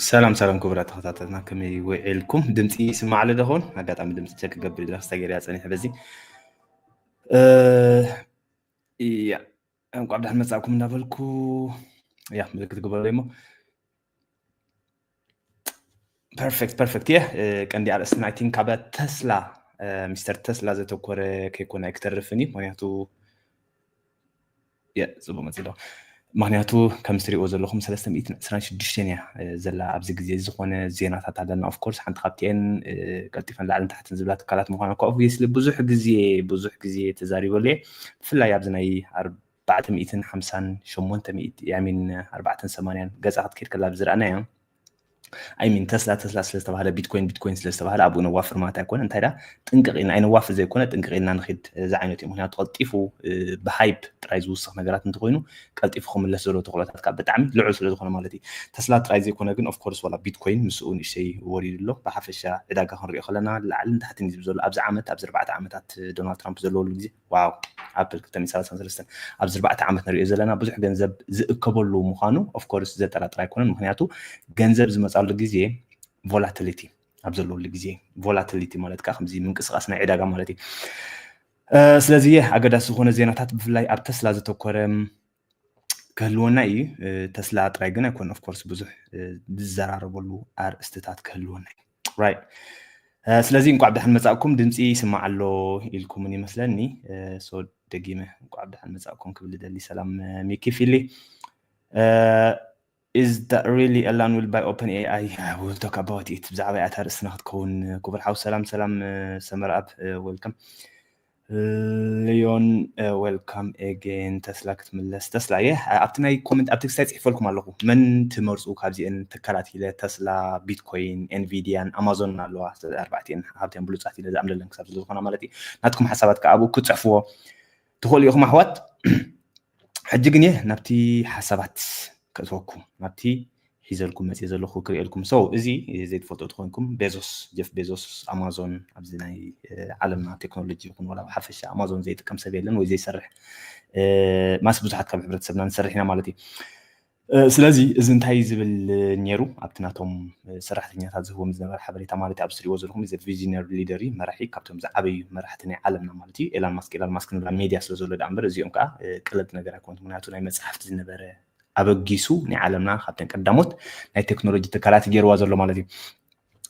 ሰላም ሰላም ክቡራት ተኸታተልና፣ ከመይ ውዒልኩም? ድምፂ ይስማዕ ኣሎ ዶ ኸውን? ኣጋጣሚ ድምፂ ቸክ ክገብር ኢለ ክስታ ገይረ እያ ፀኒሐ በዚ። እ፣ እያ፣ እንቋዕ ብደሓን መጻእኩም እንዳበልኩ፣ እያ፣ ምልክት ግበሩ እሞ። ፐርፌክት፣ ፐርፌክት። እየ፣ እ፣ ቀንዲ ኣርእስትና፣ I think፣ ካብ ተስላ፣ እ፣ ሚስተር ተስላ ዘተኮረ ከይኮነ ኣይክተርፍን እዩ። ምኽንያቱ፣ እየ፣ ጽቡቕ መጺእ ኣሎ። ምኽንያቱ፣ ከም እትሪእዎ ዘለኹም፣ ሰለስተ ሚእትን ዕስራን ሽዱሽተን እያ፣ እ፣ ዘላ ኣብዚ ግዜ። ዝኾነ ዜናታት ኣለና። ኦፍ ኮርስ፣ ሓንቲ ካብቲኤን፣ እ፣ ቀልጢፈን ላዕልን ታሕትን ዝብላ ትካላት ምዃና እኮ፣ ኦብቪየስሊ፣ ብዙሕ ግዜ፣ ብዙሕ ግዜ ተዛሪበሉ እየ። ብፍላይ ኣብዚ ናይ ኣርባዕተ ሚእትን ሓምሳን ሸሞንተ ሚእቲ፣ I mean፣ ኣርባዕተን ሰማንያን ገጻ ክትከይድ ከላ ብዝረኣናዮ፣ I mean፣ ተስላ፣ ተስላ ስለ ዝተባህለ፣ ቢትኮይን፣ ቢትኮይን ስለ ዝተባህለ፣ ኣብኡ ነዋፍር ማለት ኣይኮነ። እንታይ ዳ ጥንቅቕ ኢልና፣ ኣይነዋፍር ዘይኮነ፣ ጥንቅቕ ኢልና ንኺድ፣ እዚ ዓይነት እዩ። ምኽንያቱ፣ ቀልጢፉ፣ እ፣ ብሃይፕ ጥራይ ዝውስኽ ነገራት እንተኾይኑ፣ ቀልጢፉ ክምለስ ዘለዎ ተኽእሎታት ከዓ ብጣዕሚ ልዑል ስለ ዝኾነ ማለት እዩ። ተስላ ጥራይ ዘይኮነ ግን፣ ኦፍ ኮርስ፣ ዋላ ቢትኮይን ምስኡ ንእሽተይ ወሪዱ ኣሎ። ብሓፈሻ ዕዳጋ ክንሪኦ ከለና፣ ላዕልን ታሕትን እዩ ዝብል ዘሎ። ኣብዚ ዓመት፣ ኣብዚ ኣርባዕተ ዓመታት ዶናልድ ትራምፕ ዘለወሉ ግዜ፣ ዋው፣ ኣፕል ክልተ ሚእቲ ሰላሳን ሰለስተን፣ ኣብዚ ኣርባዕተ ዓመት ንሪኦ ዘለና፣ ብዙሕ ገንዘብ ዝእከበሉ ምዃኑ፣ ኦፍ ኮርስ፣ ዘጠራጥር ኣይኮነን። ምኽንያቱ፣ ገንዘብ ዝመጻሉ ግዜ ቮላቲሊቲ ኣብ ዘለወሉ ግዜ፣ ቮላቲሊቲ ማለት ከዓ ከምዚ ምንቅስቓስ ናይ ዕዳጋ ማለት እዩ። እ፣ ስለዚ፣ እየ፣ ኣገዳሲ ዝኾነ ዜናታት ብፍላይ ኣብ ተስላ ዘተኮረ ክህልወና እዩ። እ፣ ተስላ ጥራይ ግን ኣይኮነን፣ ኦፍ ኮርስ፣ ብዙሕ፣ እ፣ ዝዘራረበሉ ኣርእስትታት ክህልወና እዩ። ራይት። እ፣ ስለዚ እንቋዕ ብደሓን መጻእኩም፣ ድምፂ ይስማዕ ኣሎ ኢልኩምን ይመስለኒ። እ፣ ሶ ደጊመ እንቋዕ ብደሓን መጻእኩም ክብል ደሊ። ሰላም፣ እ፣ ሚኪ ፊሊ። እ፣ Is that really Elon will buy OpenAI? Yeah, we'll talk about it። ብዛዕባ እታ ርእስና ክትከውን፣ ክቡር ሓው። ሰላም ሰላም፣ እ፣ ሰመርኣብ፣ እ፣ ዌልካም። ሊዮን፣ እ፣ ዌልካም ኤጌን። ተስላ ክትምለስ፣ ተስላ፣ የ፣ ኣብቲ ናይ ኮመንት፣ ኣብቲ ክስታይ ጽሒፈልኩም ኣለኹ። መን ትመርጹ ካብዚአን ትካላት ኢለ፣ ተስላ፣ ቢትኮይን፣ ኤንቪዲያን ኣማዞን ኣለዋ። ኣርባዕቲአን ሃብተን ብሉጻት ኢለ ዝኣምነለን ክሳብ ስለ ዝኾና ማለት እዩ። ናትኩም ሓሳባት ከኣ ኣብኡ ክትጽሕፍዎ ትኽእሉ ኢኹም ኣሕዋት። ሕጂ ግን እየ ናብቲ ሓሳባት ከእትወኩም፣ ናብቲ ሒዘልኩም መፅየ ዘለኹ ክርእየልኩም። So፣ እዚ ዘይትፈልጦ ተኾይንኩም፣ ቤዞስ፣ ጀፍ ቤዞስ፣ ኣማዞን፣ ኣብዚ ናይ፣ እ፣ ዓለምና ቴክኖሎጂ ይኹን ዋላ ብሓፈሻ ኣማዞን ዘይጥቀም ሰብ የለን ወይ ዘይሰርሕ። እ፣ ማስ ብዙሓት ካብ ሕብረተሰብና ንሰርሕ ኢና ማለት እዩ። እ፣ ስለዚ እዚ እንታይ ዝብል ነይሩ? ኣብቲ ናቶም፣ እ፣ ሰራሕተኛታት ዝህቦም ዝነበረ ሓበሬታ ማለት እዩ። ኣብዚ ትሪእዎ ዘለኹም፣ እዚ ቪዥነሪ ሊደር እዩ፣ መራሒ፣ ካብቶም ዝዓበዩ መራሕቲ ናይ ዓለምና ማለት እዩ። ኤላን ማስክ፣ ኤላን ማስክ ንብላ ሜድያ ስለ ዘሎ ደኣ እምበር፣ እዚኦም ከዓ፣ እ፣ ቀለልቲ ነገር ኣይኮኑን። ምኽንያቱ ናይ መጽሓፍቲ ዝነበረ ኣበጊሱ ናይ ዓለምና ካብተን ቀዳሞት ናይ ቴክኖሎጂ ትካላት ገይርዋ ዘሎ ማለት እዩ።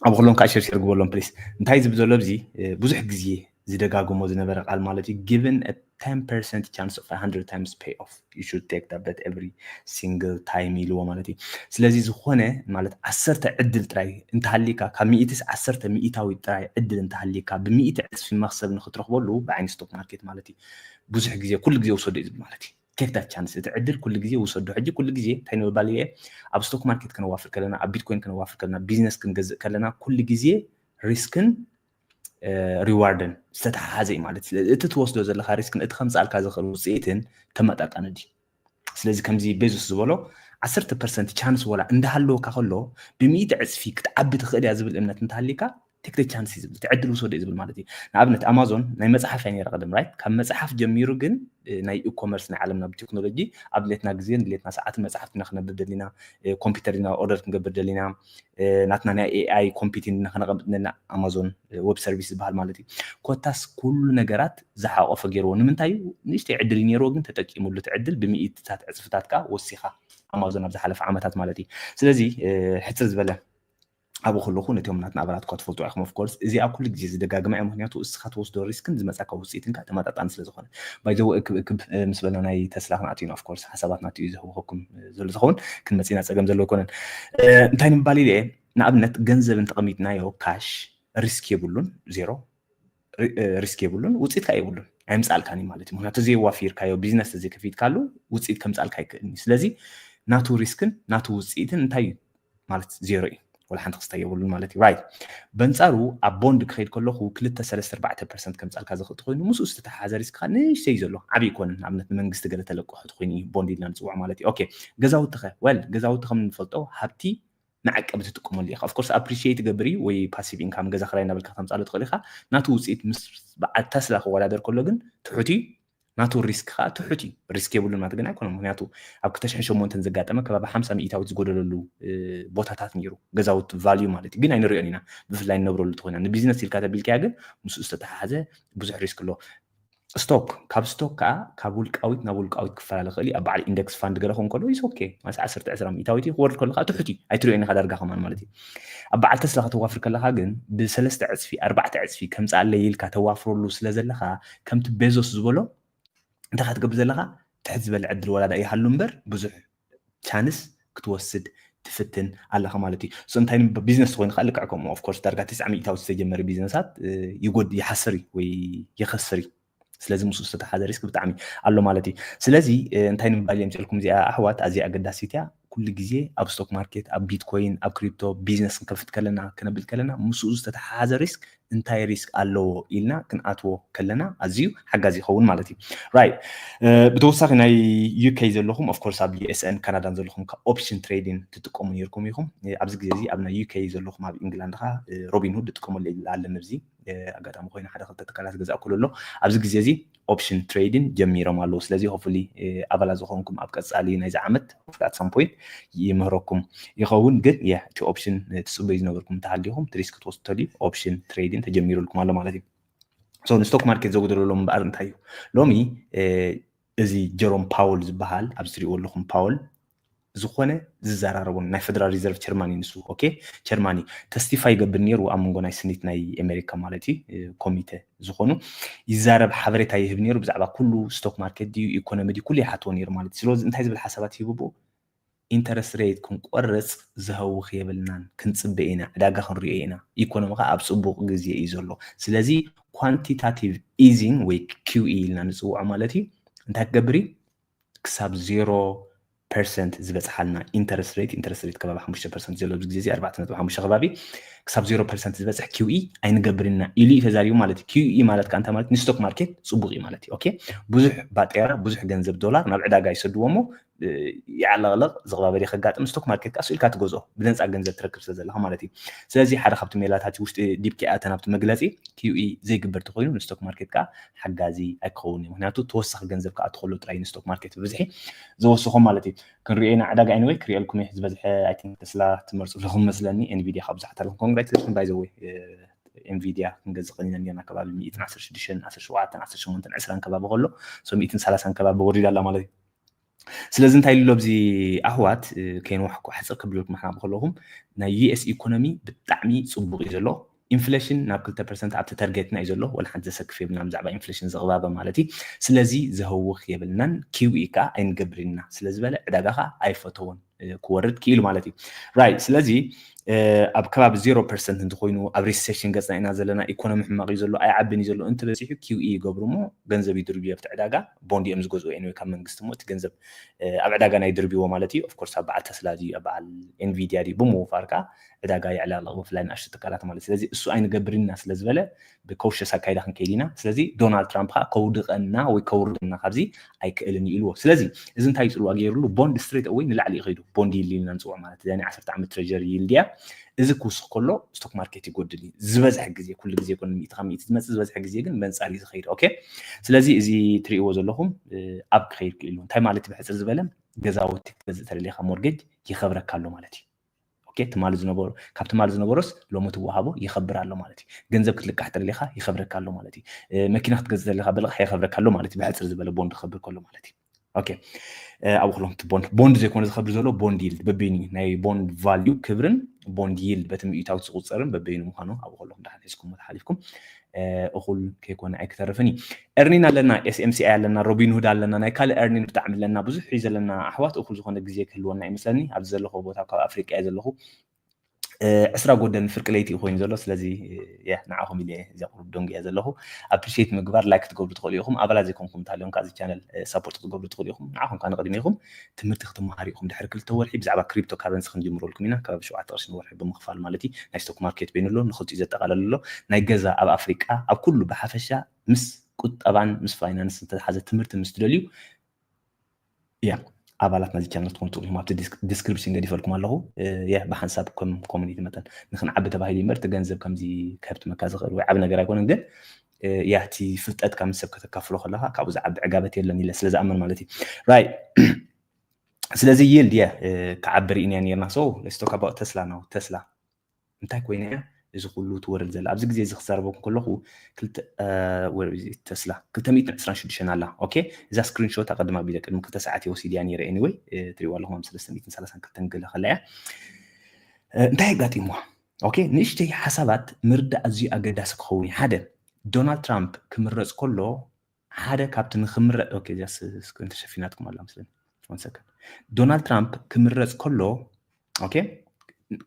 ኣብ ኩሎም ከዓ ሸር ሸር ግበሎም ፕሊስ። እንታይ ዝብል ዘሎ ኣብዚ፣ እ፣ ብዙሕ ግዜ ዝደጋግሞ ዝነበረ ቃል ማለት እዩ፣ given a ten percent chance of a hundred times pay off, you should take that bet every single time ኢልዎ ማለት እዩ። ስለዚ ዝኾነ ማለት ዓሰርተ ዕድል ጥራይ እንተሃሊካ፣ ካብ ሚእትስ ዓሰርተ ሚእታዊ ጥራይ ዕድል እንተሃሊካ፣ ብሚእቲ ዕጽፊ መኽሰብ ንክትረኽበሉ ብዓይኒ ስቶክ ማርኬት ማለት እዩ። ብዙሕ ግዜ፣ ኩሉ ግዜ ውሰዶ እዩ ዝብል ማለት እዩ። Take that chance፣ እቲ ዕድል ኩሉ ግዜ ውሰዶ። ሕጂ ኩሉ ግዜ እንታይ ንምባል እየ፣ ኣብ ስቶክ ማርኬት ከነዋፍር ከለና፣ ኣብ ቢትኮይን ከነዋፍር ከለና፣ ቢዝነስ ክንገዝእ ከለና፣ ኩሉ ግዜ ሪስክን፣ እ፣ ሪዋርድን ዝተተሓሓዘ እዩ ማለት። ስለዚ እቲ ትወስዶ ዘለኻ ሪስክን እቲ ከምፅኣልካ ዝኽእል ውፅኢትን ተመጣጣኒ ድዩ? ስለዚ ከምዚ ቤዞስ ዝበሎ፣ ዓሰርተ ፐርሰንት ቻንስ ወላ እንዳሃለወካ ከሎ፣ ብሚእቲ ዕፅፊ ክትዓቢ ትኽእል እያ ዝብል እምነት እንተሃሊካ፣ ቴክ ቻንስ እዩ ዝብል፣ እቲ ዕድል ውሰዶ እዩ ዝብል ማለት እዩ። ንኣብነት ኣማዞን ናይ መፅሓፍ እያ ነይራ ቅድም፣ ራይት? ካብ መፅሓፍ ጀሚሩ ግን፣ እ፣ ናይ ኢኮመርስ ናይ ዓለምና ብቴክኖሎጂ ኣብ ድሌትና ግዜን ድሌትና ሰዓትን መፅሓፍቲ ኢና ክነብብ ደሊና፣ እ፣ ኮምፒውተር ኢና ኦርደር ክንገብር ደሊና፣ እ፣ ናትና ናይ ኤኣይ ኮምፒቲንግ ኢና ክነቐምጥ ደሊና፣ ኣማዞን፣ እ፣ ዌብ ሰርቪስ ዝበሃል ማለት እዩ። ኮታስ ኩሉ ነገራት ዝሓቆፈ ገይርዎ። ንምንታይ እዩ? ንእሽተይ ዕድል እዩ ነይርዎ፣ ግን ተጠቂሙሉ። እቲ ዕድል ብሚእትታት ዕፅፍታት ከዓ ወሲኻ ኣማዞን ኣብ ዝሓለፈ ዓመታት ማለት እዩ። ስለዚ፣ እ፣ ሕፅር ዝበለ ኣብኡ ከለኹ ነቲኦም ናትና ኣባላት እኳ ትፈልጡ ኢኹም። ኦፍ ኮርስ እዚኣ ኩሉ ግዜ ዝደጋግማ እያ፣ ምኽንያቱ እስኻ ትወስዶ ሪስክን ዝመጻካ ውፅኢትን ከዓ ተመጣጣኒ ስለ ዝኾነ። ባይ ዘ ወይ፣ እክብ እክብ፣ እ፣ ምስ በልና ናይ ተስላ ክንኣቱ ኢና። ኦፍ ኮርስ ሓሳባት ናቱ እዩ ዝህውኸኩም፣ እ፣ ዘሎ ዝኸውን፣ ክንመጽእ ኢና፣ ጸገም ዘለዎ ኣይኮነን። እ፣ እንታይ ንምባል ኢለ እየ፣ ንኣብነት ገንዘብ እንተቐሚጥናዮ ካሽ ሪስክ የብሉን፣ ዜሮ። ሪ-፣ እ፣ ሪስክ የብሉን፣ ውፅኢት ከዓ የብሉን፣ ኣይምፃልካን እዩ ማለት እዩ። ምክንያቱ ዘይዋፊርካዮ ቢዝነስ ተዘይከፊትካሉ ውፅኢት ከምፃልካ ኣይክእልን እዩ። ስለዚ ናቱ ሪስክን ናቱ ውፅኢትን እንታይ እዩ ማለት ዜሮ እዩ። ወላ ሓንቲ ክስታይ የብሉን ማለት እዩ። ራይት። በንፃሩ ኣብ ቦንድ ክኸይድ ከለኹ ክልተ፣ ሰለስተ፣ ኣርባዕተ ፐርሰንት ከምፃልካ ዝኽእል ተኾይኑ ምስኡ ዝተተሓሓዘ ሪስክ ከዓ ንእሽተይ እዩ ዘሎ፣ ዓብዪ ኣይኮነን። ንኣብነት ንመንግስቲ ገለ ተለቅሖ ተኾይኑ እዩ ቦንድ ኢልና ንፅውዖ ማለት እዩ። ኦኬ፣ ገዛውቲ ኸ? ወል፣ ገዛውቲ ከም እንፈልጦ ሃብቲ መዐቀቢ ትጥቀመሉ ኢኻ። ኦፍኮርስ ኣፕሪሺየት ይገብር እዩ፣ ወይ ፓሲቭ ኢንካም፣ ገዛ ክራይ እናበልካ ተምፃሉ ትኽእል ኢኻ። ናቱ ውፅኢት ምስ በዓል ተስላ ክወዳደር ከሎ ግን ትሑት እዩ። ናቱ ሪስክ ከዓ ትሑት እዩ። ሪስክ የብሉን ማለት ግን ኣይኮነን። ምክንያቱ ኣብ ክልተ ሽሕን ሸሞንተን ዘጋጠመ ከባቢ ሓምሳ ሚእታዊት ዝጎደለሉ ቦታታት ነይሩ፣ ገዛውቲ ቫልዩ ማለት እዩ። ግን ኣይንሪኦን ኢና፣ ብፍላይ ንነብረሉ ተኮይና። ንቢዝነስ ኢልካ ተቢልካያ ግን ምስኡ ዝተተሓሓዘ ብዙሕ ሪስክ ኣሎ። ስቶክ፣ ካብ ስቶክ ከዓ ካብ ውልቃዊት ናብ ውልቃዊት ክፈላለ ክእል እዩ። ኣብ በዓል ኢንደክስ ፋንድ ገለ ክኸውን ከሎ ኢስ ኦኬ፣ ማለት ዓሰርተ ዕስራ ሚእታዊት ክወርድ ከሎ ከዓ ትሑት እዩ፣ ኣይትሪኦን ኢኻ ዳርጋ ከማን ማለት እዩ። ኣብ በዓል ተስላ ከተዋፍር ከለካ ግን ብሰለስተ ዕፅፊ ኣርባዕተ ዕፅፊ ከምፅኣለይ ኢልካ ተዋፍረሉ ስለ ዘለካ ከምቲ ቤዞስ ዝበሎ እንታይ ክትገብር ዘለካ ትሕት ዝበለ ዕድል ወላዳ ይሃሉ እምበር ብዙሕ ቻንስ ክትወስድ ትፍትን ኣለኻ ማለት እዩ። So እንታይ ቢዝነስ ተኮይኑ ከዓ ልክዕ ከምኡ ኦፍኮርስ ዳርጋ ትስዓ ሚእታዊት ዝተጀመረ ቢዝነሳት ይጎድ ይሓስር እዩ ወይ ይኸስር እዩ። ስለዚ ምስኡ ዝተተሓዘ ሪስክ ብጣዕሚ ኣሎ ማለት እዩ። ስለዚ እንታይ ንምባል እየ ምፅልኩም እዚኣ ኣሕዋት ኣዝያ ኣገዳሲት እያ። ኩሉ ግዜ ኣብ ስቶክ ማርኬት ኣብ ቢትኮይን ኣብ ክሪፕቶ ቢዝነስ ክንከፍት ከለና ክነብል ከለና ምስኡ ዝተተሓሓዘ ሪስክ እንታይ ሪስክ ኣለዎ ኢልና ክንኣትዎ ከለና ኣዝዩ ሓጋዚ ይኸውን ማለት እዩ። ራይት። ብተወሳኺ ናይ ዩኬ ዘለኹም ኦፍኮርስ ኣብ ዩኤስኤን ካናዳን ዘለኹም ካብ ኦፕሽን ትሬዲን ትጥቀሙ ነርኩም ኢኹም። ኣብዚ ግዜ እዚ ኣብ ናይ ዩኬ ዘለኹም ኣብ ኢንግላንድ ካ ሮቢንሁድ ትጥቀመሉ ኣለና ኣብዚ ኣጋጣሚ ኮይኑ ሓደ ክልተ ትካላት ገዛእ ኩሉ ኣሎ። ኣብዚ ግዜ እዚ ኦፕሽን ትሬዲን ጀሚሮም ኣለዉ። ስለዚ ሆፍሊ ኣባላት ዝኾንኩም ኣብ ቀፃሊ ናይዚ ዓመት at some point ይምህረኩም ይኸውን። ግን ያ እቲ ኦፕሽን ትፅበዩ ዝነበርኩም እንተሃሊኹም ትሪስክ ትወስዱ ተልዩ ኦፕሽን ትሬዲን ተጀሚሩልኩም ኣሎ ማለት እዩ። ንስቶክ ማርኬት ዘጉደለሎም እምበኣር እንታይ እዩ? ሎሚ እዚ ጀሮም ፓውል ዝበሃል ኣብዚ ትሪእዎ ኣለኹም ፓውል ዝኾነ ዝዘራረቦም ናይ ፌደራል ሪዘርቭ ቸርማኒ ንሱ ኦኬ ቸርማኒ ተስቲፋይ ይገብር ነይሩ ኣብ መንጎ ናይ ስኒት ናይ ኣሜሪካ ማለት እዩ ኮሚተ ዝኾኑ ይዛረብ ሓበሬታ ይህብ ነይሩ ብዛዕባ ኩሉ ስቶክ ማርኬት ድዩ ኢኮኖሚ ድዩ ኩሉ ይሓትዎ ነይሩ ማለት እዩ። ስለዚ እንታይ ዝብል ሓሳባት ይህብቡ ኢንተረስት ሬት ክንቆርፅ ዝሀውኽ የብልናን ክንፅበ ኢና ዕዳጋ ክንሪኦ ኢና ኢኮኖሚ ከዓ ኣብ ፅቡቅ ግዜ እዩ ዘሎ። ስለዚ ኳንቲታቲቭ ኢዚንግ ወይ ኪውኢ ኢልና ንፅውዖ ማለት እዩ እንታይ ክገብር እዩ ክሳብ ዜሮ ፐርሰንት ዝበፅሓልና ኢንተረስት ሬት ኢንተረስት ሬት ከባቢ ሓሙሽተ ፐርሰንት ዘሎ ኣብዚ ግዜ እዚ ኣርባዕተ ነጥቢ ሓሙሽተ ከባቢ ክሳብ ዜሮ ፐርሰንት ዝበፅሕ ኪውኢ ኣይንገብርና ኢሉ እዩ ተዛሪቡ ማለት እዩ። ኪውኢ ማለት ከዓ እንታይ ማለት ንስቶክ ማርኬት ፅቡቅ እዩ ማለት እዩ። ኦኬ ብዙሕ ባጤራ ብዙሕ ገንዘብ ዶላር ናብ ዕዳጋ ይሰድዎ እሞ ይዓለቕለቕ ዝቕባበ ከጋጥም ስቶክ ማርኬት ከዓ ስኢልካ ትገዝኦ ብነፃ ገንዘብ ትረክብ ስለ ዘለካ ማለት እዩ። ስለዚ ሓደ ካብቲ ሜላታት ውሽጢ ዲፕ ከይኣተና ኣብቲ መግለፂ ኪውኢ ዘይግበር ተኮይኑ ንስቶክ ማርኬት ከዓ ሓጋዚ ኣይክኸውን እዩ። ምክንያቱ ተወሳኺ ገንዘብ ከዓ ትኸሎ ጥራይ ንስቶክ ማርኬት ብብዝሒ ዝወስኾ ማለት እዩ። ክንሪኦ ኢና ዕዳጋ ኤኒወይ ክሪኦልኩም እየ ዝበዝሐ ኣይቲንክ ተስላ ትመርፁ ኣለኹም መስለኒ። ኤንቪዲያ ካብ ብዙሓት ኣለኹም ኮንግራቹሌሽን ባይ ዘ ወይ ኤንቪዲያ ክንገዝእ ቀኒና ነርና ከባቢ ሚእትን ዓሰርተ ሽዱሽተን ዓሰርተ ሸውዓተን ዓሰርተ ሸሞንተን ዕስራን ከባቢ ከሎ so ሚእትን ሰላሳን ከባቢ ወሪዳ ኣላ ማለት እዩ። ስለዚ እንታይ ኢሉ ኣብዚ ኣሕዋት ከይንዋሕኩ ሕፅር ክብልልኩም ሓና ከለኹም ናይ ዩኤስ ኢኮኖሚ ብጣዕሚ ፅቡቅ እዩ ዘሎ። ኢንፍሌሽን ናብ ክልተ ፐርሰንት ኣብቲ ተርጌትና እዩ ዘሎ። ወላ ሓንቲ ዘሰክፍ የብልና ብዛዕባ ኢንፍሌሽን ዝቕባበ ማለት እዩ። ስለዚ ዝህውኽ የብልናን ኪውኢ ከዓ ኣይንገብርና ስለ ዝበለ ዕዳጋ ከዓ ኣይፈተዎን ክወርድ ክኢሉ ማለት እዩ። ራይት ስለዚ ኣብ ከባቢ ዜሮ ፐርሰንት እንተኮይኑ ኣብ ሪሴሽን ገፅና ኢና ዘለና ኢኮኖሚ ሕማቅ እዩ ዘሎ ኣይዓብን እዩ ዘሎ እንትበፂሑ ኪውኢ ይገብሩ እሞ ገንዘብ ይድርብዩ ኣብቲ ዕዳጋ ቦንድ እዮም ዝገዝኡ ኤኒወይ ካብ መንግስቲ እሞ እቲ ገንዘብ ኣብ ዕዳጋ ናይ ድርብዎ ማለት እዩ። ኦፍኮርስ ኣብ በዓል ተስላ ድዩ ኣብ በዓል ኤንቪዲያ ድዩ ብምውፋር ከዓ ዕዳጋ የዕላቕልቕ ብፍላይ ንኣሽቱ ትካላት ማለት ስለዚ እሱ ኣይንገብርና ስለ ዝበለ ብኮሸስ ኣካይዳ ክንከይድ ኢና። ስለዚ ዶናልድ ትራምፕ ከዓ ከውድቀና ወይ ከውርደና ካብዚ ኣይክእልን እዩ ኢልዎ። ስለዚ እዚ እንታይ ፅልዋ ገይርሉ ቦንድ ስትሬት ኣወይ ንላዕሊ ይኸይዱ ቦንድ ይልድ ኢልና ንፅውዖ ማለት እዚ ናይ ዓሰርተ ዓመት ትሬጀሪ ይልድ እያ። እዚ ክውስኽ ከሎ ስቶክ ማርኬት ይጎድል እዩ ዝበዝሐ ግዜ ኩሉ ግዜ ይኮን ሚእቲ ካብ ሚእቲ ዝመፅእ ዝበዝሐ ግዜ ግን መንፃር እዩ ዝኸይድ ኦኬ። ስለዚ እዚ ትሪእዎ ዘለኹም ኣብ ክኸይድ ክኢሉ እንታይ ማለት ብሕፅር ዝበለ ገዛውቲ ክትገዝእ ተደሊኻ ሞርጌጅ ይኸብረካ ኣሎ ማለት እዩ። ኦኬ ትማሊ ዝነበሮ ካብ ትማሊ ዝነበሮስ ሎሚ ትወሃቦ ይኸብር ኣሎ ማለት እዩ። ገንዘብ ክትልቃሕ ተደሊኻ ይኸብረካ ኣሎ ማለት እዩ። መኪና ክትገዝእ ተደሊኻ ብልቃሕ ይኸብረካ ኣሎ ማለት እዩ። ብሕፅር ዝበለ ቦንድ ክኸብር ከሎ ማለት እዩ። ኦኬ ኣብኡ ከለኹም እቲ ቦንድ ቦንድ ዘይኮነ ዝኸብር ዘሎ ቦንድ ይልድ በበይኑ እዩ ናይ ቦንድ ቫልዩ ክብርን ቦንድ ይልድ በቲ ሚእታዊት ዝቁፀርን በበይኑ ምዃኑ ኣብኡ ከለኹም ደሓን ሒዝኩም ተሓሊፍኩም እኹል ከይኮነ ኣይክተርፍን እዩ። ኤርኒን ኣለና ኤስኤምሲኣይ ኣለና ሮቢንሁድ ኣለና ናይ ካልእ ኤርኒን ብጣዕሚ ኣለና ብዙሕ እዩ ዘለና ኣሕዋት እኹል ዝኾነ ግዜ ክህልወና ይመስለኒ ኣብዚ ዘለኹ ቦታ ካብ ኣፍሪቃ እየ ዘለኹ። ዕስራ ጎደል ፍርቂ ለይቲ እዩ ኮይኑ ዘሎ ስለዚ ንዓኹም ኢለ እዚኣ ቁሩብ ደንጉ እያ ዘለኹ። ኣፕሪሽት ምግባር ላይክ ክትገብሩ ትኽእሉ ኢኹም ኣባላት ዘይኮንኩም እንተሃልዮም ካብዚ ቻነል ሳፖርት ክትገብሩ ትኽእሉ ኢኹም ንዓኹም ከዓ ንቕድሚ ኢኹም ትምህርቲ ክትመሃሩ ኢኹም ድሕሪ ክልተ ወርሒ ብዛዕባ ክሪፕቶ ካረንሲ ክንጅምረልኩም ኢና ከባቢ ሸውዓተ ቅርሺ ንወርሒ ብምኽፋል ማለት እዩ ናይ ስቶክ ማርኬት በይኑ ኣሎ ንክልቲኡ ዘጠቓለሉ ኣሎ ናይ ገዛ ኣብ ኣፍሪቃ ኣብ ኩሉ ብሓፈሻ ምስ ቁጠባን ምስ ፋይናንስ ዝተተሓዘ ትምህርቲ ምስ ትደልዩ ያ ኣባላት ናዚ ቻነል ትኾኑ ትኽእሉ ኢኹም ኣብቲ ዲስክሪፕሽን ገዲፈልኩም ኣለኹ ያ ብሓንሳብ ከም ኮሚኒቲ መጠን ንክንዓቢ ተባሂሉ እምበር እቲ ገንዘብ ከምዚ ከህብትመካ ዝኽእል ወይ ዓቢ ነገር ኣይኮነን ግን እያ። እቲ ፍልጠትካ ምስ ሰብ ከተካፍሎ ከለካ ካብኡ ዝዓቢ ዕጋበት የለን ኢለ ስለ ዝኣምን ማለት እዩ። Right። ስለዚ yield እየ ክዓቢ ርኢናዮ ነርና። So let's talk about Tesla now። ተስላ እንታይ ኮይና እያ እዚ ኩሉ ትወርድ ዘላ? ኣብዚ ግዜ እዚ ክዛረበኩም ከለኹ ተስላ ክልተ ሚእትን ዕስራን ሽዱሽተን ኣላ። ኦኬ፣ እዛ ስክሪንሾት ኣቀድማ ቢለ ቅድሚ ክልተ ሰዓት እየ ወሲድያ ነይረ። Anyway፣ ትሪእዋ ኣለኹም ኣብ ሰለስተ ሚእትን ሰላሳን ክልተን ገለ ከላ እያ። እንታይ ኣጋጢምዋ? ኦኬ፣ ንእሽተይ ሓሳባት ምርዳእ ኣዝዩ ኣገዳሲ ክኸውን እዩ። ሓደ፣ ዶናልድ ትራምፕ ክምረፅ ከሎ ሓደ ካብቲ ንክምረፅ፣ ኦኬ፣ እዚኣ ስክሪን ተሸፊናትኩም ኣላ መስለኒ። One second። ዶናልድ ትራምፕ ክምረፅ ከሎ፣ ኦኬ፣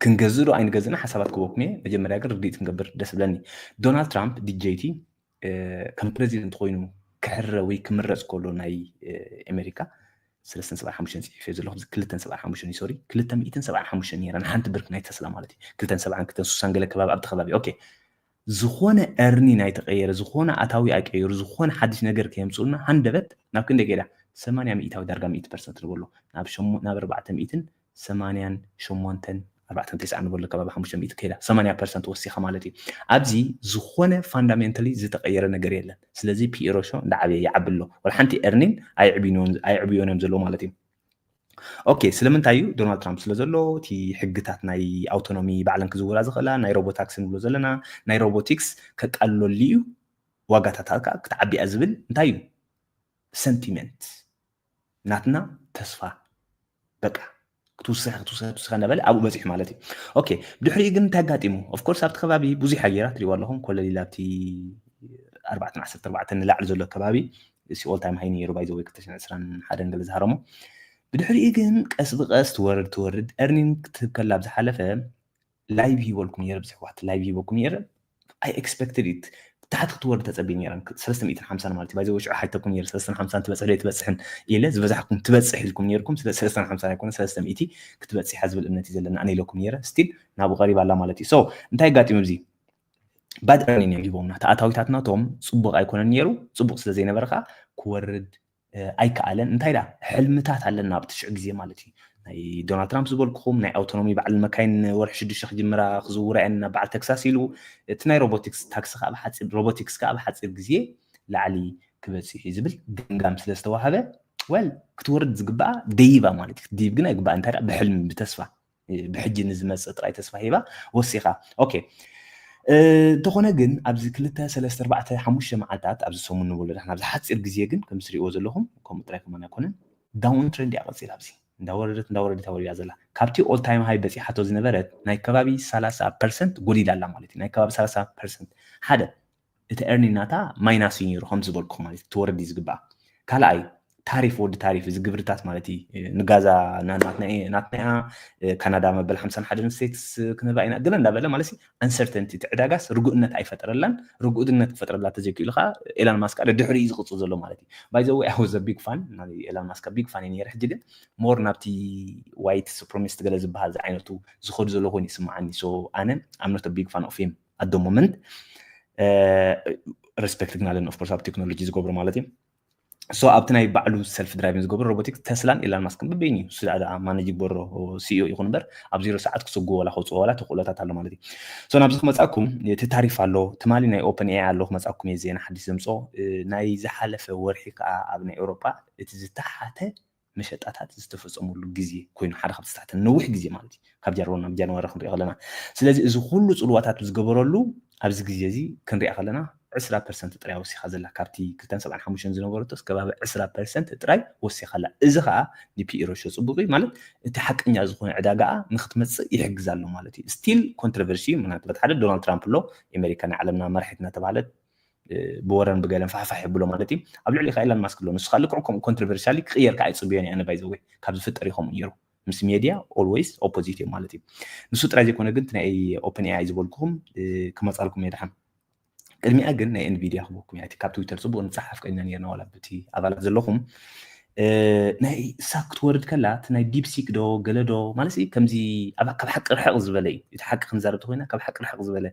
ክንገዝእ ዶ ኣይንገዝእን ሓሳባት ክበኩም እየ። መጀመርያ ግን ርድኢት ክንገብር ደስ ብለኒ። ዶናልድ ትራምፕ ዲጀይቲ ከም ፕረዚደንት ኮይኑ ክሕረ ወይ ክምረፅ ከሎ ናይ ኣሜሪካ፣ ሰለስተን ሰብዓን ሓሙሽተን ፅሒፈ ዘለኹ፣ ክልተን ሰብዓን ሓሙሽተን፣ ሶሪ፣ ክልተ ሚእትን ሰብዓን ሓሙሽተን ነይረን። ሓንቲ ብርክ ናይ ተስላ ማለት እዩ። ክልተን ሰብዓን ክልተን ሱሳን ገለ ከባቢ ኣብቲ ከባቢ። ኦኬ፣ ዝኾነ earning ኣይተቀየረ፣ ዝኾነ ኣታዊ ኣይቀየሩ፣ ዝኾነ ሓድሽ ነገር ከየምፅኡልና ሃንደበት ናብ ክንደይ ከይዳ? ሰማንያ ሚእታዊ ዳርጋ ሚእቲ ፐርሰንት ንበሎ ናብ ኣርባዕተ ሚእትን ሰማንያን ሸሞንተን ኣርባዕተን ተስዓን ንበሎ ከባቢ ሓሙሽተ ሚእቲ ከይዳ ሰማንያ ፐርሰንት ወሲኻ ማለት እዩ። ኣብዚ ዝኾነ fundamentally ዝተቀየረ ነገር የለን። ስለዚ ፒኢሮ ሾ እንዳዓበየ ይዓቢ ኣሎ። ወላ ሓንቲ earning ኣይዕብዮን እዮም ዘለዉ ማለት እዩ። ኦኬ፣ ስለምንታይ እዩ? ዶናልድ ትራምፕ ስለ ዘሎ፣ እቲ ሕግታት ናይ ኣውቶኖሚ ባዕለን ክዝውራ ዝኽእላ፣ ናይ ሮቦታክሲ ንብሎ ዘለና፣ ናይ ሮቦቲክስ ከቃልለሉ እዩ። ዋጋታት ከዓ ክትዓቢ እያ ዝብል እንታይ እዩ? ሰንቲመንት ናትና ተስፋ፣ በቃ ክትውስኸ ክትውስኸ ክትውስኸ እንዳበለ ኣብኡ በፂሑ ማለት እዩ። ኦኬ፣ ብድሕሪኡ ግን እንታይ ኣጋጢሙ? Of course ኣብቲ ከባቢ ብዙሕ ሃገራት ትሪእዎ ኣለኹም፣ ኮለል ኢላ ኣብቲ ኣርባዕተን ዓሰርተ ኣርባዕተን ንላዕሊ ዘሎ ከባቢ ሲኦል ታይም ሃይ ነይሩ። By the way ክልተ ሽሕን ዕስራን ሓደን ገለ ዝሃረሞ። ብድሕሪኡ ግን ቀስ ብቀስ ትወርድ ትወርድ፣ earning ክትህብ ከላ ኣብ ዝሓለፈ ላይቭ ሂበልኩም ነይረ፣ ብዙሕ ዋት ላይቭ ሂበልኩም ነይረ። I expected it። ታሕቲ ክትወርድ ተጸብየ ነይረ፣ ሰለስተ ሚእትን ሓምሳን ማለት እዩ። By the way ሽዑ ሓይተኩም ነይረ፣ ሰለስተን ሓምሳን ትበጽሕ ዶ ኣይትበጽሕን ኢለ፣ ዝበዛሕኩም ትበጽሕ ኢልኩም ነይርኩም። ስለ ሰለስተን ሓምሳን ኣይኮነ፣ ሰለስተ ሚእቲ ክትበጽሕ እያ ዝብል እምነት እዩ ዘለና ኣነ ኢለኩም ነይረ። ስቲል ናብኡ ቀሪባ ኣላ ማለት እዩ። So እንታይ ኣጋጢሙ ኣብዚ? ባድ earning እዮም ሂቦምና። ተኣታዊታት ናቶም ጽቡቕ ኣይኮነን ነይሩ። ጽቡቕ ስለ ዘይነበረ ከዓ ክወርድ ኣይከኣለን። እንታይ ዳ ሕልምታት ኣለና ኣብ ትሽዑ ግዜ ማለት እዩ። ናይ ዶናልድ ትራምፕ ዝበልኩኹም ናይ ኣውቶኖሚ በዓል መካይን ወርሒ ሽዱሽተ ክጅምራ ክዝውራ እየን ናብ በዓል ተክሳስ ኢሉ፣ እቲ ናይ ሮቦቲክስ ታክሲ ከዓ ብሓፂር፣ ሮቦቲክስ ከዓ ብሓፂር ግዜ ላዕሊ ክበፅሕ እዩ ዝብል ገምጋም ስለ ዝተዋሃበ፣ well ክትወርድ ዝግባኣ ደይባ ማለት እዩ። ክትድይብ ግን ኣይግባእ። እንታይ ዳ ብሕልሚ ብተስፋ ብሕጂ ንዝመፅእ ጥራይ ተስፋ ሂባ ወሲኻ። ኦኬ፣ እንተኾነ ግን ኣብዚ ክልተ ሰለስተ ኣርባዕተ ሓሙሽተ መዓልታት ኣብዚ ሰሙን ንብሎ ዳሕና ኣብዚ ሓፂር ግዜ ግን ከም ትሪእዎ ዘለኹም ከምኡ ጥራይ ከማን ኣይኮነን፣ ዳውን ትረንድ እያ ቀፂላ። ኣብዚ እንዳወረደት እንዳወረደት እያ ወሪዳ ዘላ። ካብቲ ኦል ታይም ሃይ በፂሓቶ ዝነበረት ናይ ከባቢ ሰላሳ ፐርሰንት ጎዲላ ኣላ ማለት እዩ። ናይ ከባቢ ሰላሳ ፐርሰንት ሓደ እቲ earning ናታ ማይናስ እዩ ነይሩ ከም ዝበልኩ ማለት እዩ። ትወርድ እዩ ዝግባኣ። ካልኣይ ታሪፍ፣ ወዲ ታሪፍ፣ እዚ ግብርታት ማለት እዩ። ንጋዛ ናትና እያ፣ ካናዳ መበል ሓምሳን ሓደን ስቴትስ ክንህባ ኢና ገለ እንዳበለ ማለት እዩ። Uncertainty፣ እቲ ዕዳጋስ ርጉእነት ኣይፈጠረላን። ርጉእነት ክፈጥረላ ተዘይክእሉ ከዓ ኤላን ማስክ ኣደ ድሕሪ እዩ ዝቕፅል ዘሎ ማለት እዩ። By the way I was a big fan፣ ናይ ኤላን ማስክ ቢግ ፋን እየ ነይረ። ሕጂ ግን ሞር ናብቲ ዋይት ሱፕሪሚስት ገለ ዝበሃል ዝዓይነቱ ዝኸዱ ዘሎ ኮይኑ ይስምዓኒ። So ኣነ I'm not a big fan of him at the moment። ሪስፔክት ግን ኣለኒ of course ኣብ ቴክኖሎጂ ዝገብሮ ማለት እዩ። So ኣብቲ ናይ ባዕሉ ሰልፍ ድራይቪንግ ዝገብሮ ሮቦቲክስ ተስላን ኤላን ማስክን በበይኑ እዩ። እሱ ደኣ ደኣ ማኔጅ ይግበሮ፣ ሲኢኦ ይኹን እምበር ኣብ ዜሮ ሰዓት ክስግዎ ዋላ ከውፅኦ ዋላ ተኽእሎታት ኣሎ ማለት እዩ። So ናብዚ ክመፃኩም እቲ ታሪፍ ኣሎ፣ ትማሊ ናይ ኦፕን ኤኣይ ኣሎ ክመፃኩም እየ ዜና ሓዲሽ ዘምፅኦ። ናይ ዝሓለፈ ወርሒ ከዓ ኣብ ናይ ኤውሮጳ እቲ ዝተሓተ መሸጣታት ዝተፈፀመሉ ግዜ ኮይኑ ሓደ ካብቲ ዝተሓተ ነዊሕ ግዜ ማለት እዩ። ካብ ጃንዋሪ ናብ ጃንዋሪ ክንሪኦ ከለና ስለዚ እዚ ኩሉ ፅልዋታት ዝገበረሉ ኣብዚ ግዜ እዚ ክንሪኣ ከለና ዕስራ ፐርሰንት ጥራይ ወሲኻ ዘላ ካብቲ ክልተን ሰብዓን ሓሙሽተን ዝነበረቶስ ከባቢ ዕስራ ፐርሰንት ጥራይ ወሲኻ ኣላ። እዚ ከዓ ንፒኢሮሾ ፅቡቅ እዩ ማለት እቲ ሓቀኛ ዝኾነ ዕዳጋኣ ንክትመፅእ ይሕግዝ ኣሎ ማለት እዩ። ስቲል ኮንትሮቨርሲ እዩ። ምክንያቱ በቲ ሓደ ዶናልድ ትራምፕ ኣሎ፣ ኣሜሪካ ናይ ዓለምና መራሒት እናተባህለት ብወረን ብገለን ፋሕፋሕ የብሎ ማለት እዩ። ኣብ ልዕሊ ኢኻ ኤላን ማስክ ኣሎ ንሱ ከዓ ልክዕ ከምኡ ኮንትሮቨርሻሊ ክቅየር ከዓ ኣይፅብዮን እየ ኣነ ባይዘወይ ካብ ዝፍጠር እዩ ከምኡ ነይሩ ምስ ሜድያ ኦልዌይስ ኦፖዚት እዮም ማለት እዩ። ንሱ ጥራይ ዘይኮነ ግን ናይ ኦፕን ኤኣይ ዝበልኩኹም ክመፃልኩም እየ ድሓን። ቅድሚኣ ግን ናይ ኤንቪድያ ክበኩም እያ። እቲ ካብ ትዊተር ፅቡቅ ንፀሓፍ ቀኛ ነርና ዋላ ብቲ ኣባላት ዘለኹም ናይ እሳ ክትወርድ ከላ እቲ ናይ ዲፕሲክ ዶ ገለ ዶ ማለት ከምዚ ካብ ሓቂ ርሕቕ ዝበለ እዩ። እቲ ሓቂ ክንዛረብ ተኮይና ካብ ሓቂ ርሕቕ ዝበለ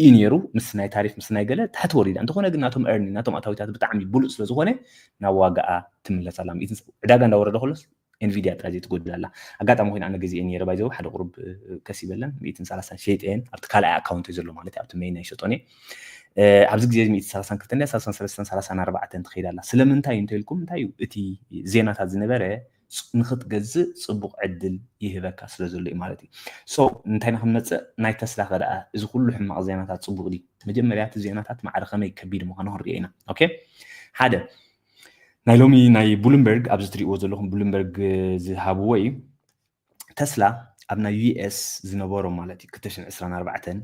እዩ ነይሩ ምስ ናይ ታሪፍ ምስ ናይ ገለ ታሕቲ ወሪዳ። እንተኾነ ግን ናቶም ኤርኒ ናቶም ኣታዊታት ብጣዕሚ ብሉፅ ስለ ዝኾነ ናብ ዋጋኣ ትምለስ ኣላ። ዕዳጋ እንዳወረደ ከሎስ ኤንቪድያ ጥራይ ዘይትጎድል ኣላ። ኣጋጣሚ ኮይና ኣነ ገዚኤ ነይረ ባይዘው ሓደ ቁሩብ ከሲበለን ሚእትን ሰላሳን ሸይጠየን ኣብቲ ካልኣይ ኣካውንት ዘሎ ማለት ኣብቲ ሜይን ኣይሸጦን እየ። ኣብዚ ግዜ ሚእቲ ሰላሳን ክልተን ድያ ሰላሳን ሰለስተን ሰላሳን ኣርባዕተን ትኸይድ ኣላ። ስለምንታይ እዩ እንተኢልኩም፣ እንታይ እዩ እቲ ዜናታት ዝነበረ፣ ንኽትገዝእ ፅቡቕ ዕድል ይህበካ ስለ ዘሎ እዩ ማለት እዩ። So እንታይ ንክንመፅእ፣ ናይ ተስላ ከ ደኣ፣ እዚ ኩሉ ሕማቕ ዜናታት ፅቡቕ ድዩ? መጀመርያ እቲ ዜናታት ማዕረ ከመይ ከቢድ ምዃኑ ክንሪኦ ኢና። ኦኬ፣ ሓደ ናይ ሎሚ ናይ ብሉምበርግ ኣብዚ ትሪእዎ ዘለኹም ብሉምበርግ ዝሃብዎ እዩ። ተስላ ኣብ ናይ ዩ ኤስ ዝነበሮ ማለት እዩ ክልተ ሽሕን ዕስራን ኣርባዕተን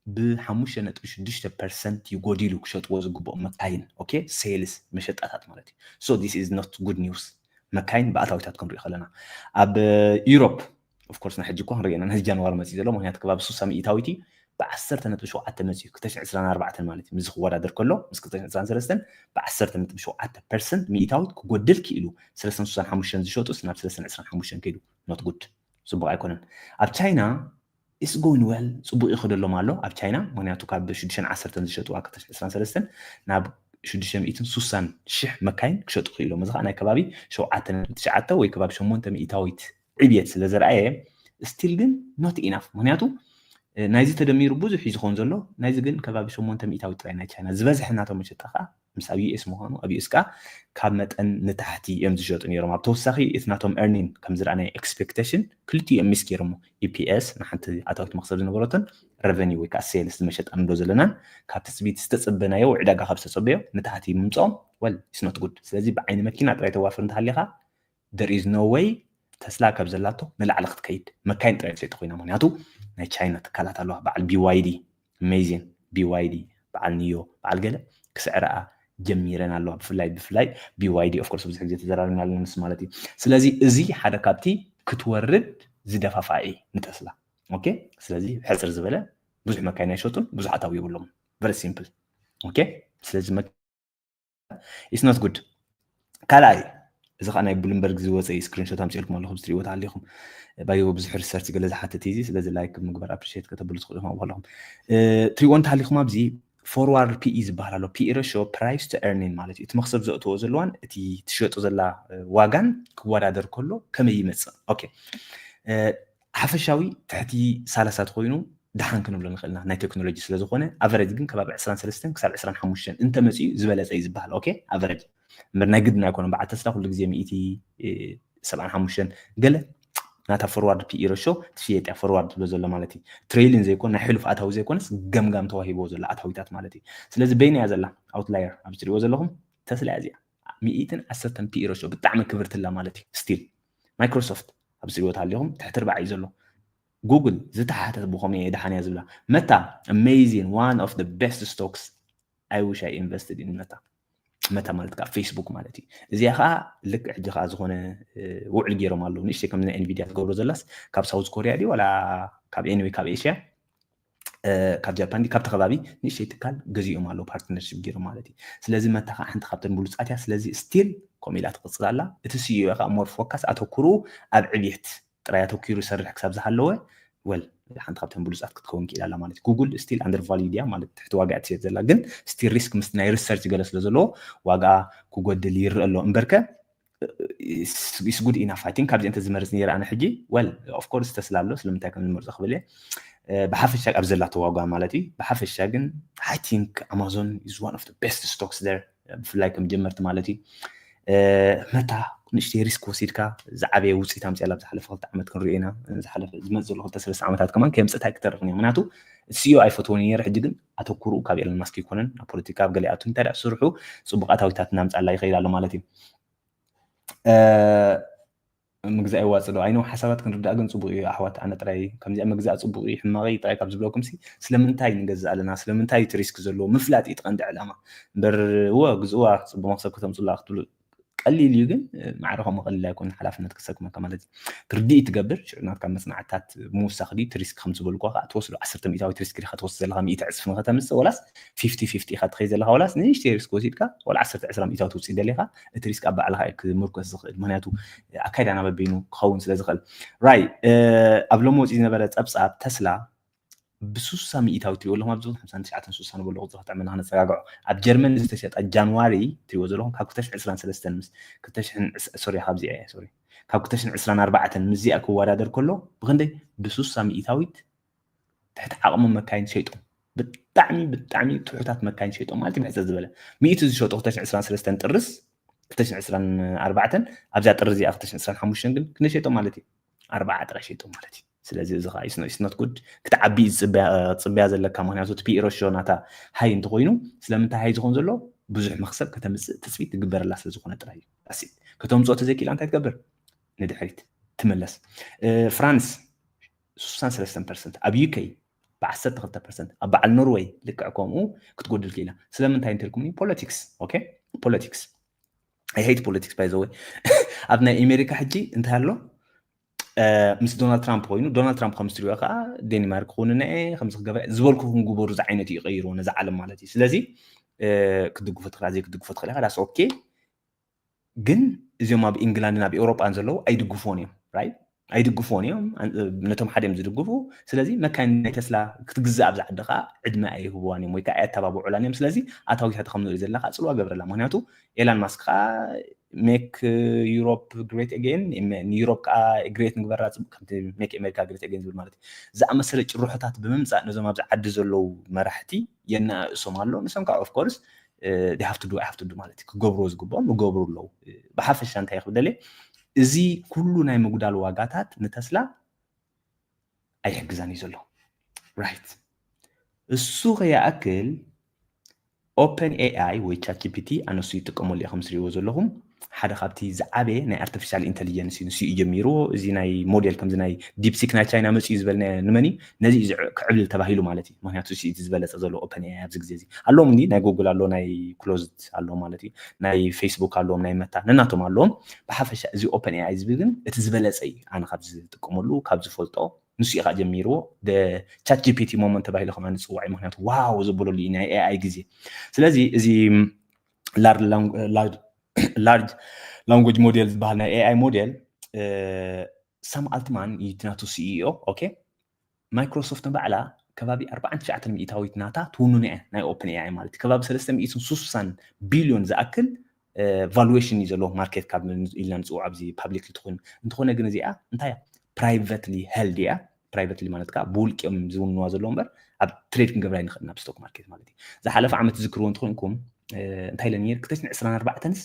ብሓሙሽተ ነጥቢ ሽዱሽተ ፐርሰንት እዩ ጎዲሉ ክሸጥዎ ዝግብኦም መካይን። ኦኬ፣ ሴልስ፣ መሸጣታት ማለት እዩ። So this is not good news። መካይን ብኣታዊታት ክንሪኦ ከለና ኣብ ዩሮፕ፣ of course ናይ ሕጂ እኳ ክንሪኦ ኢና፣ ናይ ጃንዋሪ መፅዩ ዘሎ፣ ምክንያቱ ከባቢ ሱሳ ሚእታዊት እዩ። ብዓሰርተ ነጥቢ ሸውዓተ መፅዩ ክልተ ሽሕን ዕስራን ኣርባዕተን ማለት እዩ። ምስዚ ክወዳደር ከሎ ምስ ክልተ ሽሕን ዕስራን ሰለስተን ብዓሰርተ ነጥቢ ሸውዓተ ፐርሰንት ሚእታዊት ክጎድል ክኢሉ። ሰለስተን ሱሳን ሓሙሽተን ዝሸጡስ ናብ ሰለስተን ዕስራን ሓሙሽተን ከይዱ። Not good፣ ፅቡቕ ኣይኮነን። ኣብ ቻይና it's going well፣ ፅቡቕ ይኸደሎም ኣሎ ኣብ ቻይና። ምክንያቱ ካብ ሽዱሽተን ዓሰርተን ዝሸጥዋ ክልተ ሽሕን ዕስራን ሰለስተን ናብ ሽዱሽተ ሚእትን ሱሳን ሽሕ መካይን ክሸጡ ክኢሎም። እዚ ከዓ ናይ ከባቢ ሸውዓተ ነጥቢ ትሽዓተ ወይ ከባቢ ሸሞንተ ሚእታዊት ዕብየት ስለ ዘርኣየ፣ still ግን not enough። ምክንያቱ ናይዚ ተደሚሩ ብዙሕ እዩ ዝኸውን ዘሎ። ናይዚ ግን ከባቢ ሸሞንተ ሚእታዊት ጥራይ ናይ ቻይና ዝበዝሐ ናቶም መሸጣ ከዓ ምስ ኣብ ዩ ኤስ ምዃኑ፣ ኣብ ዩ ኤስ ከዓ ካብ መጠን ንታሕቲ እዮም ዝሸጡ ነይሮም። ኣብ ተወሳኺ እቲ ናቶም earning ከም ዝረኣናዮ፣ expectation ክልቲኡ እዮም ሚስ ገይሮሞ። ኢ ፒ ኤስ ንሓንቲ ኣታዊት መኽሰብ ዝነበረቶን revenue ወይ ከዓ ሴልስ ዝመሸጣ ንብሎ ዘለናን ካብ ትፅቢት ዝተፀበናዮ ወይ ዕዳጋ ካብ ዝተፀበዮ ንታሕቲ ምምፅኦም፣ well it's not good። ስለዚ ብዓይኒ መኪና ጥራይ ተዋፍር እንተሃሊኻ there is no way ተስላ ካብ ዘላቶ ንላዕሊ ክትከይድ፣ መካይን ጥራይ ትሸይጥ ኮይና። ምክንያቱ ናይ ቻይና ትካላት ኣለዋ፣ በዓል ቢ ዋይ ዲ፣ amazing፣ ቢ ዋይ ዲ፣ በዓል ኒዮ፣ በዓል ገለ ክስዕረኣ ጀሚረን ኣለዋ። ብፍላይ ብፍላይ ቢ ዋይ ዲ of course ብዙሕ ግዜ ተዘራሪብና ኣለና ምስ ማለት እዩ። ስለዚ እዚ ሓደ ካብቲ ክትወርድ ዝደፋፍኣ እዩ ንተስላ። ኦኬ፣ ስለዚ ሕፅር ዝበለ ብዙሕ መካይን ኣይሸጡን፣ ብዙሕ ኣታዊ የብሎም። Very simple። ኦኬ፣ ስለዚ መ- it's not good። ካልኣይ፣ እዚ ከዓ ናይ ብሉምበርግ ዝወፀ እዩ፣ ስክሪንሾት ኣምፅኤልኩም ኣለኹ፣ ትሪእዎ ኣለኹም። ባይዎ ብዙሕ ሪሰርች ገለ ዝሓትት እዩ፣ ስለዚ ላይክ ምግባር ኣፕሪሼት ከተብሉ ትኽእሉ ኢኹም ኣለኹም። ትሪእዎ እንተሃሊኹም ኣብዚ ፎርዋርድ ፒ ኢ ዝበሃል ኣሎ። ፒ ኢ ሬሽዮ ፕራይስ ቱ ኤርኒንግ ማለት እዩ። እቲ መኽሰብ ዘእትዎ ዘለዋን እቲ ትሸጡ ዘላ ዋጋን ክወዳደር ከሎ ከመይ ይመፅእ? ኦኬ፣ ሓፈሻዊ ትሕቲ ሰላሳ ተኮይኑ ደሓን ክንብሎ ንኽእል ኢና፣ ናይ ቴክኖሎጂ ስለ ዝኾነ። ኣቨረጅ ግን ከባቢ ዕስራን ሰለስተን ክሳብ ዕስራን ሓሙሽተን እንተመፅኡ ዝበለፀ እዩ ዝበሃል። ኦኬ፣ ኣቨረጅ እምበር ናይ ግድን ኣይኮነን። በዓል ተስላ ኩሉ ግዜ ሚእቲ ሰብዓን ሓሙሽተን ገለ ናታ ፎርዋርድ ፒ ኢ ሬሽዮ ትሽየጥ እያ፣ ፎርዋርድ ትብሎ ዘሎ ማለት እዩ። ትሬይልን ዘይኮን ናይ ሕሉፍ ኣታዊ ዘይኮነስ ገምጋም ተዋሂብዎ ዘሎ ኣታዊታት ማለት እዩ። ስለዚ በይና እያ ዘላ ኣውትላየር ኣብዚ ትሪእዎ ዘለኹም ተስላ እያ እዚኣ። ሚእትን ዓሰርተን ፒ ኢ ሬሽዮ ብጣዕሚ ክብርትላ ማለት እዩ። ስቲል ማይክሮሶፍት ኣብዚ ትሪእዎ ኣለኹም ትሕቲ ርባዕ እዩ ዘሎ። ጉግል ዝተሓተ ብኸመይ እየ ደሓን እያ ዝብላ። መታ amazing one of the best stocks I wish I invested in መታ። መታ ማለት ከዓ ፌስቡክ ማለት እዩ። እዚኣ ከዓ ልክዕ ሕጂ ከዓ ዝኾነ ውዕል ገይሮም ኣለዉ። ንእሽተይ ከም ናይ ኤንቪዲያ ትገብሮ ዘላስ ካብ ሳውዝ ኮሪያ ድዩ ዋላ ካብ ኤኒወይ ካብ ኤሽያ ካብ ጃፓን ድዩ ካብቲ ከባቢ ንእሽተይ ትካል ገዚኦም ኣለዉ ፓርትነርሽፕ ገይሮም ማለት እዩ። ስለዚ መታ ከዓ ሓንቲ ካብተን ብሉፃት እያ። ስለዚ ስቲል ከምኡ ኢላ ትቕፅል ኣላ። እቲ ሲኢኦ ከዓ ሞር ፎካስ ኣተኩሩ ኣብ ዕብየት ጥራይ ኣተኪሩ ይሰርሕ ክሳብ ዝሃለወ ወል ሓንቲ ካብተን ብሉፃት ክትከውን ክኢላ ኣላ ማለት እዩ። ጉግል ስቲል ኣንደር ቫልዩ ድያ ማለት ትሕቲ ዋጋ እያ ትሸጥ ዘላ፣ ግን ስቲል ሪስክ ምስ ናይ ሪሰርች ገለ ስለ ዘለዎ ዋጋ ክጎድል ይረአ ኣሎ እምበርከ is good enough I think። ካብዚ እንተ ዝመርፅ ነይረ ኣነ ሕጂ well of course ተስላ ኣሎ ስለምንታይ ከም ዝመርፆ ክብል እየ ብሓፈሻ ኣብ ዘላቶ ዋጋ ማለት እዩ። ብሓፈሻ ግን I think Amazon is one of the best stocks there ብፍላይ ከም ጀመርቲ ማለት እዩ። መታ ንእሽተይ ሪስክ ወሲድካ ዝዓበየ ውፅኢት ኣምፅኣላ ብዝሓለፈ ክልተ ዓመት ክንሪኦ ኢና። ዝሓለፈ ዝመፅእ ዘሎ ክልተ ሰለስተ ዓመታት ከማን ከየምፅእታ ኣይክተርፍን እያ። ምክንያቱ ሲዮ ኣይፈትዎን ነይረ፣ ሕጂ ግን ኣተኩርኡ ካብ ኤለን ማስክ ይኮነን ናብ ፖለቲካ ኣብ ገለ ኣቱ እንታይ ደኣ ስርሑ ፅቡቅ ኣታዊታት እናምፅኣላ ይኸይድ ኣሎ ማለት እዩ። ምግዛእ ይዋፅእ ዶ? ኣይነው ሓሳባት ክንርዳእ ግን ፅቡቅ እዩ ኣሕዋት። ኣነ ጥራይ ከምዚኣ ምግዛእ ፅቡቅ እዩ ሕማቅ እዩ ጥራይ ካብ ዝብለኩም ሲ ስለምንታይ ንገዝእ ኣለና ስለምንታይ እቲ ሪስክ ዘለዎ ምፍላጥ እዩ ቀንዲ ዕላማ እምበር እወ ግዝእዋ ፅቡቅ መክሰብ ከተምፅላ ክትብሉ ቀሊል እዩ ግን ማዕረ ከምኡ ቀሊል ኣይኮን ሓላፍነት ክሰክመካ ማለት እዩ። ርድኢት ትገብር ሽዑ ናትካ መፅናዕትታት ምውሳክ ድዩ እቲ ሪስክ ከም ዝበልኩ ከዓ ትወስዶ ዓሰርተ ሚእታዊት ሪስክ ዲካ ትወስድ ዘለካ ሚእቲ ዕፅፊ ንከተምፅእ ወላስ ፊፍቲ ፊፍቲ ኢካ ትኸይድ ዘለካ ወላስ ንእሽተይ ሪስክ ወሲድካ ወላ ዓሰርተ ዕስራ ሚእታዊ ትውፅእ ደሊካ እቲ ሪስክ ኣብ ባዕልካ እዩ ክምርኮስ ዝኽእል ምክንያቱ ኣካይዳና በበይኑ ክኸውን ስለ ዝኽእል ራይ ኣብ ሎሚ ወፂኡ ዝነበረ ፀብፃብ ተስላ ብሱሳ ሚእታዊ ትሪእዎ ኣለኹም ኣብዚ ሓምሳን ትሽዓተን ሱሳ ንበሎ ቁፅሪ ክጥዕመና ክነፀጋግዖ ኣብ ጀርመን ዝተሸጠ ጃንዋሪ ትሪእዎ ዘለኹም ካብ ክልተ ሽሕን ዕስራን ሰለስተን ምስ ክልተ ሽሕን ሶሪ ካብዚኣ እያ ሶሪ ካብ ክልተ ሽሕን ዕስራን ኣርባዕተን ምስዚኣ ክወዳደር ከሎ ብክንደይ ብሱሳ ሚእታዊት ትሕቲ ዓቕሞም መካይን ሸይጦም ብጣዕሚ ብጣዕሚ ትሑታት መካይን ሸይጦም ማለት እዩ። ብሕፅር ዝበለ ሚእቲ ዝሸጡ ክልተ ሽሕን ዕስራን ሰለስተን ጥርስ ክልተ ሽሕን ዕስራን ኣርባዕተን ኣብዚኣ ጥሪ እዚኣ ክልተ ሽሕን ዕስራን ሓሙሽተን ግን ክንደይ ሸይጦም ማለት እዩ? ኣርባዓ ጥራይ ሸይጦም ማለት እዩ። ስለዚ እዚ ከዓ is not good። ክትዓቢ እዩ ዝፅበያ ዘለካ፣ ምክንያቱ እቲ ፒኢ ሬሽዮ ናታ ሃይ እንተኮይኑ ስለምንታይ ሃይ ዝኮን ዘሎ ብዙሕ መክሰብ ከተምፅእ ትፅቢት ትግበረላ ስለዝኮነ ጥራይ እዩ። ኣሲ ከተምፅኦ ተዘይክኢላ እንታይ ትገብር? ንድሕሪት ትምለስ። ፍራንስ ሱሳን ሰለስተን ፐርሰንት፣ ኣብ ዩኬ ብዓሰርተ ክልተ ፐርሰንት፣ ኣብ በዓል ኖርወይ ልክዕ ከምኡ ክትጎድል ክኢላ። ስለምንታይ እንተልኩምኒ ፖለቲክስ። ኦኬ ፖለቲክስ፣ I hate politics by the way። ኣብ ናይ ኣሜሪካ ሕጂ እንታይ ኣሎ? ምስ ዶናልድ ትራምፕ ኮይኑ፣ ዶናልድ ትራምፕ ከምዚ ትሪኦ ከዓ ዴንማርክ ክውንነ እየ ከምዚ ክገብር ዝበልኩ ክንግበሩ ዝዓይነቱ እዩ ቀይርዎ ነዚ ዓለም ማለት እዩ። ስለዚ ክትድግፎ ትኽእል ዘይክትድግፎ ትኽእል ኢኻ። ዳስ ኦኬ። ግን እዚኦም ኣብ ኢንግላንድን ኣብ ኤውሮጳን ዘለዉ ኣይድግፎን እዮም። ራይት፣ ኣይድግፎን እዮም። ነቶም ሓደ እዮም ዝድግፉ። ስለዚ መካይን ናይ ተስላ ክትግዛእ ኣብዚ ዓዲ ከዓ ዕድመ ኣይህብዋን እዮም ወይ ከዓ ኣየተባብዑላን እዮም። ስለዚ ኣታዊታታ ከም ንሪኦ ዘለና ከዓ ፅልዋ ገብረላ። ምክንያቱ ኤላን ማስክ ከዓ ሜክ ዩሮፕ ግሬት ኣጌን፣ ዩሮፕ ከዓ ግሬት ንግበራ፣ ከምቲ ሜክ ኣሜሪካ ግሬት ኣጌን ዝብል ማለት እዩ። ዝኣመሰለ ጭርሖታት ብምምፃእ ነዞም ኣብዚ ዓዲ ዘለዉ መራሕቲ የናእሶም ኣሎ። ንሶም ከዓ ኦፍኮርስ they have to do፣ I have to do ማለት እዩ። ክገብርዎ ዝግብኦም ይገብሩ ኣለዉ። ብሓፈሻ እንታይ ክብደለ፣ እዚ ኩሉ ናይ ምጉዳል ዋጋታት ንተስላ ኣይሕግዛን እዩ ዘሎ። ራይት፣ እሱ ከይኣክል ኦፐን ኤኣይ ወይ ቻት ጂፒቲ ኣነሱ ይጥቀመሉ እየ። ከም ትሪእዎ ዘለኹም ሓደ ካብቲ ዝዓበየ ናይ ኣርቲፊሻል ኢንተሊጀንስ እዩ። ንሱ እዩ ጀሚርዎ። እዚ ናይ ሞዴል ከምዚ ናይ ዲፕሲክ ናይ ቻይና መፅኡ ዝበልናዮ ንመን እዩ? ነዚ እዩ ዝዕ- ክዕብልል ተባሂሉ ማለት እዩ። ምክንያቱ እዚ እቲ ዝበለፀ ዘሎ ኦፐን ኤኣይ ኣብዚ ግዜ እዚ። ኣለዎም እንዲ ናይ ጉግል ኣሎ፣ ናይ ክሎዝድ ኣሎ ማለት እዩ፣ ናይ ፌስቡክ ኣለዎም፣ ናይ መታ ነናቶም ኣለዎም። ብሓፈሻ እዚ ኦፐን ኤኣይ ዝብል ግን እቲ ዝበለፀ እዩ። ኣነ ካብ ዝጥቀመሉ ካብ ዝፈልጦ ንሱ እዩ ከዓ ጀሚርዎ። ቻት ጂፒቲ ሞመንት ተባሂሉ ከማ ንፅዋዕ እዩ። ምክንያቱ ዋው ዘበለሉ እዩ ናይ ኤኣይ ግዜ። ስለዚ እዚ ላርጅ ላንጉጅ ሞዴል ዝበሃል ናይ ኤኣይ ሞዴል ሳም ኣልትማን እዩ እቲ ናቱ ሲኢኦ። ኦኬ፣ ማይክሮሶፍት ንባዕላ ከባቢ ኣርባዓን ትሽዓተን ሚእታዊት ናታ ትውንኖ እያ ናይ ኦፕን ኤኣይ ማለት እዩ። ከባቢ ሰለስተ ሚእትን ሱሳን ቢልዮን ዝኣክል ቫሉዌሽን እዩ ዘለዎ ማርኬት ካብ ኢልና ንፅውዖ ኣብዚ ፓብሊክ ትኾን። እንተኾነ ግን እዚኣ እንታይ እያ? ፕራይቨትሊ ሄልድ እያ። ፕራይቨትሊ ማለት ከዓ ብውልቂኦም ዝውንዋ ዘለዉ እምበር ኣብ ትሬድ ክንገብራ ይንኽእል ናብ ስቶክ ማርኬት ማለት እዩ። ዝሓለፈ ዓመት ትዝክርዎ እንተኾይንኩም እንታይ ኢለ ነይር? ክልተ ሽሕን ዕስራን ኣርባዕተንስ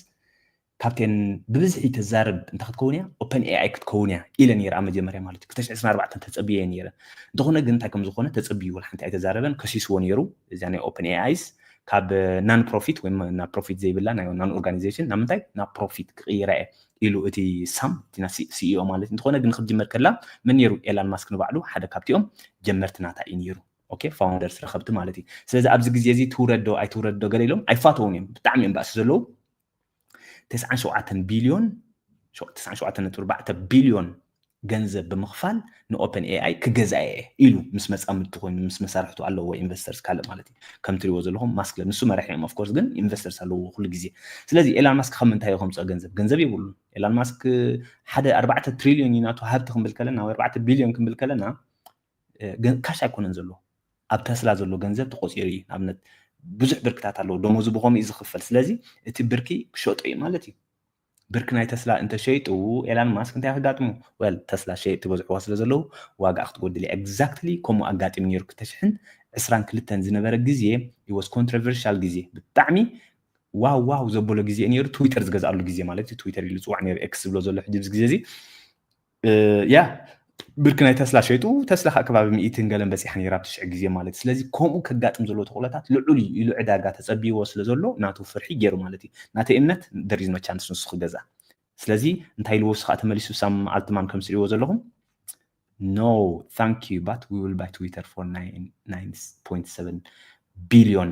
ካብተን ብብዝሒ ተዛርብ እንታይ ክትከውን እያ? ኦፐን ኤኣይ ክትከውን እያ ኢለ ነይረ ኣብ መጀመርያ ማለት እዩ። ክልተ ሽሕን ዕስራን ኣርባዕተን ተፀብየ እየ ነይረ። እንተኾነ ግን እንታይ ከም ዝኾነ ተፀብዩ ወላ ሓንቲ ኣይተዛረበን፣ ከሲስዎ ነይሩ። እዚኣ ናይ ኦፐን ኤኣይስ ካብ ናን ፕሮፊት ወይ ናብ ፕሮፊት ዘይብላ ናይ ናን ኦርጋናይዜሽን ናብ ምንታይ? ናብ ፕሮፊት ክቕይራ እየ ኢሉ እቲ ሳም እቲ ሲኢኦ ማለት። እንተኾነ ግን ክጅመር ከላ መን ነይሩ? ኤላን ማስክ ንባዕሉ ሓደ ካብቲኦም ጀመርቲ ናታ እዩ ነይሩ። ኦኬ፣ ፋውንደርስ ረኸብቲ ማለት እዩ። ስለዚ ኣብዚ ግዜ እዚ ትውረድ ዶ ኣይትውረድ ዶ ገለ ኢሎም ኣይፋተውን እዮም። ብጣዕሚ እዮም ባእሲ ዘለዉ። ተስዓን ሸውዓተን ቢልዮን፣ ተስዓን ሸውዓተን ነጥቢ ኣርባዕተ ቢልዮን ገንዘብ ብምኽፋል ንኦፐን ኤኣይ ክገዝኣ እየ ኢሉ ምስ መፃምድቲ ኮይኑ ምስ መሳርሕቱ ኣለዎ ኢንቨስተርስ ካልእ ማለት እዩ። ከም ትሪእዎ ዘለኹም ማስክ ንሱ መራሒ እዮም። ኦፍኮርስ ግን ኢንቨስተርስ ኣለዎ ኩሉ ግዜ። ስለዚ ኤላን ማስክ ካብ ምንታይ ከምፅኦ ገንዘብ? ገንዘብ የብሉን። ኤላን ማስክ ሓደ ኣርባዕተ ትሪልዮን እዩ ናቱ ሃብቲ ክንብል ከለና ወይ ኣርባዕተ ቢልዮን ክንብል ከለና ካሽ ኣይኮነን ዘሎ፣ ኣብ ተስላ ዘሎ ገንዘብ ተቆፂሩ እዩ። ንኣብነት ብዙሕ ብርክታት ኣለዎ፣ ደሞዙ ብኸምኡ እዩ ዝኽፈል። ስለዚ እቲ ብርኪ ክሸጦ እዩ ማለት እዩ። ብርኪ ናይ ተስላ እንተሸይጡ ኤላን ማስክ እንታይ ክጋጥሙ? ወል ተስላ ሸየጥቲ በዝሕዋ ስለ ዘለዉ ዋጋ ክትጎድል እያ። ኤግዛክትሊ ከምኡ ኣጋጢሙ ነይሩ። ክልተ ሽሕን ዕስራን ክልተን ዝነበረ ግዜ was ኮንትሮቨርሻል ግዜ፣ ብጣዕሚ ዋው ዋው ዘበሎ ግዜ ነይሩ። ትዊተር ዝገዝኣሉ ግዜ ማለት እዩ። ትዊተር ኢሉ ዝፅዋዕ ነይሩ፣ ኤክስ ዝብሎ ዘሎ ሕጂ ኣብዚ ግዜ እዚ ያ ብርኪ ናይ ተስላ ሸይጡ። ተስላ ከዓ ከባቢ ሚእትን ገለን በፂሓ ነይራ ኣብቲ ሽዕ ግዜ ማለት እዩ። ስለዚ ከምኡ ከጋጥም ዘለዎ ተኽእሎታት ልዑል እዩ ኢሉ ዕዳጋ ተፀቢይዎ ስለ ዘሎ ናቱ ፍርሒ ገይሩ ማለት እዩ። ናተይ እምነት there is no chance ንሱ ክገዝኣ። ስለዚ እንታይ ኢልዎ እሱ ከዓ ተመሊሱ ሳም ኣልትማን ከም ትሪእዎ ዘለኹም no thank you but we will buy Twitter for nine point seven billion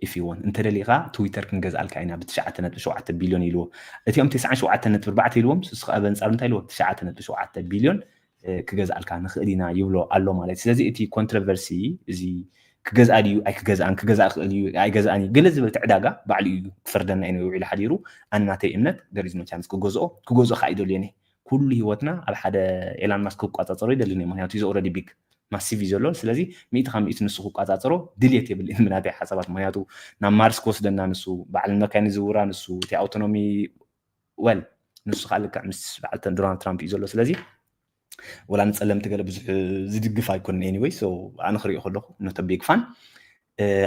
if you want። እንተደሊኻ ትዊተር ክንገዝኣልካ ኢና ብትሽዓተ ነጥቢ ሸውዓተ ቢልዮን ኢልዎ። እቲኦም ተስዓን ሸውዓተን ነጥቢ ኣርባዕተ ኢልዎም፣ ንሱ ከዓ በንፃሩ እንታይ ኢልዎ? ትሽዓተ ነጥቢ ሸውዓተ ቢልዮን ክገዝኣልካ ንኽእል ኢና ይብሎ ኣሎ ማለት እዩ። ስለዚ እቲ ኮንትሮቨርሲ እዚ ክገዝኣ ድዩ ኣይክገዝኣን፣ ክገዝኣ ክእል እዩ ኣይገዝኣን እዩ ገለ ዝበል እቲ ዕዳጋ ባዕሉ እዩ ክፈርደና እዩ ውዒሉ ሓዲሩ። ኣነ ናተይ እምነት there is no chance ክገዝኦ ክገዝኦ ከዓ ይደልዮ እየ። ኩሉ ህይወትና ኣብ ሓደ ኤላን ማስክ ክቋፃፀሮ ይደልን እዩ። ምክንያቱ is already big ማሲቭ እዩ ዘሎ። ስለዚ ሚእቲ ካብ ሚእቲ ንሱ ክቋፃፀሮ ድልየት የብልን ብናተይ ሓሳባት። ምክንያቱ ናብ ማርስ ክወስደና ንሱ፣ በዓል መካይን ዝውራ ንሱ፣ እቲ ኣውቶኖሚ ወል ንሱ ከዓ ልክዕ ምስ በዓል ዶናልድ ትራምፕ እዩ ዘሎ። ስለዚ ወላ ንፀለምቲ ገለ ብዙሕ ዝድግፍ ኣይኮንን። Anyway so ኣነ ክሪኦ ከለኹ not a big fan።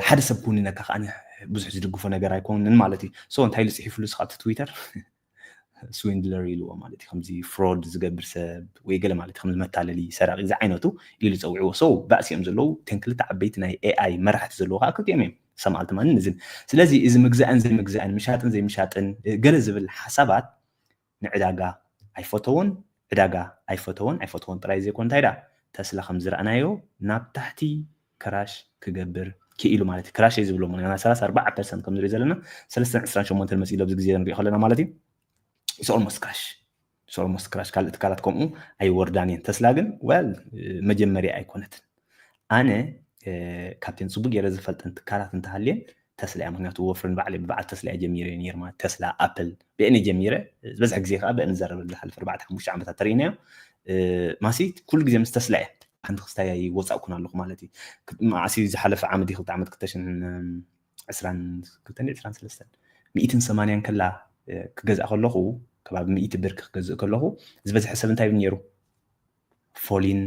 ሓደ ሰብ ክውንነካ ከዓ ብዙሕ ዝድግፎ ነገር ኣይኮንን ማለት እዩ። ሶ እንታይ ኢሉ ፅሒፍሉ ስኻብቲ ትዊተር? ስዊንድለር ኢልዎ ማለት እዩ። ከምዚ ፍሮድ ዝገብር ሰብ ወይ ገለ ማለት ከምዚ መታለሊ ሰራቂ ዝዓይነቱ ኢሉ ፀውዕዎ። ሶ ባእሲ እዮም ዘለዉ። ተን ክልተ ዓበይቲ ናይ ኤኣይ መራሕቲ ዘለዉ ከዓ ክልቲኦም እዮም። ሰም ኣልትማንን እዝን። ስለዚ እዚ ምግዛእን ዘይምግዛእን፣ ምሻጥን ዘይምሻጥን፣ ገለ ዝብል ሓሳባት ንዕዳጋ ኣይፈተዎን፣ ዕዳጋ ኣይፈተዎን ኣይፈተዎን ጥራይ ዘይኮን እንታይ ደኣ ተስላ ከም ዝረኣናዮ ናብ ታሕቲ ክራሽ ክገብር ክኢሉ ማለት እዩ። ክራሽ እየ ዝብሎ ምክንያቱ ሰላሳ ኣርባዓ ፐርሰንት ከም ንሪኦ ዘለና ሰለስተ ዕስራን ሸሞንተን መፂኡ ኣብዚ ግዜ ንሪኦ ከለና ማለት እዩ። ኦልሞስት ክራሽ ኦልሞስት ክራሽ ካልእ ትካላት ከምኡ ኣይወርዳን እየን። ተስላ ግን ወል መጀመርያ ኣይኮነትን። ኣነ ካብተን ፅቡቅ ገይረ ዝፈልጠን ትካላት እንተሃልየን ተስላ እያ። ምክንያቱ ወፍርን ባዕለ ብበዓል ተስላ እያ ጀሚረ ነይር ማለት ተስላ ኣፕል ብእኔ ጀሚረ ዝበዝሕ ግዜ ከዓ ብእኔ ዘረበሉ ዝሓለፈ ኣርባዕተ ሓሙሽተ ዓመታት ተርእናዮ ማሲ ኩሉ ግዜ ምስ ተስላ እየ ሓንቲ ክስታይ ወፃእኩን ኣለኹ ማለት እዩ። መዓሲ ዝሓለፈ ዓመት ክልተ ዓመት ክልተ ሽሕን ዕስራን ክልተን ዕስራን ሰለስተን ሚእትን ሰማንያን ከላ ክገዝእ ከለኹ ከባቢ ሚእቲ ብር ክገዝእ ከለኹ ዝበዝሐ ሰብ እንታይ ይብል ነይሩ? ፎሊን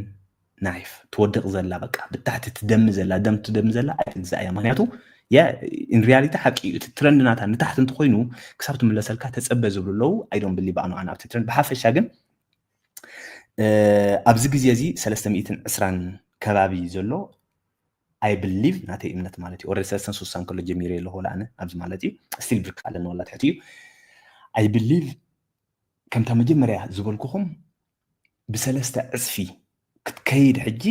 ናይፍ ትወድቕ ዘላ በቃ ብታሕቲ ትደሚ ዘላ ደም ትደሚ ዘላ ኣይትግዛእ እያ። ምክንያቱ ያ ኢን ሪያሊቲ ሓቂ እዩ። እቲ ትረንድ ናታ ንታሕቲ እንተኮይኑ ክሳብ ትምለሰልካ ተፀበ ዝብሉ ኣለዉ። ኣይ ዶንት ብሊቭ ኣኑ ኣነ ኣብቲ ትረንድ ብሓፈሻ ግን ኣብዚ ግዜ እዚ ሰለስተ ሚእትን ዕስራን ከባቢ ዘሎ ኣይ ብሊቭ ናተይ እምነት ማለት እዩ። ኦረዲ ሰለስተን ሱሳን ከሎ ጀሚረ ኣለኹ ወላ ኣነ ኣብዚ ማለት እዩ ስቲል ብርክ ኣለኒ ወላ ትሕቲ እዩ። ኣይ ብሊቭ ከምታ መጀመርያ ዝበልኩኹም ብሰለስተ ዕፅፊ ክትከይድ ሕጂ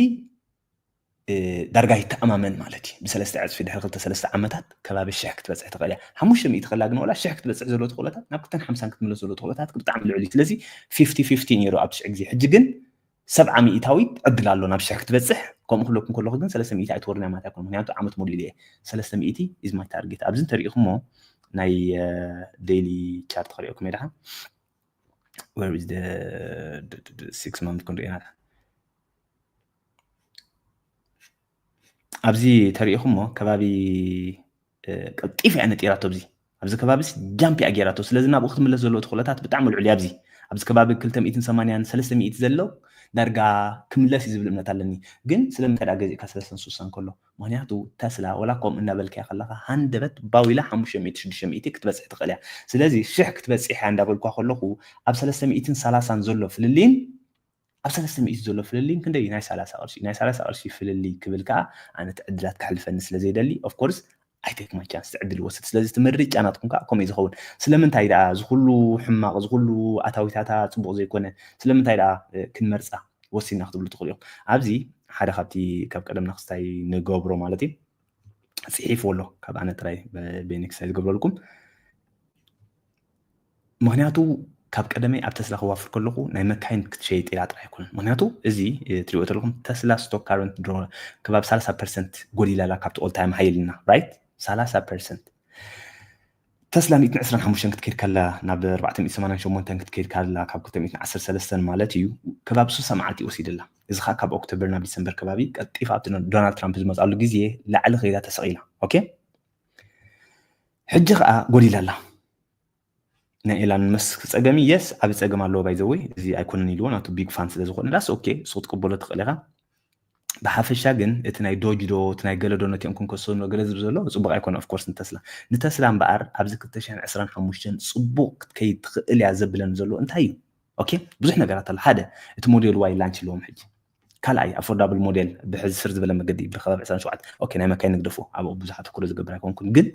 ዳርጋ ይተኣማመን ማለት እዩ። ብሰለስተ ዕፅፊ ድሕሪ ክልተ ሰለስተ ዓመታት ከባቢ ሽሕ ክትበፅሕ ትኽእል እያ። ሓሙሽተ ሚእቲ ከላ ግን ወላ ሽሕ ክትበፅሕ ዘሎ ተኽእሎታት ናብ ክልተን ሓምሳን ክትምለስ ዘሎ ተኽእሎታት ብጣዕሚ ልዑል እዩ። ስለዚ ፊፍቲ ፊፍቲ ነይሩ ኣብ ትሽዒ ግዜ። ሕጂ ግን ሰብዓ ሚእታዊት ዕድል ኣሎ ናብ ሽሕ ክትበፅሕ። ከምኡ ክብለኩም ከለኹ ግን ሰለስተ ሚእቲ ኣይትወርድን እያ ማለት ኣይኮነን። ምክንያቱ ዓመት ሙሉእ ኢለ እየ ሰለስተ ሚእቲ is my target። ኣብዚ እንተሪኢኹሞ ናይ ዴይሊ ቻርት ክሪኦኩም እየ ደሓን where is the six month ክንሪኦ ኢና ደሓን ኣብዚ ተሪኢኹሞ ከባቢ ቀልጢፍ እያ ነጢራቶ ኣብዚ ኣብዚ ከባቢ ጃምፕ እያ ገይራቶ። ስለዚ ናብኡ ክትምለስ ዘለዎ ተኽእሎታት ብጣዕሚ ልዑል እዩ። ኣብዚ ኣብዚ ከባቢ ክልተ ሚእትን ሰማንያን ሰለስተ ሚእቲ ዘሎ ዳርጋ ክምለስ እዩ ዝብል እምነት ኣለኒ። ግን ስለምንታይ ደኣ ገዚእካ ሰለስተን ሱሳን ከሎ? ምክንያቱ ተስላ ወላ ከምኡ እናበልካያ ከለካ ሃንደበት ባዊላ ሓሙሽተ ሚእቲ ሽዱሽተ ሚእቲ ክትበፅሕ ትኽእል እያ። ስለዚ ሽሕ ክትበፅሕ እያ እንዳበልኳ ከለኹ ኣብ ሰለስተ ሚእትን ሰላሳን ዘሎ ፍልልይን ኣብ ሰለስተ ሚእቲ ዘሎ ፍልልይ ክንደይ ናይ ሰላሳ ቅርሺ ናይ ሰላሳ ቅርሺ ፍልልይ ክብል ከዓ ኣነ እቲ ዕድላት ከሕልፈኒ ስለ ዘይደሊ of course I take my chance እቲ ዕድል ወስድ። ስለዚ እቲ ምርጫ ናትኩም ከዓ ከምኡ እዩ ዝኸውን። ስለምንታይ ደኣ ዝኩሉ ሕማቕ ዝኩሉ ኣታዊታታ ፅቡቕ ዘይኮነ ስለምንታይ ደኣ ክንመርፃ ወሲና ክትብሉ ትኽእሉ ኢኹም። ኣብዚ ሓደ ካብቲ ካብ ቀደምና ክስታይ ንገብሮ ማለት እዩ ፅሒፍዎ ኣሎ ካብ ኣነ ጥራይ ቤኒክሳይ ዝገብረልኩም ምክንያቱ ካብ ቀደመይ ኣብ ተስላ ክዋፍር ከለኹ ናይ መካይን ክትሸይጥ ኢላ ጥራይ ኣይኮነን። ምክንያቱ እዚ ትሪኦ ዘለኹም ተስላ ስቶክ ካረንት ድሮ ከባቢ ሰላሳ ፐርሰንት ጎዲላላ ካብቲ ኦልታይም ሃይልና ራይት ሰላሳ ፐርሰንት ተስላ ሚእትን ዕስራን ሓሙሽተን ክትከይድ ከላ ናብ ኣርባዕተ ሚእትን ሰማንያን ሸሞንተን ክትከይድ ከላ ካብ ክልተ ሚእትን ዓሰርተ ሰለስተን ማለት እዩ ከባቢ ሱሳ መዓልቲ ወሲድላ። እዚ ከዓ ካብ ኦክቶበር ናብ ዲሰምበር ከባቢ ቀልጢፋ ኣብቲ ዶናልድ ትራምፕ ዝመፅኣሉ ግዜ ላዕሊ ከይዳ ተሰቒላ። ኦኬ ሕጂ ከዓ ጎዲላ ኣላ። ናይ ኤላን መስክ ፀገሚ የስ ዓብ ፀገም ኣለዎ ባይዘወይ እዚ ኣይኮነን ኢልዎ ናቱ ቢግ ፋን ስለ ዝኾነ ዳስ ኦኬ እሱ ክትቅበሎ ትኽእል ኢኻ። ብሓፈሻ ግን እቲ ናይ ዶጅ ዶ እቲ ናይ ገለ ዶ ነቲኦም ክንከሰኑ ገለ ዝብል ዘሎ ፅቡቅ ኣይኮነ ኦፍኮርስ ንተስላ ንተስላ እምበኣር ኣብዚ ክልተ ሽሕን ዕስራን ሓሙሽተን ፅቡቅ ክትከይድ ትኽእል እያ ዘብለን ዘሎ እንታይ እዩ? ኦኬ ብዙሕ ነገራት ኣሎ ሓደ እቲ ሞዴል ዋይ ላንች ኣለዎም ሕጂ ካልኣይ ኣፎርዳብል ሞዴል ብሕዚ ስር ዝበለ መገዲ ብከባቢ ዕስራን ሸውዓተን ኦኬ ናይ መካይን ንግደፎ ኣብኡ ብዙሕ ኣተኩሮ ዝገብር ኣይኮንኩን ግን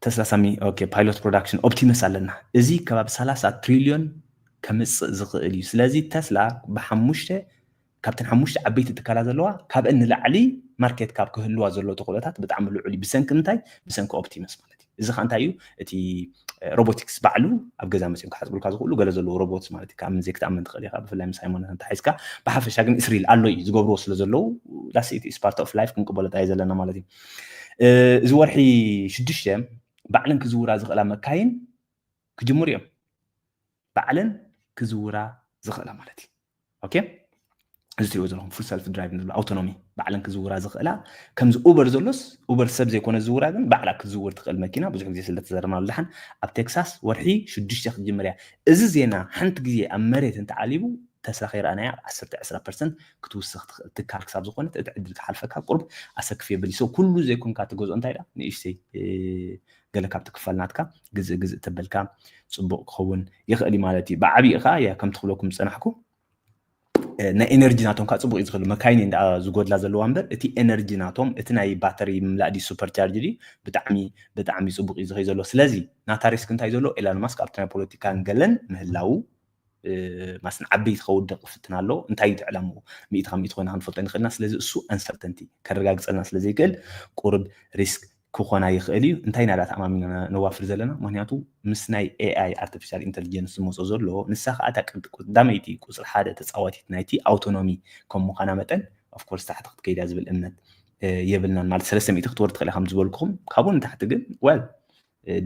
ተስላ ሳሚ ኦኬ ፓይሎት ፕሮዳክሽን ኦፕቲመስ ኣለና እዚ ከባቢ ሰላሳ ትሪልዮን ከምፅእ ዝኽእል እዩ ስለዚ ተስላ ብሓሙሽተ ካብተን ሓሙሽተ ዓበይቲ ትካላት ዘለዋ ካብአን ንላዕሊ ማርኬት ካብ ክህልዋ ዘሎ ተኽእሎታት ብጣዕሚ ልዑል እዩ ብሰንኪ እንታይ ብሰንኪ ኦፕቲመስ ማለት እዩ እዚ ከዓ እንታይ እዩ እቲ ሮቦቲክስ ባዕሉ ኣብ ገዛ መፅኦም ክሓፅብልካ ዝኽእሉ ገለ ዘለዉ ሮቦትስ ማለት እዩ ካብ ምንዘይ ክትኣምን ትኽእል ኢኻ ብፍላይ ምስ ሃይማኖት እንተሓይዝካ ብሓፈሻ ግን እስሪል ኣሎ እዩ ዝገብርዎ ስለ ዘለዉ that's it is part of life ክንቅበሎ ጥራይ ዘለና ማለት እዩ እዚ ወርሒ ሽዱሽተ ባዕለን ክዝውራ ዝኽእላ መካይን ክጅምሩ እዮም ባዕለን ክዝውራ ዝኽእላ ማለት እዩ ኦኬ እዚ ትሪኦ ዘለኹም ፉል ሰልፍ ድራይቭ ንብሎ ኣውቶኖሚ ባዕለን ክዝውራ ዝኽእላ ከምዚ ኡበር ዘሎስ ኡበር ሰብ ዘይኮነ ዝውራ ግን ባዕላ ክትዝውር ትኽእል መኪና ብዙሕ ግዜ ስለ ተዘረብናሉ ዝሓን ኣብ ቴክሳስ ወርሒ ሽዱሽተ ክትጅምር እያ እዚ ዜና ሓንቲ ግዜ ኣብ መሬት እንተዓሊቡ ተስላ ከይረኣናያ ዓሰርተ ዕስራ ፐርሰንት ክትውስኽ ትኽእል ትካል ክሳብ ዝኾነት እቲ ዕድል ክሓልፈካ ቁርብ ኣሰክፍ የብል። So ኩሉ ዘይኮንካ ትገዝኦ እንታይ ዳ ንእሽተይ ገለ ካብቲ ክፋል ናትካ ግዝእ ግዝእ ተበልካ ፅቡቕ ክኸውን ይኽእል እዩ ማለት እዩ። ብዓብይኡ ከዓ ከምቲ ክብለኩም ዝፀናሕኩ ናይ ኤነርጂ ናቶም ከዓ ፅቡቅ እዩ ዝኽእል። መካይን እንዳ ዝጎድላ ዘለዋ እምበር እቲ ኤነርጂ ናቶም እቲ ናይ ባተሪ ምላእ ድዩ ሱፐር ቻርጅ ድዩ ብጣዕሚ ብጣዕሚ ፅቡቅ እዩ ዝኸይ ዘሎ። ስለዚ ናታ ሪስክ እንታይ ዘሎ ኤላን ማስክ ኣብቲ ናይ ፖለቲካን ገለን ምህላው ማስን ዓበይቲ ከውድቕ ይፍትን ኣሎ። እንታይ እዩ እቲ ዕላምኡ? ሚእቲ ካብ ሚእቲ ኮይና ክንፈልጦ ንኽእልና። ስለዚ እሱ ኣንሰርተንቲ ከረጋግፀልና ስለ ዘይክእል ቁርብ ሪስክ ክኾና ይኽእል እዩ። እንታይ ኢና ዳ ተኣማሚና ነዋፍር ዘለና? ምክንያቱ ምስ ናይ ኤኣይ ኣርቲፊሻል ኢንተሊጀንስ ዝመፆ ዘሎ ንሳ ከዓ እታ ቀዳመይቲ ቁፅሪ ሓደ ተፃዋቲት ናይቲ ኣውቶኖሚ ከም ምዃና መጠን ኦፍኮርስ ታሕቲ ክትከይዳ ዝብል እምነት የብልናን። ማለት ሰለስተ ሚእቲ ክትወርድ ትኽእል ከም ዝበልኩኹም ካብኡ ንታሕቲ ግን ወል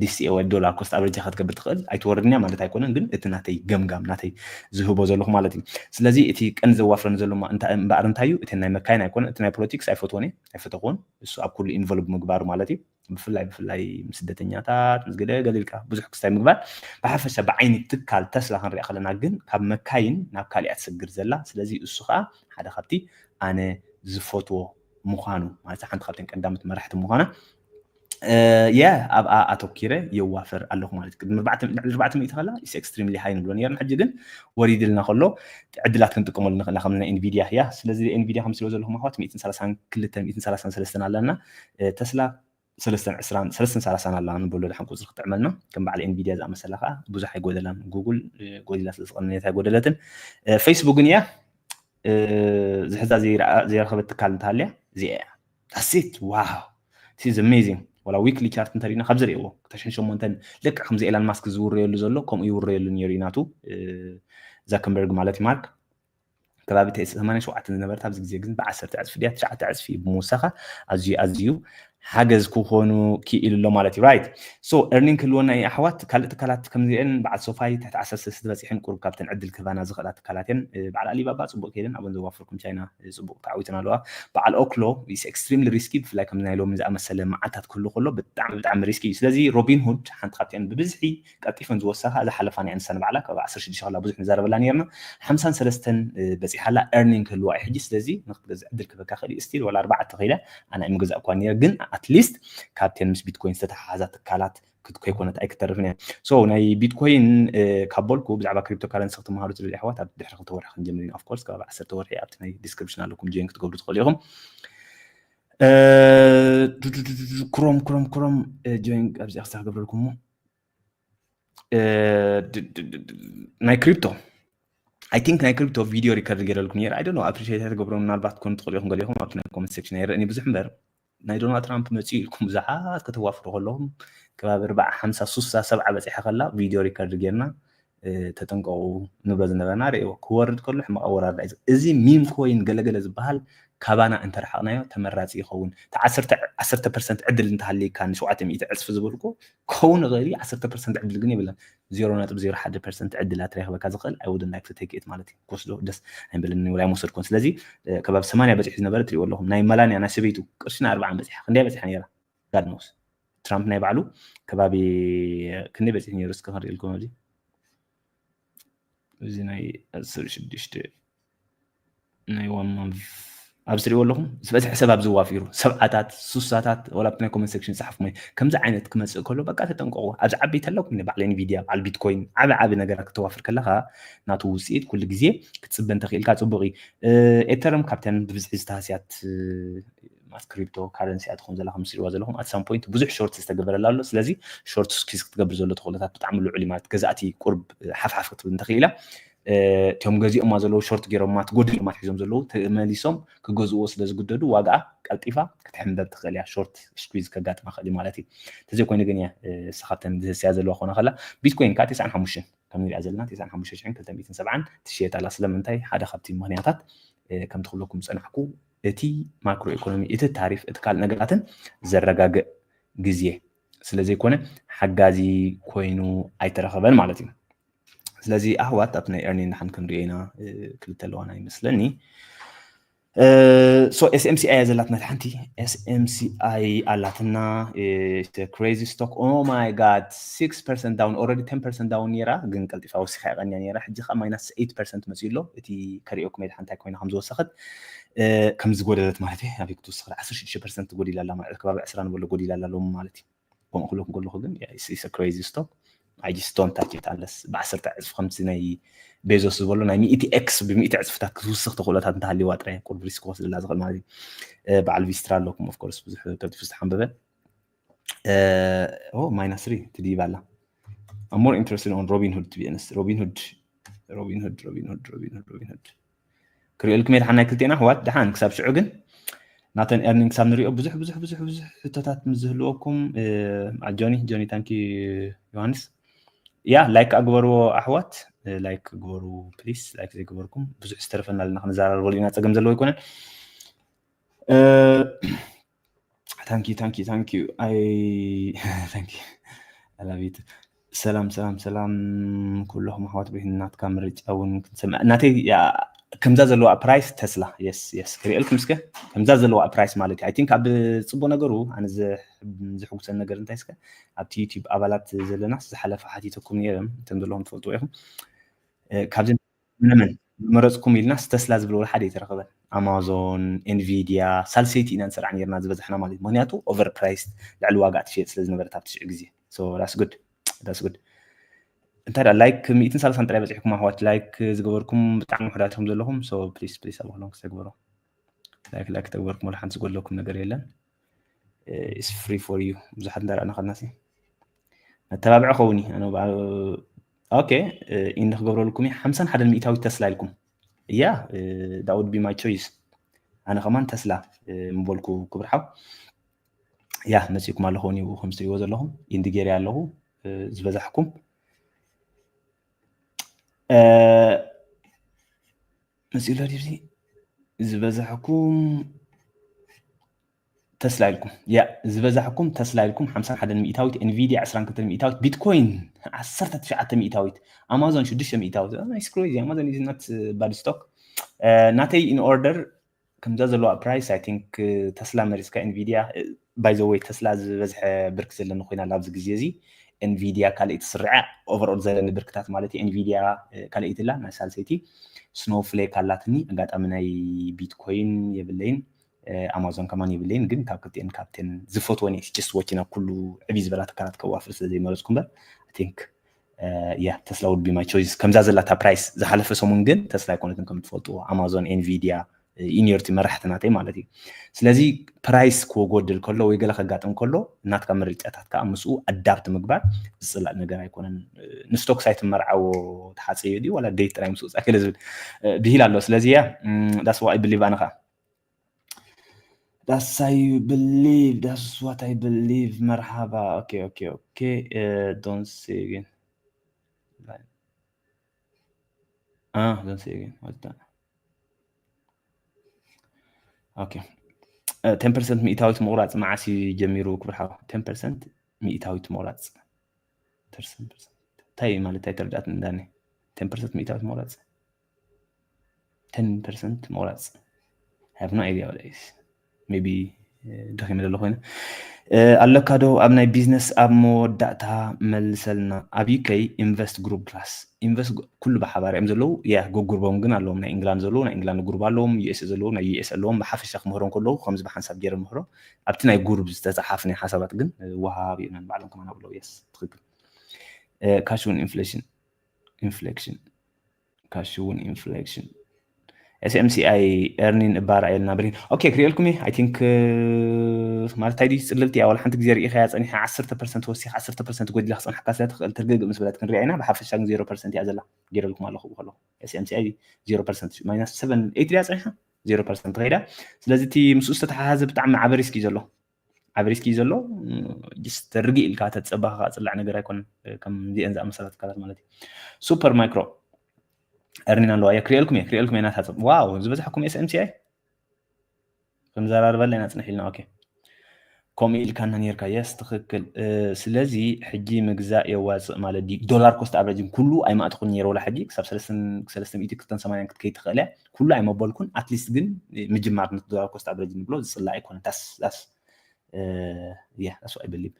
ዲሲ ወይ ዶላር ኮስት ኣቨሬጅ ክትገብር ትኽእል ኣይትወርድን እያ ማለት ኣይኮነን። ግን እቲ ናተይ ገምጋም ናተይ ዝህቦ ዘለኹ ማለት እዩ። ስለዚ እቲ ቀንዲ ዘዋፍረኒ ዘሎ እምበኣር እንታይ እዩ? እቲ ናይ መካይን ኣይኮነን፣ እቲ ናይ ፖለቲክስ ኣይፈትዎን እየ ኣይፈተኽዎን። እሱ ኣብ ኩሉ ኢንቮልቭ ምግባሩ ማለት እዩ። ብፍላይ ብፍላይ ምስ ስደተኛታት ምስ ገለ ገለ ኢልካ ብዙሕ ክስታይ ምግባር ብሓፈሻ ብዓይኒ ትካል ተስላ ክንሪኣ ከለና ግን ካብ መካይን ናብ ካሊኣ ትሰግር ዘላ። ስለዚ እሱ ከዓ ሓደ ካብቲ ኣነ ዝፈትዎ ምዃኑ ማለት ሓንቲ ካብተን ቀዳሞት መራሕቲ ምዃና የ ኣብኣ ኣተኪረ የዋፈር ኣለኹ ማለት ቅድሚ ኣርባዕተ ሚእቲ ከላ ኢስ ኤክስትሪምሊ ሃይ ንብሎ ነርና። ሕጂ ግን ወሪድልና ከሎ ዕድላት ክንጥቀመሉ ንኽእልና ከም ናይ ኤንቪድያ ያ። ስለዚ ኤንቪድያ ከም ስለ ዘለኹም ኣሕዋት ሚእትን ሰላሳን ክልተን ሚእትን ሰላሳን ሰለስተን ኣለና። ተስላ ሰለስተን ዕስራን ሰለስተን ሰላሳን ኣላ ንብሎ ድሓን ቁፅሪ ክጥዕመልና ከም በዓል ኤንቪድያ ዝኣመሰላ ከዓ ብዙሕ ኣይጎደላን። ጉግል ጎዲላ ስለ ዝቐነየት ኣይጎደለትን። ፌስቡክ ግን እያ ዝሕዛ ዘይረኸበት ትካል እንተሃልያ እዚኣ እያ። ዳሴት ዋው ስ ኣሜዚንግ። ዋላ ዊክሊ ቻርት እንተሪእና ካብ ዝርእዎ ክልተ ሽሕን ሸሞንተን ልክዕ ከምዚ ኤላን ማስክ ዝውረየሉ ዘሎ ከምኡ ይውረየሉ ነይሩ እዩ ናቱ ዛከንበርግ ማለት እዩ ማርክ ከባቢ ሰማንያን ሸውዓተን ዝነበረት ኣብዚ ግዜ ግን ብዓሰርተ ዕፅፊ ድያ ትሽዓተ ዕፅፊ ብምውሳኻ ኣዝዩ ኣዝዩ ሓገዝ ክኾኑ ክኢሉ ኣሎ ማለት እዩ። ራይት ሶ ኤርኒንግ ክህልወና እዩ ኣሕዋት። ካልእ ትካላት ከምዚአን በዓል ሶፋይ ትሕቲ ዓሰርተ ሰለስተ በፂሐን ቁሩብ ካብተን ዕድል ክህባና ዝኽእላ ትካላት እየን። በዓል ኣሊባባ ፅቡቅ ከይደን ኣብን ዘዋፈርኩም ቻይና ፅቡቅ ተዓዊተን ኣለዋ። በዓል ኦክሎ ኢስ ኤክስትሪምሊ ሪስኪ ብፍላይ ከም ናይ ሎሚ ዝኣመሰለ መዓልታት ክህሉ ከሎ ብጣዕሚ ብጣዕሚ ሪስኪ እዩ። ስለዚ ሮቢን ሁድ ሓንቲ ካብቲአን ብብዝሒ ቀልጢፈን ዝወሰኻ ዝሓለፋ ናይ ኣንስታ ንባዕላ ካብ ዓሰርተ ሽዱሽተ ከላ ብዙሕ ንዛረበላ ነርና። ሓምሳን ሰለስተን በፂሓላ ኤርኒንግ ክህልዋ እዩ ሕጂ። ስለዚ ንክትገዝእ ዕድል ክበካ ክእል እዩ ስቲል ዋላ ኣርባዕተ ከይዳ ኣነ ኣይምገዛእኳ ነረ ግን ኣትሊስት ካብተን ምስ ቢትኮይን ዝተተሓሓዛ ትካላት ከይኮነት ኣይክተርፍን እያ። ሶ ናይ ቢትኮይን ካብ በልኩ ብዛዕባ ክሪፕቶ ካረንሲ ክትመሃሩ ትደልዩ ኣሕዋት ኣብ ድሕሪ ክልተ ወርሒ ክንጀምር ኢና። ኦፍኮርስ ከባቢ ዓሰርተ ወርሒ ኣብቲ ናይ ዲስክሪፕሽን ኣለኩም ጆይን ክትገብሩ ትኽእሉ ኢኹም። ክሮም ክሮም ክሮም ጆይን ኣብዚ ክሳ ክገብረልኩም እሞ ናይ ክሪፕቶ ኣይ ቲንክ ናይ ክሪፕቶ ቪድዮ ሪከርድ ገይረልኩም ነይረ። ኣይ ዶንት ኖ ኣፕሪሼት ኣይትገብሮም ምናልባት ትኮኑ ትኽእሉ ኢኹም ገሊኹም ኣብቲ ናይ ኮመንት ሴክሽን ኣይረእን ብዙሕ እምበር ናይ ዶናልድ ትራምፕ መፅኡ ኢልኩም ብዙሓት ከተዋፍሩ ከለኹም ከባቢ ኣርባዓ ሓምሳ ሱሳ ሰብዓ በፂሐ ከላ ቪድዮ ሪከርድ ጌርና ተጠንቀቑ ንብሎ ዝነበርና ርእይዎ ክወርድ ከሎ ሕማቕ ኣወራርዳ እዩ። እዚ ሚም ኮይን ገለገለ ዝበሃል ካባና እንተረሓቕናዮ ተመራፂ ይኸውን። እቲ ዓሰርተ ፐርሰንት ዕድል እንተሃልየካ ንሸውዓተ ሚእቲ ዕፅፊ ዝበልኩ ክኸውን ይኽእል እዩ። ዓሰርተ ፐርሰንት ዕድል ግን የብለን። ዜሮ ነጥቢ ዜሮ ሓደ ፐርሰንት ዕድል ኣትረክበካ ዝኽእል I wouldn't like to take it ማለት እዩ። ክወስዶ ደስ ኣይበለኒ ወይ ኣይመሰድኩን። ስለዚ ከባቢ ሰማንያ በፂሑ ዝነበረ ትሪእዎ ኣለኹም። ናይ መላንያ ናይ ሰበይቱ ቅርሺ ናይ ኣርባዓን በፂሓ ክንደይ በፂሓ ነይራ? God knows። ትራምፕ ናይ ባዕሉ ከባቢ ክንደይ በፂሑ ነይሩ? እስከ ክንሪእልኩም ኣብዚ እዚ ናይ ዓሰርተ ሽዱሽተ ናይ ዋን ማንፍ ኣብዚ ትሪእዎ ኣለኹም ዝበዝሐ ሰብ ኣብዚ ዋፊሩ ሰብዓታት ሱሳታት ወላ ኣብቲ ናይ ኮመንት ሴክሽን ፃሓፍኩም ከምዚ ዓይነት ክመፅእ ከሎ በቃ ተጠንቀቑ። ኣብዚ ዓበይቲ ኣለኩም ባዕል ኤንቪድያ ባዕል ቢትኮይን ዓበ ዓበ ነገራት ክተዋፍር ከለካ ናቱ ውፅኢት ኩሉ ግዜ ክትፅበ እንተኽኢልካ ፅቡቅ እዩ። ኤተርም ካብተን ብብዝሒ ዝተሃስያት ማስ ክሪፕቶ ካረንሲ እያ ትኾን ዘላ ከም ትሪእዋ ዘለኹም ኣት ሳም ፖይንት ብዙሕ ሾርት ዝተገበረላ ኣሎ። ስለዚ ሾርት ስኪዝ ክትገብር ዘሎ ተኽእሎታት ብጣዕሚ ልዑል እዩ ማለት ገዛእቲ ቁርብ ሓፍሓፍ ክትብል እንተኽኢላ እቶም ገዚኦማ ዘለዉ ሾርት ገይሮማ ትጎድል ማት ሒዞም ዘለዉ ተመሊሶም ክገዝእዎ ስለ ዝግደዱ ዋጋኣ ቀልጢፋ ክትሕንበብ ትኽእል እያ። ሾርት ስኩዝ ከጋጥማ ክእል ማለት እዩ። ተዘይኮይኑ ግን እያ እሳ ካብተን ዝህስያ ዘለዋ ክኾና ከላ ቢትኮይን ከዓ ተስዓን ሓሙሽተን ከም ንሪኣ ዘለና ተስዓን ሓሙሽተ ሽሕን ክልተ ሚእትን ሰብዓን ትሽየጥ ኣላ። ስለምንታይ ሓደ ካብቲ ምክንያታት ከምቲ ክብለኩም ዝፀናሕኩ እቲ ማክሮ ኢኮኖሚ እቲ ታሪፍ እቲ ካልእ ነገራትን ዘረጋግእ ግዜ ስለ ዘይኮነ ሓጋዚ ኮይኑ ኣይተረኸበን ማለት እዩ። ስለዚ ኣሕዋት ኣብቲ ናይ ኤርኒን ድሓን ክንሪኦ ኢና ክልተ ኣለዋና ይመስለኒ። so S M C I እያ ዘላትና። ሓንቲ S M C I ኣላትና። Crazy stock, oh my god, six percent down, already ten percent down ነይራ፣ ግን ቀልጢፋ ወሲኻ ይቐንያ ነይራ። ሕጂ ከዓ minus eight percent መፅኡ ኣሎ። እቲ ከሪኦኩም እየ ሓንቲ ኮይና ከም ዝወሰኸት፣ ከም ዝጎደለት ማለት እዩ። ኣበይ ክትወስኽ? ዓሰርተ ሽዱሽተ percent ጎዲላ ኣላ ማለት፣ ከባቢ ዕስራ ንበሎ ጎዲላ ኣላ ሎም ማለት እዩ። ከምኡ ክብለኩም ከለኹ ግን crazy stock, I just don't touch it unless ብዓሰርተ ዕፅፊ ከምቲ ናይ ቤዞስ ዝበሎ ናይ ሚእቲ ኤክስ ብሚእቲ ዕፅፍታት ክትውስኽ ተኽእሎታት እንተሃልይዋ ጥራይ ቁርብ ሪስክ ክወስድላ ዝኽእል ማለት እዩ። በዓል ቪስትራ ኣለኩም of course ብዙሕ ተብቲፉ ዝተሓንበበ። Minus three ትድይብ ኣላ። I'm more interested on Robinhood, to be honest. Robinhood, Robinhood, Robinhood, Robinhood, Robinhood. ክሪኦልኩም እየ ደሓን ናይ ክልቴና ኣሕዋት። ደሓን ክሳብ ሽዑ ግን ናተን earnings ኣብ ንሪኦ ብዙሕ ብዙሕ ብዙሕ ብዙሕ ሕቶታት ምስ ዝህልወኩም፣ ጆኒ ጆኒ፣ thank you ዮሃንስ። ያ ላይክ ኣግበርዎ ኣሕዋት፣ ላይክ ግበሩ please። ላይክ ዘይገበርኩም ብዙሕ ዝተረፈና ኣለና ክንዘራረበሉ ኢና፣ ፀገም ዘለዎ ኣይኮነን። Thank you, thank you, thank you. I thank you. I love you too. ሰላም ሰላም ሰላም ኩለኹም ኣሕዋት ብሂን፣ ናትካ ምርጫ እውን ክንሰምዕ። ናተይ ከምዛ ዘለዋ ፕራይስ ተስላ። Yes, yes፣ ክሪኤልኩም እስከ ከምዛ ዘለዋ ፕራይስ ማለት እዩ። I think ኣብ ፅቡቅ ነገሩ ኣነ ዝሕጉሰን ነገር እንታይ እስከ ኣብቲ ዩቲዩብ ኣባላት ዘለናስ ዝሓለፈ ሓቲተኩም ነይርም እቶም ዘለኹም ትፈልጥዎ ኢኹም። ካብዚ ምንምን መረፅኩም ኢልናስ ተስላ ዝብል ወላ ሓደ ኣይተረኸበን። ኣማዞን፣ ኤንቪድያ፣ ሳልሰይቲ ኢና ንሰርዓ ነርና ዝበዝሕና ማለት እዩ። ምክንያቱ ኦቨር ፕራይስ፣ ልዕሊ ዋጋ ትሽየጥ ስለ ዝነበረት ኣብ ትሽዕ ግዜ። That's good, that's good። እንታይ ደኣ ላይክ ሚእትን ሰላሳን ጥራይ በፂሕኩም ኣሕዋት፣ ላይክ ዝገበርኩም ብጣዕሚ ውሕዳት ኢኹም ዘለኹም። Please please ኣብ ክሎም ክተግበሩ። ላይክ ላይክ ተግበርኩም ወላ ሓንቲ ዝጎድለኩም ነገር የለን። It's free for you። ብዙሓት እንዳረኣና ከድናሲ ነተባብዐ ኸውን እዩ። ኣነ ኦኬ ኢንድ ክገብረልኩም እዩ። ሓምሳን ሓደን ሚእታዊት ተስላ ኢልኩም እያ። That would be my choice። ኣነ ከማን ተስላ ምበልኩ ክብርሓው። ያ መፂእኩም ኣለኹ ውን ከምዝትሪእዎ ዘለኹም ኢንድ ጌር ኣለኹ። ዝበዛሕኩም መፂኡ ኣሎ ድዚ ዝበዛሕኩም ተስላ ኢልኩም። ያ ዝበዛሕኩም ተስላ ኢልኩም ሓምሳን ሓደን ሚእታዊት፣ ኤንቪድያ ዕስራን ክልተን ሚእታዊት፣ ቢትኮይን ዓሰርተ ትሽዓተ ሚእታዊት፣ ኣማዞን ሽዱሽተ ሚእታዊት። It's crazy። ኣማዞን is not bad stock። ናተይ in order ከምዛ ዘለዋ ፕራይስ I think ተስላ መሪፅካ ኤንቪድያ። By the way ተስላ ዝበዝሐ ብርክ ዘለኒ ኮይና ኣብዚ ግዜ እዚ። ኤንቪድያ ካልኣይቲ ስርዐ፣ overall ዘለኒ ብርክታት ማለት እዩ። ኤንቪድያ ካልኣይቲ ላ ናይ ሳልሰይቲ። ስኖፍሌክ ኣላትኒ፣ ኣጋጣሚ ናይ ቢትኮይን የብለይን፣ ኣማዞን ከማን የብለይን፣ ግን ካብ ክልቲኤን ካብተን ዝፈትወን እየ። Just watching ኣብ ኩሉ ዕብይ ዝበላ ትካላት ከዋፍር ስለ ዘይመረፅኩ እምበር I think ያ ተስላ would be my choice። ከምዛ ዘላታ ፕራይስ ዝሓለፈ ሰሙን ግን ተስላ ኣይኮነትን ከም ትፈልጥዎ፣ ኣማዞን፣ ኤንቪድያ፣ ኢኒዮርቲ መራሕቲ ናተይ ማለት እዩ። ስለዚ ፕራይስ ክጎድል ከሎ ወይ ገለ ከጋጥም ከሎ ናትካ ምርጫታት ከዓ ምስኡ ኣዳፕት ምግባር ዝፅላእ ነገር ኣይኮነን። ንስቶክስ ኣይትመርዓዎ ተሓፀዮ ድዩ ዋላ ደይት ጥራይ ምስ ውፃእ ገለ ዝብል ብሂል ኣሎ። ስለዚ ያ that's what I believe ኣነ ከዓ that's I believe that's what I believe። መርሓባ። Okay okay okay። Don't say again. Ah, don't say again. What's that? Okay. Ten percent ሚእታዊት ምቑራፅ መዓስ እዩ ጀሚሩ ክብርሓው? Ten percent ሚእታዊት ምቑራፅ እንታይ ማለት ኣይተረዳእትን እንዳኒ። Ten percent ሚእታዊት ምቑራፅ፣ ten percent ምቑራፅ። I have no idea what that is. Maybe ደኺመ ዘሎ ኮይነ። ኣለካ ዶ ኣብ ናይ ቢዝነስ ኣብ መወዳእታ መልሰልና። ኣብ ዩከይ ኢንቨስት ግሩፕ ፕላስ ኢንቨስት ኩሉ ብሓባር እዮም ዘለዉ። ያ ጎጉርቦም ግን ኣለዎም። ናይ ኢንግላንድ ዘለዉ ናይ ኢንግላንድ ግሩፕ ኣለዎም፣ ዩኤስ ዘለዉ ናይ ዩኤስ ኣለዎም። ብሓፈሻ ክምህሮም ከለዉ ከምዚ ብሓንሳብ ገይረ ምህሮ። ኣብቲ ናይ ጉሩፕ ዝተፀሓፍ ናይ ሓሳባት ግን ወሃብ እዮም ባዕሎም ከማን ኣብለው። የስ ትኽክል። ካሽ እውን ኢንፍሌሽን ኢንፍሌክሽን ካሽ እውን ኢንፍሌክሽን ኤስኤምሲኣይ ኤርኒን እባራ የልና ብሪን። ኦኬ ክሪኤልኩም እየ። I think ማለት እንታይ ድዩ ፅልልቲ እያ። ዋላ ሓንቲ ግዜ ርኢኻያ ፀኒሓ ዓሰርተ ፐርሰንት ወሲኻ ዓሰርተ ፐርሰንት ጎዲላ ክፀንሓካ ስለ ትኽእል ትርግእ ምስ በለት ክንሪኣ ኢና። ብሓፈሻ ግን ዜሮ ፐርሰንት እያ ዘላ። ገይረልኩም ኣለኹ ብከሎ ኤስኤምሲኣይ ዜሮ ፐርሰንት ማይናስ ሰቨን ኤይት ድያ ፀኒሓ ዜሮ ፐርሰንት ከይዳ። ስለዚ እቲ ምስኡ ዝተተሓሓዘ ብጣዕሚ ዓበ ሪስክ እዩ ዘሎ። ዓብ ሪስክ እዩ ዘሎ። ጅስት ርግእ ኢልካ ተፀባኻ ፅላዕ ነገር ኣይኮነን። ከምዚአን ዝኣመሰላ ትካላት ማለት እዩ። ሱፐር ማይክሮ ኤርኒን ኣለዋ እየ ክሪኤልኩም እየ ክሪኤልኩም እየ ናታ ፅብ ዋው ዝበዛሕኩም ኤስኤምሲኣይ ክንዘራርበላ ኢና ፅንሕ ኢልና። ኦኬ ከምኡ ኢልካና ነርካ። የስ፣ ትኽክል። ስለዚ ሕጂ ምግዛእ የዋፅእ ማለት ድዩ? ዶላር ኮስት ኣቨሬጅን ኩሉ ኣይማእትኹን ነይረ፣ ወላ ሕጂ ክሳብ ሰለስተ ሚእቲ ክልተን ሰማንያን ክትከይድ ትኽእል እያ። ኩሉ ኣይመበልኩን፣ ኣትሊስት ግን ምጅማር ነቲ ዶላር ኮስት ኣቨሬጅ ንብሎ ዝፅላእ ኣይኮነን። ዳስ ዳስ ያ ዳስ ኣይ ብሊቭ።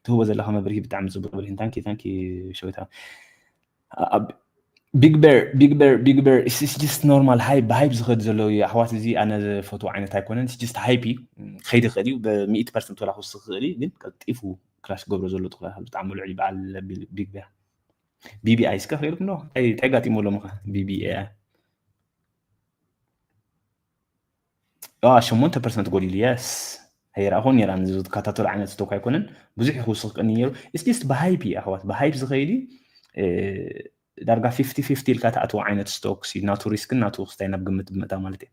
ትህቦ ዘለኻ መብርሂ ብጣዕሚ ፅቡቅ ብርሂን። ታንኪ ታንኪ ሸዊታ። ቢግ ቤር ቢግ ቤር ቢግ ቤር ኢስ ጀስት ኖርማል ሃይፕ፣ ብሃይፕ ዝኸድ ዘሎ እዩ ኣሕዋት። እዚ ኣነ ዝፈትዎ ዓይነት ኣይኮነን። ኢስ ጀስት ሃይፕ እዩ። ከይዲ ኸድ እዩ። ብሚእቲ ፐርሰንት ወላ ክውስኽ ዝኽእል እዩ፣ ግን ቀልጢፉ ክራሽ ገብሮ ዘሎ ጥቕላል ብጣዕሚ ልዑል እዩ። በዓል ቢግ ቤር ቢቢኣይ እስከ ክርእልኩም ዶ እንታይ እንታይ ጋጢሞ ሎም ኸ ቢቢኤ ሸሞንተ ፐርሰንት ጎዲሉ። የስ፣ ኣይረኣኹን ነይራ። ዝከታተሉ ዓይነት ስቶክ ኣይኮነን። ብዙሕ ክውስኽ ቀኒ ነይሩ። ኢስ ጀስት ብሃይፕ እዩ ኣሕዋት፣ ብሃይፕ ዝኸይድ እዩ። ዳርጋ ፊፍቲ ፊፍቲ ኢልካ ትኣትዎ ዓይነት ስቶክስ እዩ። ናቱ ሪስክን ናቱ ክስታይ ናብ ግምት ብምእታ ማለት እዩ።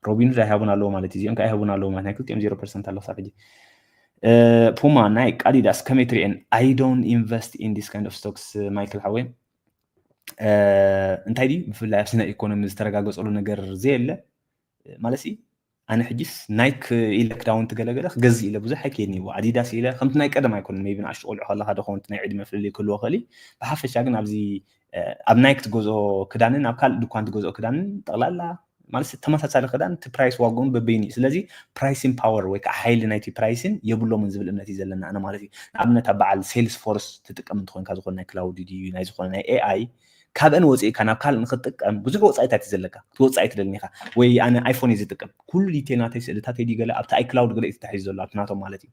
ሮቢንሁድ ኣይሃቡን ኣለዎ ማለት እዩ። እዚኦም ከ ኣይሃቡን ኣለዎ ማለት ናይ ክልቲኦም ዜሮ ፐርሰንት ኣሎ ክሳብ ሕጂ። ፑማ፣ ናይክ፣ ኣዲዳስ ከመይ ትሪኤን? I don't invest in this kind of stocks ማይክል ሓወይ። እንታይ ድዩ ብፍላይ ኣብዚ ናይ ኢኮኖሚ ዝተረጋገፀሉ ነገር ዘየለ ማለት ሲ ኣነ ሕጂስ ናይክ ኢለ ክዳውንቲ ገለገለ ክገዝእ ኢለ ብዙሕ ኣይከይድን እዎ። ኣዲዳስ ኢለ ከምቲ ናይ ቀደም ኣይኮነን። ሜቢ ንኣሽቱ ቆልዑ ከለካ ዶ ከውን ናይ ዕድመ ፍልልይ ክህልዎ ክእል። ብሓፈሻ ግን ኣብዚ ኣብ ናይክ ትገዝኦ ክዳንን ኣብ ካልእ ድኳን ትገዝኦ ክዳንን ጠቕላላ ማለት ተመሳሳሊ ክዳን እቲ ፕራይስ ዋግኡን በበይኑ እዩ። ስለዚ ፕራይሲን ፓወር ወይ ከዓ ሓይሊ ናይቲ ፕራይሲን የብሎምን ዝብል እምነት እዩ ዘለና ኣነ ማለት እዩ። ንኣብነት ኣብ በዓል ሴልስ ፎርስ ትጥቀም እንትኾንካ ዝኾነ ናይ ክላውድ ድዩ ናይ ዝኾነ ናይ ኤኣይ ካብአን ወፂእካ ናብ ካልእ ንክትጥቀም ብዙሕ ወፃኢታት እዩ ዘለካ። ክትወፃኢ ትደልን ኢካ ወይ ኣነ ኣይፎን እዩ ዝጥቀም ኩሉ ዲቴል ናተይ ስእልታተይ ድዩ ገለ ኣብቲ ኣይክላውድ ገለ እዩ ተታሒዙ ዘሎ ኣብቲ ናቶም ማለት እዩ።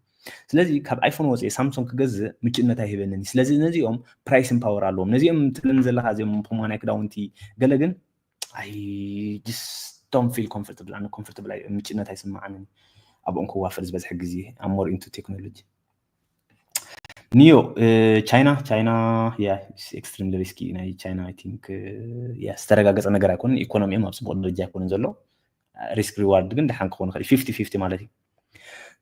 ስለዚ ካብ ኣይፎን ወፂኢ ሳምሶንግ ክገዝእ ምችእነት ኣይህበንን እዩ። ስለዚ ነዚኦም ፕራይሲን ፓወር ኣለዎም። ነዚኦም ትብለኒ ዘለካ እዚኦም ፑማ ናይ ክዳውንቲ ገለ ግን I just don't feel comfortable ኣነ ኮምፎርታብል ምችእነት ኣይስምዓንን ኣብኦም ክዋፈር ዝበዝሐ ግዜ። I'm more into technology። ኒዮ ቻይና ቻይና yeah extremely risky ናይ ቻይና I think yeah ዝተረጋገፀ ነገር ኣይኮነን። ኢኮኖሚኦም ኣብ ፅቡቅ ደረጃ ኣይኮነን ዘሎ። ሪስክ ሪዋርድ ግን ደሓን ክኸውን ይኽእል ፊፍቲ ፊፍቲ ማለት እዩ።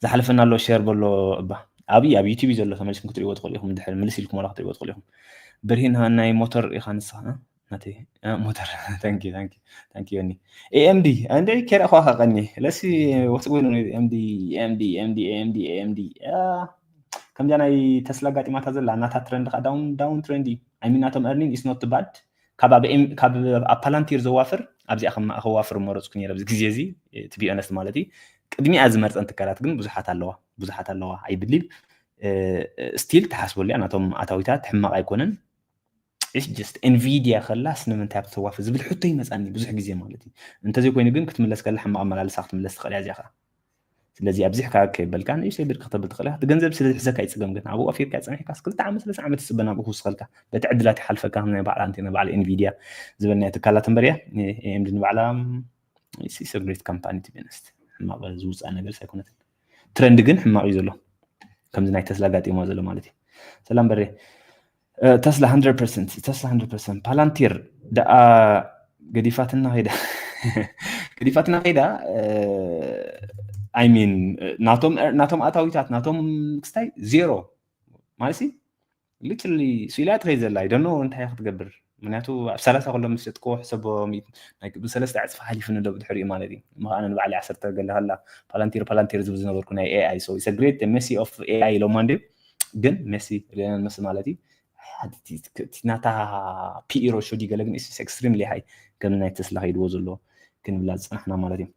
ዝሓለፈና ኣሎ ሼር በሎ እባ ኣብይ ኣብ ዩቲብ እዩ ዘሎ ተመሊስኩም ክትሪእዎ ትኽእሉ ኢኹም። ድሕሪ ምልስ ኢልኩም ዋላ ክትሪእዎ ትኽእሉ ኢኹም። ብርሂን ናይ ሞተር ኢኻ ንስኻ ናተይ ሞተር ታንኪ ታንኪ ታንኪ ዮኒ ኤኤምዲ እንደ ኬረ ኳ ቀኒ ለሲ ወስ ጎይኑ ኤምዲ ኤምዲ ኤምዲ ኤምዲ ኤምዲ ከምዛ ናይ ተስላ ጋጢማታ ዘላ ናታ ትረንድ ከዓ ዳውን ዳውን ትረንድ እዩ። I mean ናቶም earning is not bad። ካብ ኣብ ፓላንቲር ዘዋፍር ኣብዚኣ ከዋፍር መረፅኩ ነይረ ኣብዚ ግዜ እዚ to be honest ማለት እዩ። ቅድሚኣ ዝመርፀን ትካላት ግን ብዙሓት ኣለዋ ብዙሓት ኣለዋ I believe still ትሓስበሉ እያ። ናቶም ኣታዊታት ሕማቕ ኣይኮነን። It's just Nvidia ከላስ ንምንታይ ኣብ ተዋፍር ዝብል ሕቶ ይመፃኒ ብዙሕ ግዜ ማለት እዩ። እንተዘይኮይኑ ግን ክትምለስ ከላ ሕማቕ ኣመላልሳ ክትምለስ ትኽእል እያ እዚኣ ከዓ ስለዚ ኣብዚሕካ ከይበልካ ንእሽተይ ብድቂ ክተብል ትኽእል ኢኻ። እቲ ገንዘብ ስለ ዝሕዘካ ይፅገም ግን ኣብኡ ኣፊርካ ፀኒሕካስ ክልተ ዓመት ሰለስተ ዓመት ትፅበ ናብኡ ክውስኸልካ በቲ ዕድላት ይሓልፈካ ናይ ባዕላ ኣንቲ ናይ ባዕላ ኤንቪድያ ዝበልናዮ ትካላት እምበር እያ። ኤኤምዲ ንባዕላ it's a great company to be honest ሕማቕ ዝውፃእ ነገር ኣይኮነትን። ትረንድ ግን ሕማቕ እዩ ዘሎ ከምዚ ናይ ተስላ ጋጢሞ ዘሎ ማለት እዩ። ሰላም በሬ ተስላ hundred percent ተስላ hundred percent ፓላንቲር ደኣ ገዲፋትና ኸይዳ ገዲፋትና ኸይዳ I mean ናቶም ናቶም ኣታዊታት ናቶም ክስታይ ዜሮ ማለት literally ስኢላ ትኸይድ ዘላ I don't know እንታይ ክትገብር ምክንያቱ ኣብ ሰላሳ ከሎ ምስ ሸጥክዎ ሕሰቦ ብሰለስተ ዕፅፊ ሓሊፉኒ ዶ ብድሕሪኡ ማለት እዩ። እሞ ከዓ ንባዕለይ ዓሰርተ ገለ ከላ ፓላንቲር ፓላንቲር ዝብል ዝነበርኩ ናይ ኤኣይ so it's a great messy of ኤኣይ ኢሎማ እንድዩ ግን ሜሲ ሊዮነል መሲ ማለት እዩ። ናታ ፒኢ ሮሾ ዲ ገለ ግን extremely high ከም ናይ ተስላ ከይድዎ ዘሎ ክንብላ ዝፀናሕና ማለት እዩ።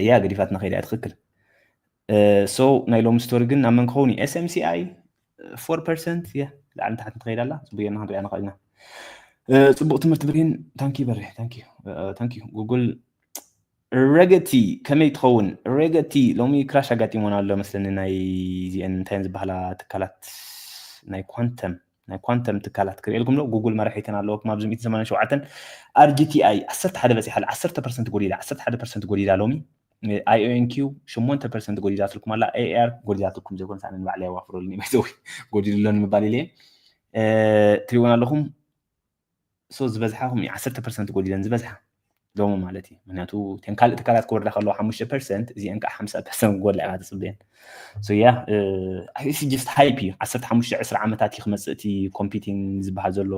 ያ ገዲፋትና ከይዳ ትኽክል። So ናይ ሎሚ ስቶሪ ግን ናብ መን ክኸውን እዩ? ኤስኤምሲኣይ ፎር ፐርሰንት የ ላዕሊ ንታሕቲ ትኸይድ ኣላ። ፅቡቅ ጌርና ክንሪኣ ንኽእል ኢና። ፅቡቅ ትምህርቲ ብርሂን ታንኪ በርህ ታንኪ ጉግል ረገቲ ከመይ ትኸውን? ረገቲ ሎሚ ክራሽ ኣጋጢሞና ኣሎ መስለኒ። ናይ ዚአን እንታይን ዝበሃላ ትካላት ናይ ኳንተም ናይ ኳንተም ትካላት ክርእየልኩም ሎ ጉግል መራሒተን ኣለዎ ክማብ ዝምኢት ሰማንያን ሸውዓተን ኣርጂቲኣይ ዓሰርተ ሓደ በፂሓ ኣላ ዓሰርተ ፐርሰንት ጎዲላ ዓሰርተ ሓደ ፐርሰንት ጎዲላ ሎሚ። ኣይኦኤንኪው ሸሞንተ ፐርሰንት ጎዲላትልኩም ኣላ ኤኣር ጎዲላትልኩም ዘይኮን ሳነ ንባዕለይ ኣዋፍረሉኒ መዘዊ ጎዲሉሎኒ ምባል ኢለ። ትሪእዎን ኣለኹም ሶ ዝበዝሓኹም ዓሰርተ ፐርሰንት ጎዲለን ዝበዝሓ ሎሚ ማለት እዩ። ምክንያቱ እተን ካልእ ትካላት ክወርዳ ከለዋ ሓሙሽተ ፐርሰንት እዚአን ከዓ ሓምሳ ፐርሰንት ክጎድላ ኢኻ ትፅበየን። So yeah it's just hype እዩ። ዓሰርተ ሓሙሽተ ዕስራ ዓመታት እዩ ክመፅእ እቲ ኮምፒቲንግ ዝበሃል ዘሎ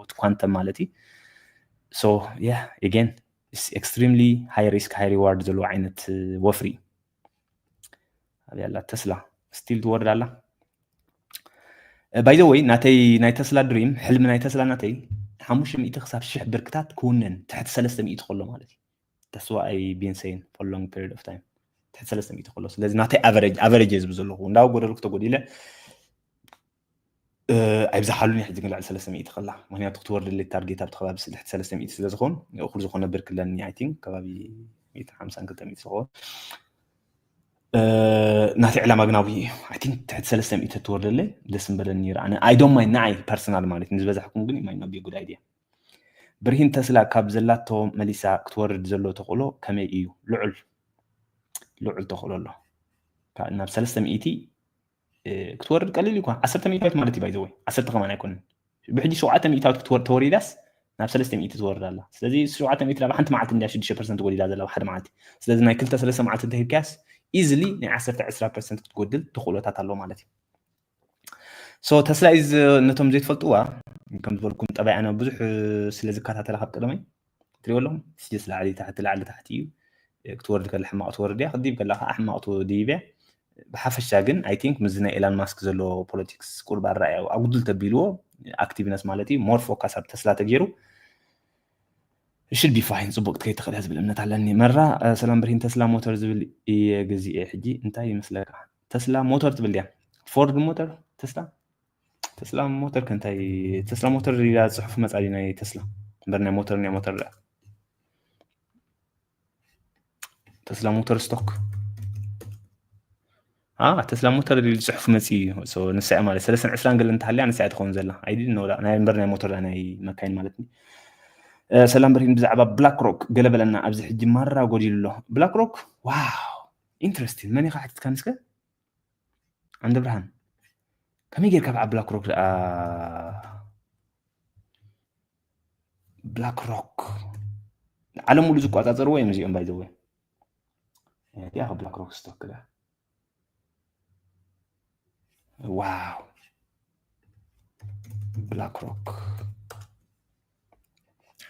እቲ ኳንተም ማለት እዩ። So yeah again extremely high risk high reward ዘለዎ ዓይነት ወፍሪ እዩ። ኣበይ ኣላ ተስላ? ስቲል ትወርድ ኣላ። ባይ ዘ ወይ ናተይ ናይ ተስላ ድሪም፣ ሕልሚ ናይ ተስላ ናተይ ሓሙሽተ ሚእቲ ክሳብ ሽሕ ብርክታት ክውነን፣ ትሕቲ ሰለስተ ሚእቲ ከሎ ማለት እዩ። That's what I been saying for long period of time። ትሕቲ ሰለስተ ሚእቲ ከሎ። ስለዚ ናተይ ኣቨሬጅ ኣቨሬጅ እየ ዝብል ዘለኹ። እንዳወደድኩ ተጎዲለ ኣይብዝሓሉን እዩ። ሕጂ ግን ልዕሊ ሰለስተ ሚእቲ ከላ፣ ምክንያቱ ክትወርደለይ ታርጌት ኣብቲ ከባቢ ስለ ትሕቲ ሰለስተ ሚእቲ ስለ ዝኸውን፣ እኹል ዝኾነ ብርክ ኣለኒ። I think ከባቢ ሚእትን ሓምሳን ክልተ ሚእቲ ዝኸውን ናተይ ዕላማ ግን ኣብኡ እዩ። I think ትሕቲ ሰለስተ ሚእቲ ትወርደለይ ደስ ምበለኒ ነይሩ። ኣነ I don't mind፣ ንዓይ ፐርሰናል ማለት እዩ። ንዝበዛሕኩም ግን it might not be a good idea። ብርሂን ተስላ ካብ ዘላቶ መሊሳ ክትወርድ ዘሎ ተኽእሎ ከመይ እዩ? ልዑል ልዑል ተኽእሎ ኣሎ። ካብ ናብ ሰለስተ ሚእቲ ክትወርድ ቀሊል ይኮን። ዓሰርተ ሚእታዊት ማለት እዩ ባይ ዘ ወይ ዓሰርተ ከማን ኣይኮንን። ብሕጂ ሸውዓተ ሚእታዊት ክትወር ተወሪዳስ ናብ ሰለስተ ሚእቲ ትወርድ ኣላ። ስለዚ ሸውዓተ ሚእቲ ናብ ሓንቲ መዓልቲ እንዲያ ሽዱሽተ ፐርሰንት ጎዲላ ዘላ ሓደ መዓልቲ። ስለዚ ናይ ክልተ ሰለስተ መዓልቲ እንተሂብካያስ ኢዝሊ ናይ ዓሰርተ ዕስራ ፐርሰንት ክትጎድል ተኽእሎታት ኣሎ ማለት እዩ። So ተስላ ኢዝ ነቶም ዘይትፈልጥዋ ከም ዝበልኩም ጠባይ ኣነ ብዙሕ ስለ ዝከታተላ ካብ ቀደመይ ትሪኦ ኣለኹም ስጀስ ላዕሊ ታሕቲ ላዕሊ ታሕቲ እዩ። ክትወርድ ከላ ሕማቕ ትወርድ እያ፣ ክዲብ ከላ ከዓ ሕማቕ ትዲብ እያ። ብሓፈሻ ግን I think ምስዚ ናይ ኤላን ማስክ ዘሎ ፖለቲክስ ቁርብ ኣረኣያ ኣጉድል ተቢልዎ፣ ኣክቲቭነስ ማለት እዩ። ሞር ፎካስ ኣብ ተስላ ተገይሩ should be fine፣ ፅቡቅ ክትከይድ ትኽእል እያ ዝብል እምነት ኣለኒ። መራ ሰላም ብርሂን፣ ተስላ ሞተር ዝብል እየ ገዚኤ፣ ሕጂ እንታይ ይመስለካ? ተስላ ሞተር ትብል ድያ? ፎርድ ሞተር ተስላ ተስላ ሞተር ከንታይ ተስላ ሞተር ኢላ ፅሑፍ መፃ ድዩ ናይ ተስላ እምበር ናይ ሞተር ናይ ሞተር ድኣ ተስላ ሞተር ስቶክ አ ተስላ ሞተር ኢሉ ፅሑፍ መፂ እዩ። ንሳ ማለት ሰለስተን ዕስራን ገለ እንተሃልያ ንሳ ትኸውን ዘላ ኣይዲ ነው ናይ እምበር ናይ ሞተር ናይ መካይን ማለት እዩ። ሰላም ብርሂን ብዛዕባ ብላክ ሮክ ገለ በለና ኣብዚ ሕጂ ማራ ጎዲሉ ኣሎ። ብላክ ሮክ ዋው ኢንትረስቲንግ መን ኢኻ ሓቲትካ ንስከ ዓንደ ብርሃን ከመይ ጌርካ ብዓ ብላክ ሮክ ደኣ ብላክ ሮክ ዓለም ሙሉ ዝቆጻጸርዎ እዮም እዚኦም ባይ ዘወይ ያ ብላክ ሮክ ስቶክ ደኣ ዋው ብላክ ሮክ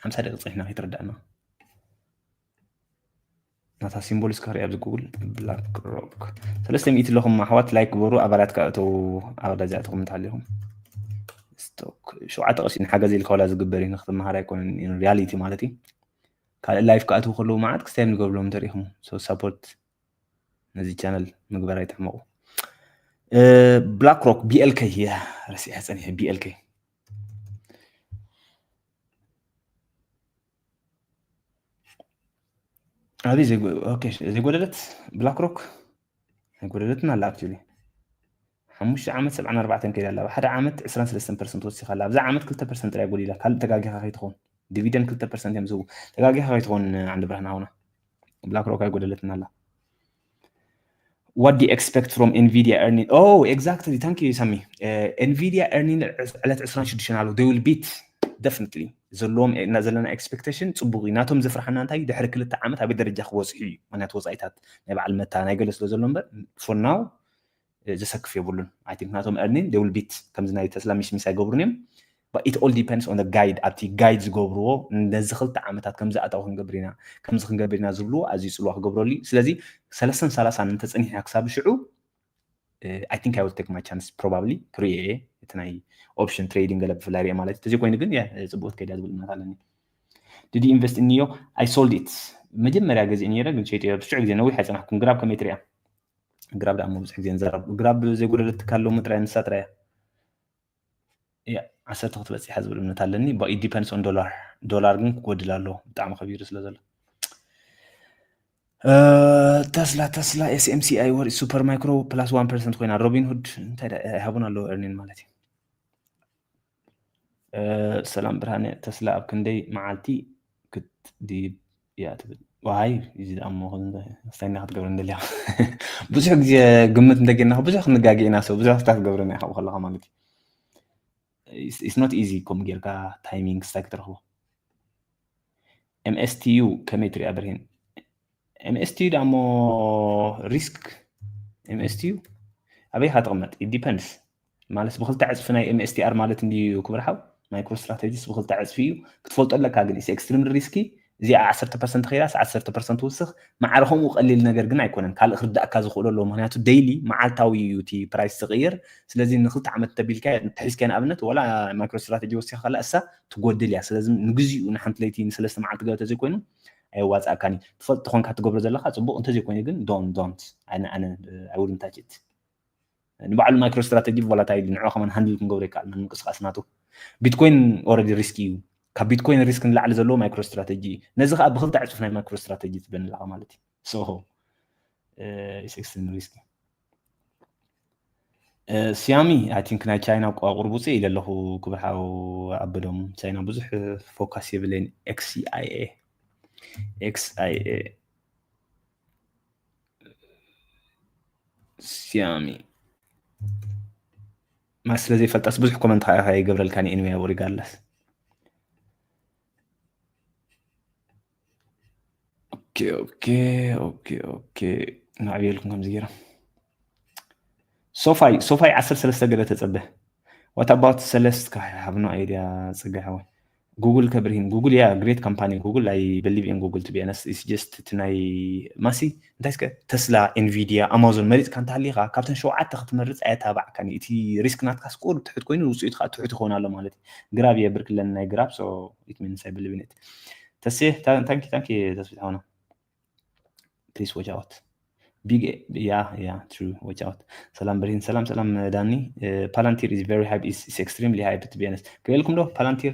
ሓምሳ ደቂ ጽሒና ከይትረዳእና ናታ ሲምቦል እስከ ሪኣ ኣብዚ ጉግል ብላክ ሮክ ሰለስተ ሚእቲ ኣለኹም ኣሕዋት ላይክ ግበሩ ኣባላት ከእተው ኣባላት ዚኣተኹም እንተሃሊኹም ስቶክ ሸውዓተ ቀሲ ንሓገዝ ኢልካ ዋላ ዝግበር እዩ ንክትመሃር ኣይኮነን ሪያሊቲ ማለት እዩ ካልእ ላይፍ ከኣትው ከለዉ መዓት ክስታይ ንገብርሎም እንተሪኢኹም ሳፖርት ነዚ ቻነል ምግባር ኣይትሕመቑ ብላክ ሮክ ቢኤልከይ ረሲዐ ፀኒሐ ቢኤልከይ ኣብዚ ዘይጎደለት ብላክ ሮክ ኣይጎደለትን ኣላ ኣክቹሊ ሓሙሽተ ዓመት ሰብዓን ኣርባዕተን ከይዳ ኣላ ሓደ ዓመት ዕስራን ሰለስተን ፐርሰንት ወሲኻ ኣላ ኣብዛ ዓመት ክልተ ፐርሰንት ጥራይ ጎዲላ ካልእ ተጋጊኻ ከይትኸውን ዲቪደንድ ክልተ ፐርሰንት እዮም ዝህቡ ተጋጊኻ ከይትኸውን ዓንዲ ብርሃን ሃውና ብላክ ሮክ ኣይጎደለትን ኣላ What do you expect from Nvidia earning? Oh, exactly. Thank you, Sami. Uh, Nvidia earning ዕለት ዕስራን ሽዱሽተን ኣለዉ. They will beat definitely. ዘለዎም እና ዘለና ኤክስፔክቴሽን ጽቡቕ እዩ። ናቶም ዘፍርሓና እንታይ ድሕሪ ክልተ ዓመት ኣበይ ደረጃ ክበጽሑ እዩ? ምክንያቱ ወጻኢታት ናይ በዓል መታ ናይ ገለ ስለ ዘሎ እምበር for now ዘሰክፍ የብሉን። I think ናቶም earning they will beat ከምዚ ናይ ተስላ ሚስ ሚስ ኣይገብሩን እዮም። But it all depends on the guide ኣብቲ ጋይድ ዝገብርዎ ነዚ ክልተ ዓመታት ከምዚ ኣታዊ ክንገብር ኢና ከምዚ ክንገብር ኢና ዝብልዎ ኣዝዩ ፅልዋ ክገብረሉ እዩ ስለዚ ሰለስተን ሰላሳን እንተፀኒሕና ክሳብ ሽዑ I think I will take my chance probably ክሪኦ እየ እቲ ናይ ኦፕሽን ትሬዲንግ ገለ ብፍላይ ሪኦ ማለት እዩ ተዘይኮይኑ ግን ፅቡቅ ትከይዳ ዝብል እምነት ኣለኒ did you invest in Neo I sold it መጀመርያ ገዚእ ነይረ ግን ሸይጠዮ ብስዑ ግዜ ነዊሕ ኣይፀናሕኩን ግራብ ከመይ ትሪኣ ግራብ ደኣ ብዙሕ ግዜ ንዘረብ ግራብ ዘይጎደለት ትካል ሎሚ ጥራይ ንሳ ጥራይ እያ ዓሰርተ ክትበፅሕ እያ ዝብል እምነት ኣለኒ but it depends on dollar dollar ግን ክጎድል ኣለዎ ብጣዕሚ ከቢሩ ስለ ዘሎ ተስላ ተስላ SMCI ወር super micro plus one percent ኮይና Robinhood እንታይ ኣይሃቡን ኣለዎ earning ማለት እዩ ሰላም ብርሃነ ተስላ ኣብ ክንደይ መዓልቲ ክትድይብ እያ ትብል ዋይ እዚ ደኣ እሞ ስታይና ክትገብረ እንደልያ ብዙሕ ግዜ ግምት እንተጌርና ብዙሕ ክንጋገ ኢና ሰብ ብዙሕ ክስታ ክትገብረና ኢኻ ከለኻ ማለት እዩ it's not easy ከም ጌርካ ታይሚንግ ስታይ ክትረኽቦ MSTU ከመይ ትሪኣ ብርሂን MSTU ደኣ እሞ ሪስክ MSTU ኣበይ ካ ትቕመጥ it depends ማለት ብክልተ ዕፅፊ ናይ MSTR ማለት እንድዩ ክብርሓው ማይክሮ ስትራቴጂስ ብክልተ ዕፅፊ እዩ ክትፈልጦ ኣለካ ግን is extremely risky እዚኣ ዓሰርተ ፐርሰንት ከይዳስ ዓሰርተ ፐርሰንት ትውስኽ። ማዕረ ከምኡ ቀሊል ነገር ግን ኣይኮነን። ካልእ ክርዳእካ ዝኽእሎ ኣለዎ። ምክንያቱ ዴይሊ፣ መዓልታዊ እዩ እቲ ፕራይስ ዝቕይር። ስለዚ ንክልተ ዓመት እንተቢልካ ተሒዝካ ንኣብነት፣ ወላ ማይክሮ ስትራተጂ ወሲኻ ከላ እሳ ትጎድል እያ። ስለዚ ንግዚኡ ንሓንቲ ለይቲ ንሰለስተ መዓልቲ ገለ ተዘይኮይኑ ኣየዋፃእካን እዩ። ትፈልጥ ተኾንካ ትገብሮ ዘለካ ፅቡቕ፣ እንተዘይኮይኑ ግን ዶን ዶንት ኣነ ኣነ I wouldn't touch it። ንባዕሉ ማይክሮ ስትራተጂ ቮላታይል፣ ንዕኡ ከማን ሃንድል ክንገብሮ ይከኣል፣ ምንቅስቃስ ናቱ። ቢትኮይን ኦልሬዲ ሪስክ እዩ። ካብ ቢትኮይን ሪስክ ንላዕሊ ዘለዎ ማይክሮ ስትራተጂ እዩ። ነዚ ከዓ ብክልተ ዕፁፍ ናይ ማይክሮ ስትራተጂ ትበን ኣለካ ማለት እዩ። So it's extremely risky። ሲያሚ፣ I think ናይ ቻይና ቁርቡፅ ኢለ ኣለኹ። ክብርሓው ኣበዶም፣ ቻይና ብዙሕ ፎካስ የብለይን። ኤክስኣይኤ ኤክስኣይኤ ሲያሚ ማ ስለ ዘይፈልጣስ ብዙሕ ኮመንት ከዓ ይገብረልካኒ። Anyway፣ ሪጋርድለስ። ኦኬ ኦኬ ኦኬ ኦኬ። ናዕብየልኩም ከምዚ ገይሮም። ሶፋይ ሶፋይ ዓሰርተ ሰለስተ ገለ ተጸበ። What about ሰለስት? I have no idea። ጸጋይ ሓወይ፣ ጉግል ከብርሂን። ጉግል፣ yeah, great company። ጉግል፣ I believe in ጉግል, to be honest. It's just እቲ ናይ ማሲ እንታይ እስከ፣ ተስላ፣ ኤንቪዲያ፣ ኣማዞን መሪጽካ እንተሃሊኻ ካብተን ሸውዓተ ክትመርጽ ኣየታባዕካን እዩ። እቲ ሪስክ ናትካ ስቁር ትሑት ኮይኑ ውጽኢቱ ከዓ ትሑት ይኸውን ኣሎ ማለት እዩ። ግራብ የብርክለን ናይ ግራብ። So it means I believe in it። ተሴ፣ ታንኪ ታንኪ ተስፊት ሓውና። Please watch out. Big, yeah, yeah, true, watch out። ሰላም ብርሂን። ሰላም ሰላም ዳኒ። Palantir is very hype, is extremely hype, to be honest። ክልኩም ዶ Palantir?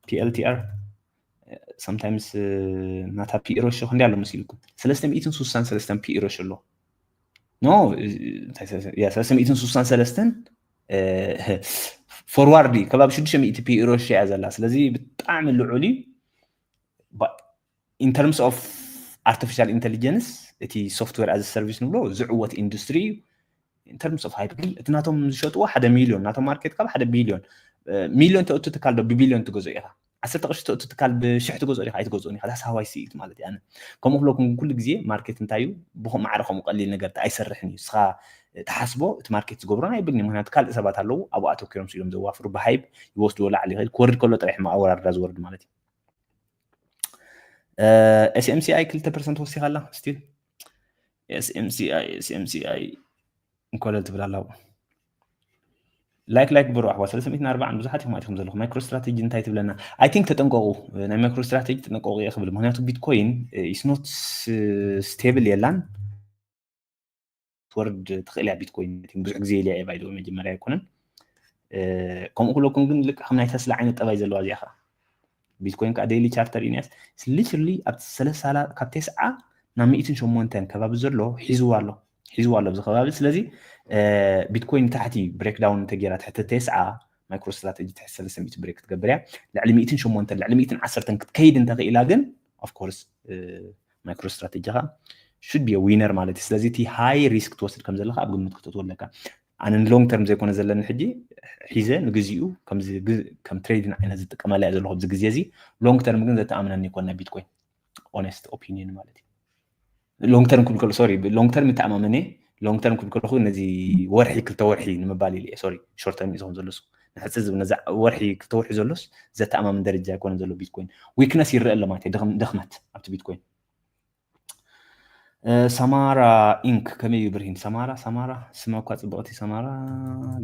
ፒኤልቲኣር sometimes ናታ ፒኢ ሬሽዮ ክንደይ ኣሎ መሲልኩም? ሰለስተ ሚእትን ስሳን ሰለስተን ፒኢ ሬሽዮ ኣሎ። No, ሰለስተ ሚእትን ስሳን ሰለስተን ፎርዋርድ ከባቢ ሽዱሽተ ሚእቲ ፒኢ ሬሽዮ እያ ዘላ። ስለዚ ብጣዕሚ ልዑል እዩ። In terms of artificial intelligence፣ እቲ software as a service ንብሎ ዝዕወት ኢንዱስትሪ እዩ። In terms of hype ግን እቲ ናቶም ዝሸጥዎ ሓደ ሚልዮን፣ ናቶም ማርኬት ካብ ሓደ ቢልዮን። ሚልዮን ተእቱ ትካል ዶ ብቢልዮን ትገዝኦ ኢኻ? ዓሰርተ ቅርሺ ተእቱ ትካል ብሽሕ ትገዝኦ ኢኻ? ኣይትገዝኦን ኢኻ። That's how I see it ማለት እዩ። ኣነ ከምኡ ክብለኩም፣ ኩሉ ግዜ ማርኬት እንታይ እዩ፣ ብኸ-፣ ማዕረ ከምኡ ቀሊል ነገር ኣይሰርሕን እዩ። ንስኻ ትሓስቦ እቲ ማርኬት ዝገብሮን ኣይብልን እዩ። ምክንያቱ ካልእ ሰባት ኣለዉ፣ ኣብኡ ኣተኪሮም ስኢሎም ዘዋፍሩ፣ ብሃይፕ ይወስድዎ ላዕሊ ይኸይድ፣ ክወርድ ከሎ ጥራሕ እሞ ኣወራርዳ ዝወርድ ማለት እዩ። ኤስኤምሲኣይ ክልተ ፐርሰንት ወሲኻ ኣላ ስቲል። ኤስኤምሲኣይ ኤስኤምሲኣይ እንኮለል ትብል ኣላ። ላይክ ላይክ ብሮ ኣሕዋ፣ ሰለስተ ሚእትን ኣርባዓን ብዙሓት ኢኹም ኣቲኹም ዘለኹም። ማይክሮ ስትራቴጂ እንታይ ትብለና? I think ተጠንቀቑ፣ ናይ ማይክሮ ስትራቴጂ ተጠንቀቑ እየ ክብል። ምክንያቱ ቢትኮይን is not stable የላን። ትወርድ ትኽእል እያ ቢትኮይን። ብዙሕ ግዜ ኢለ እየ ባይዶ መጀመርያ ኣይኮነን። ከምኡ ክለኩም ግን ልክዕ ከም ናይ ተስላ ዓይነት ጠባይ ዘለዋ እዚኣ ኸዓ ቢትኮይን ከዓ ዴይሊ ቻርተር ኢንያስ ሊትርሊ ኣብ ሰለሳ ካብ ተስዓ ናብ ሚእትን ሸሞንተን ከባቢ ዘሎ ሒዝዋ ኣሎ፣ ሒዝዋ ኣሎ ኣብዚ ከባቢ። ስለዚ ቢትኮይን ታሕቲ ብሬክዳውን እንተጌራ ትሕቲ ተስዓ ማይክሮ ስትራቴጂ ትሕቲ ሰለስተ ሚእቲ ብሬክ ክትገብር እያ። ልዕሊ ሚእትን ሸሞንተን ልዕሊ ሚእትን ዓሰርተን ክትከይድ እንተኽኢላ ግን ኦፍኮርስ ማይክሮ ስትራቴጂ ከዓ should be a winner ማለት እዩ። ስለዚ እቲ ሃይ ሪስክ ትወስድ ከም ዘለካ ኣብ ግምት ክተእትዎ ኣለካ። ኣነ ንሎንግ ተርም ዘይኮነ ዘለኒ ሕጂ ሒዘ ንግዚኡ ከምዚ ግ-፣ ከም ትሬዲን ዓይነት ዝጥቀመላ እየ ዘለኹ ኣብዚ ግዜ እዚ። ሎንግ ተርም ግን ዘተኣምነኒ ይኮን ናይ ቢትኮይን፣ ኦነስት ኦፒኒየን ማለት እዩ። ሎንግ ተርም ክብል ከሎ፣ ሶሪ፣ ሎንግ ተርም ይተኣማመን እየ። ሎንግ ተርም ክብል ከለኹ ነዚ ወርሒ ክልተ ወርሒ ንምባል ኢለ እየ። ሶሪ፣ ሾርት ተርም እዩ ዝኸውን ዘሎ እሱ። ንሕጽር ዝብል ነዛ ወርሒ ክልተ ወርሒ ዘሎስ ዘተኣማምን ደረጃ ኣይኮነን ዘሎ ቢትኮይን። ዊክነስ ይረአ ኣሎ ማለት እዩ፣ ድኽም-፣ ድኽመት ኣብቲ ቢትኮይን። እ፣ ሰማራ ኢንክ፣ ከመይ እዩ ብርሂን? ሰማራ፣ ሰማራ፣ ስማ እኳ ጽብቕቲ ሰማራ፣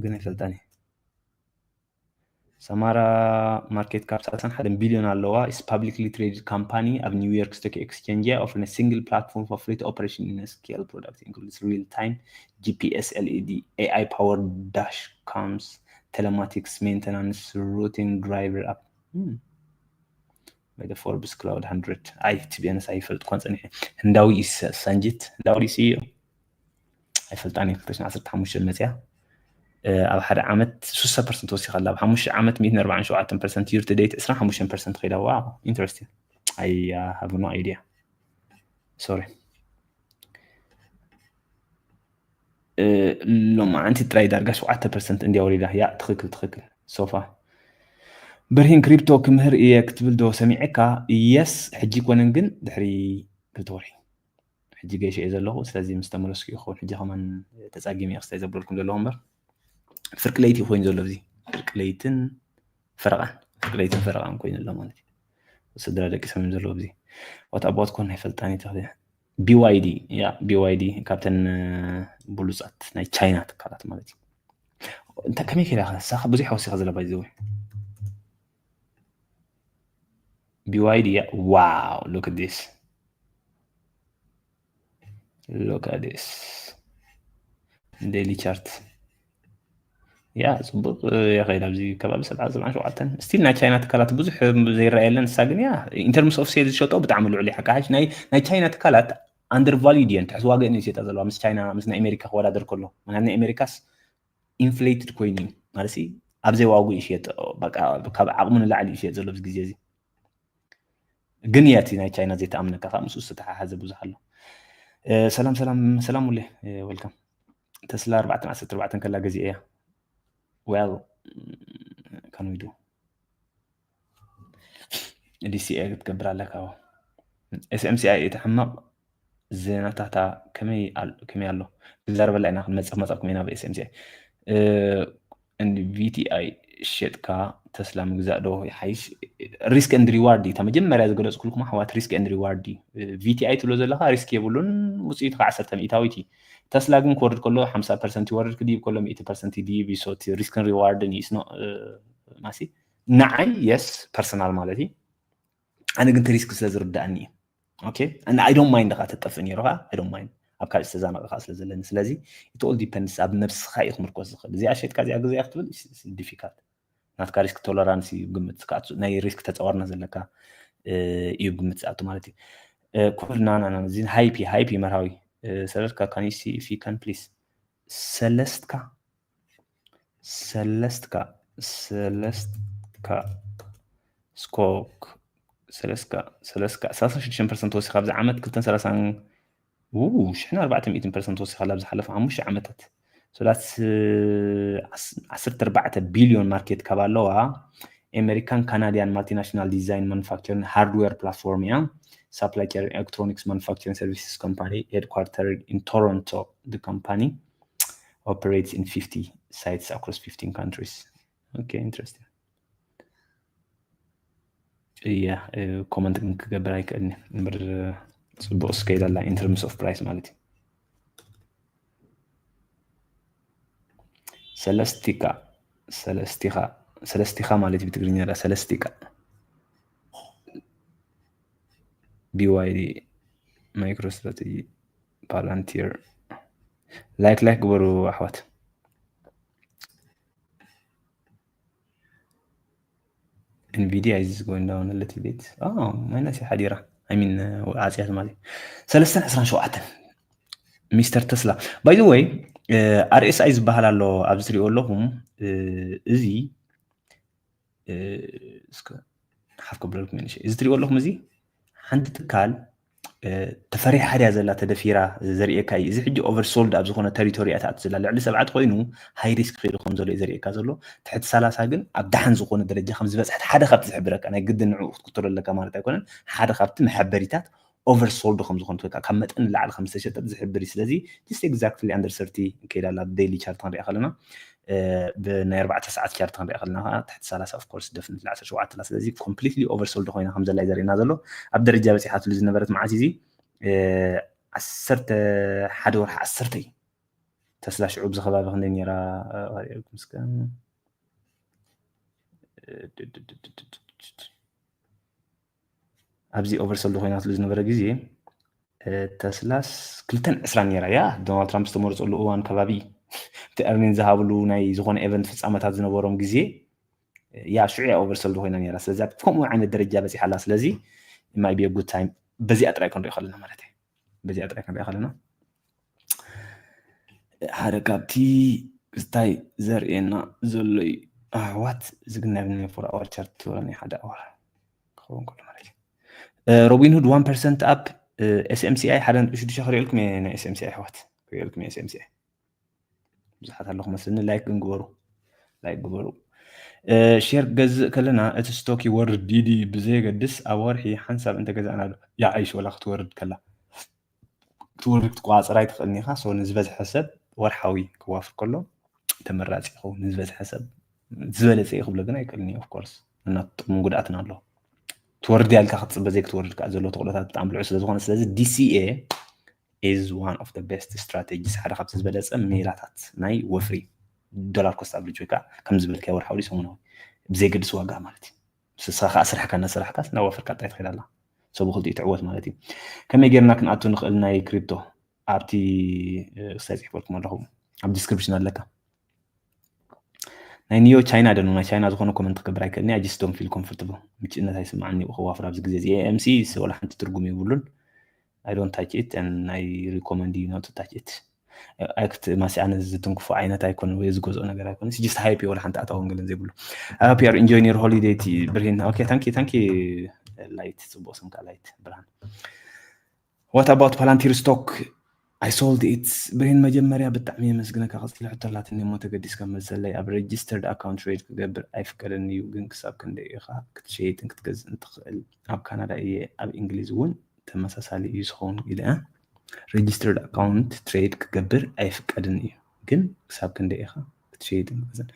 ግን ኣይፈልጣን እየ። ሰማራ ማርኬት ካፕ ሰላሳን ሓደን ቢልዮን ኣለዋ። Is publicly traded company ኣብ ኒውዮርክ ስቶክ ኤክስቼንጅ እያ። Offering a single platform for fleet operation in a scale product includes real time ጂ ፒ ኤስ፣ ኤል ኢ ዲ፣ ኤ ኣይ powered dash cams፣ telematics፣ maintenance፣ routing፣ driver app። Hmm. By the Forbes Cloud ሃንድረድ። ኣይ፣ ቲ ቢ ኤን ኤስ ኣይፈልጥኳን ጸኒሐ። ህንዳዊ እዩ ሰ-፣ ሳንጂት፣ ህንዳዊ ድዩ ሲኢኦ? ኣይፈልጣን እየ። ክልተ ሽሕን ዓሰርተ ሓሙሽተን መጽያ፣ እ፣ ኣብ ሓደ ዓመት ስሳ ፐርሰንት ወሲኻ ኣላ። ኣብ ሓሙሽተ ዓመት ሚእትን ኣርባዓን ሸውዓተን ፐርሰንት፣ year to date ዕስራን ሓሙሽተን ፐርሰንት ከይዳ። ዋው፣ ኢንተረስቲንግ። ኣይ፣ I have no idea። ሶሪ። እ፣ ሎማዓንቲ ጥራይ ዳርጋ ሸውዓተ ፐርሰንት እንድያ ወሪዳ። ያ፣ ትኽክል፣ ትኽክል። ሶፋ ብርሂን፣ ክሪፕቶ ክምህር እየ ክትብል ዶ ሰሚዐካ? የስ፣ ሕጂ ኮነን ግን ድሕሪ ክልተ ወርሒ። ሕጂ ገይሸ እየ ዘለኹ። ስለዚ ምስ ተመለስኩ ይኸውን። ሕጂ ከማን ተጻጊመ እየ ክስታይ ዘብለልኩም ዘለኹ እምበር። ፍርቂ ለይቲ ኮይኑ ዘሎ እዚ። ፍርቂ ለይትን ፈረቓን። ፍርቂ ለይትን ፈረቓን ኮይኑ ኣሎ ማለት እዩ። ስድራ ደቂሶም እዮም ዘለዉ ኣብዚ። what about ኮን ኣይፈልጣን እየ ተኽለ። BYD፣ ያ BYD ካብተን ብሉፃት ናይ ቻይና ትካላት ማለት እዩ። እንታይ ከመይ ከይዳ ሳኻ ብዙሕ ወሲኻ ዘላ ባይዘው። BYD፣ ያ wow, look at this, look at this daily chart። ያ ፅቡቅ ይኸይድ። ኣብዚ ከባቢ ሰብዓ ሰብዓን ሸውዓተን ስቲል ናይ ቻይና ትካላት ብዙሕ ዘይረኣየለን። ንሳ ግን ያ in terms of sales ዝሸጦ ብጣዕሚ ልዑል እዩ። ሓቂ ሓሽ ናይ ቻይና ትካላት under valued እየን። ትሕቲ ዋጋ እየን ዝሸጣ ዘለዋ ምስ ቻይና ምስ ናይ ኣሜሪካ ክወዳደር ከሎ። ምክንያቱ ናይ ኣሜሪካስ inflated ኮይኑ እዩ ማለት ኣብ ዘይዋጉ ይሽየጥ፣ በቃ ካብ ዓቕሙ ንላዕሊ ይሽየጥ ዘሎ ኣብዚ ግዜ እዚ። ግን እያ እቲ ናይ ቻይና ዘይተኣምነካ ካብ ምስኡ ዝተተሓሓዘ ብዙሕ ኣሎ። ሰላም ሰላም ሰላም፣ ሙሌ ወልካም። ተስላ ኣርባዕተን ዓሰርተ ኣርባዕተን ከላ ገዚአ እያ። Well, can we do? DCA ክትገብር ኣለካ። SMCI እቲ ሕማቕ ዜናታታ ከመይ ኣሎ? ክዛረበላ ኢና፣ ክንመፅእ መፃኩም ኢና ብኤስኤምሲኣይ። VTI ሸጥካ ተስላ ምግዛእ ዶ ይሓይሽ? Risk and reward እዩ። እታ መጀመርያ ዝገለፅኩልኩም ኣሕዋት፣ risk and reward እዩ። VTI ትብሎ ዘለካ ሪስክ የብሉን፣ ውፅኢቱ ከዓ ዓሰርተ ሚእታዊት እዩ። ተስላ ግን ክወርድ ከሎ ሓምሳ ፐርሰንት ይወርድ፣ ክድይብ ከሎ ሚእቲ ፐርሰንት ይድይብ እዩ። So እቲ ሪስክን ሪዋርድን እዩ። ማሲ ንዓይ የስ ፐርሰናል ማለት እዩ። ኣነ ግን እቲ ሪስክ ስለ ዝርዳእኒ እዩ። Okay? And I don't mind ኻ ተጠፍእ ነይሩ ኻ፣ I don't mind። ኣብ ካልእ ዝተዛነቐ ኻ ስለ ዘለኒ። ስለዚ it all depends፣ ኣብ ነብስኻ እዩ ክምርኮስ ዝኽእል። እዚኣ ሸጥካ እዚኣ ግዜ ክትብል difficult። ናትካ ሪስክ ቶለራንስ እዩ ግምት ዝኣቱ፣ ናይ ሪስክ ተፃዋርነት ዘለካ እዩ ግምት ዝኣቱ ማለት እዩ። ኩል ና ና ና፣ እዚ ሃይፕ እዩ፣ ሃይፕ እዩ መርሃዊ። ሰለስካ፣ can you see if you can please? ሰለስትካ ሰለስትካ ሰለስትካ ስኮክ ሰለስካ ሰለስካ ሰላሳ ሽዱሽተ ፐርሰንት ወሲኻ ኣብዚ ዓመት ክልተን ሰላሳን ው ሽሕን ኣርባዕተ ሚእትን ፐርሰንት ወሲኻ ኣብዚ ሓለፈ ሓሙሽተ ዓመታት። So that's ዓሰርተ ኣርባዕተ ቢልዮን ማርኬት ካብ ኣለዋ። American Canadian multinational design manufacturing hardware platform እያ። Supply chain electronics manufacturing services company headquartered in Toronto. The company operates in fifty sites across fifteen countries. Okay, interesting. እያ ኮመንት ግን ክገብር ኣይክእልን እምበር ፅቡቅ ስኬል ኣላ in terms of price ማለት እዩ። ሰለስቲካ ሰለስቲኻ ሰለስቲኻ ማለት እዩ ብትግርኛ ዳ ሰለስቲካ። BYD፣ MicroStrategy፣ Palantir። ላይክ ላይክ ግበሩ ኣሕዋት። Nvidia is going down a little bit. ማይናስ ሓዲራ፣ I mean ዓፅያ ማለት ሰለስተን ዕስራን ሸውዓተን። ሚስተር ተስላ፣ by the way፣ RSI ዝበሃል ኣሎ ኣብዚ ትሪኦ ኣለኹም። እዚ እስከ ሓፍ ከብለልኩም፣ እዚ ትሪኦ ኣለኹም፣ እዚ ሓንቲ ትካል ተፈሪሓ ድያ ዘላ ተደፊራ ዘርእየካ እዩ። እዚ ሕጂ ኦቨርሶልድ ኣብ ዝኾነ ተሪቶሪ እያ ትኣቱ ዘላ። ልዕሊ ሰብዓ ተኮይኑ ሃይ ሪስክ ከይዱ ከም ዘሎ እዩ ዘርእየካ ዘሎ። ትሕቲ ሰላሳ ግን ኣብ ደሓን ዝኾነ ደረጃ ከም ዝበፅሐት ሓደ ካብቲ ዝሕብረካ፣ ናይ ግድን ንዕኡ ክትክተሎ ኣለካ ማለት ኣይኮነን። ሓደ ካብቲ መሐበሪታት ኦቨርሶልድ ከም ዝኾነ፣ ወይ ከዓ ካብ መጠን ንላዕሊ ከም ዝተሸጠት ዝሕብር እዩ። ስለዚ just exactly under thirty ከይዳ ኣላ። ብ daily chart ክንሪኣ ከለና፣ ብናይ ኣርባዕተ ሰዓት ቻርት ክንሪኣ ከለና ከዓ ትሕቲ ሰላሳ of course definitely ዓሰርተ ሸውዓተ ኣላ። ስለዚ completely oversold ኮይና ከም ዘላ እዩ ዘርእየና ዘሎ። ኣብ ደረጃ በፂሓትሉ ዝነበረት መዓስ እዚ ዓሰርተ ሓደ ወርሒ ዓሰርተ እዩ። ተስላ ሽዑ ኣብዚ ከባቢ ክንደይ ነይራ? እስከ ኣብዚ ኦቨርሶልድ ኮይናትሉ ዝነበረ ግዜ ተስላስ ክልተን ዕስራን ነይራ እያ። ዶናልድ ትራምፕ ዝተመረፀሉ እዋን ከባቢ እቲ ኤርኒን ዝሃብሉ ናይ ዝኾነ ኤቨንት ፍፃመታት ዝነበሮም ግዜ ያ ሽዑ እያ ኦቨርሶልድ ኮይና ነይራ። ስለዚ ኣብ ከምኡ ዓይነት ደረጃ በፂሓ ኣላ። ስለዚ it might be a good time በዚኣ ጥራይ ክንሪኦ ከለና ማለት እዩ። በዚኣ ጥራይ ክንሪኦ ከለና ሓደ ካብቲ ስታይ ዘርእየና ዘሎ እዩ ኣሕዋት። እዚ ግን ናይ ፎር ኣወር ቻርት ትብሎ ናይ ሓደ ኣወር ክኸውን ከሎ ማለት እዩ። ሮቢንሁድ ዋን ፐርሰንት ኣፕ፣ SMCI ሓደ ነጥቢ ሽዱሽተ ክሪኤልኩም እየ። ናይ SMCI ኣሕዋት ክሪኤልኩም እየ SMCI። ብዙሓት ኣለኹም መስለኒ። ላይክ ግን ግበሩ፣ ላይክ ግበሩ። ሼር ክገዝእ ከለና እቲ ስቶክ ይወርድ ድዩ ብዘየገድስ ኣብ ወርሒ ሓንሳብ እንተገዛእና ዶ ይዓይሽ ወላ ክትወርድ ከላ? ክትወርድ ክትቆፃፀር ኣይትኽእልን ኢኻ። So ንዝበዝሐ ሰብ ወርሓዊ ክዋፍር ከሎ ተመራፂ ይኸውን። ንዝበዝሐ ሰብ ዝበለፀ እዩ ክብሎ ግን ኣይክእልን እዩ። Of course ነናቱ ጥቕምን ጉድኣትን ኣለዎ። ትወርድ ያልካ ክትፅበ ዘይክትወርድ ከዓ ዘሎ ተኽእሎታት ብጣዕሚ ልዑል ስለዝኾነ ስለዚ D C A is one of the best strategies ሓደ ካብቲ ዝበለፀ ሜላታት ናይ ወፍሪ dollar cost average ወይ ከዓ ከም ዝበልካዮ ወርሓዊ ሰሙናዊ ብዘይገድስ ዋጋ ማለት እዩ። ንስኻ ከዓ ስራሕካ እናሰራሕካስ እናወፈርካ ጥራይ ትኸይድ ኣላ። ሰቡ ክልቲኡ ትዕወት ማለት እዩ። ከመይ ጌርና ክንኣቱ ንኽእል ናይ ክሪፕቶ ኣብቲ ክስታይ ፅሒፈልኩም ኣለኹ ኣብ description ኣለካ። ናይ ኒዮ ቻይና ደኑ ናይ ቻይና ዝኾነ comment ክገብር ኣይክእልኒ I just don't feel comfortable ምችእነት ኣይስምዓኒ ክዋፍር ኣብዚ ግዜ እዚ AMC ወላ ሓንቲ ትርጉም የብሉን I don't touch it and I recommend you not to touch it ኣይክት ማሲ ኣነ ዝትንክፎ ዓይነት ኣይኮነ ወይ ዝገዝኦ ነገር ኣይኮነ just hype ወላ ሓንቲ ኣታ ወንገለን ዘይብሉ I hope you are enjoying your holiday ብርሂን okay thank you thank you light ፅቡቅ ስምካ light ብርሃን What about Palantir stock? I sold it ብሬን መጀመርያ ብጣዕሚ የመስግነካ ቀፂለ ሕቶ ኣላትኒ እሞ ተገዲስካ መልሰለይ ኣብ registered account trade ክገብር ኣይፍቀደኒ እዩ ግን ክሳብ ክንደይ ኢኻ ክትሸይጥን ክትገዝእን ትኽእል ኣብ ካናዳ እየ ኣብ እንግሊዝ እውን ተመሳሳሊ እዩ ዝኸውን ኢለ registered account trade ክገብር ኣይፍቀድን እዩ ግን ክሳብ ክንደይ ኢኻ ክትሸይጥን ክትገዝእን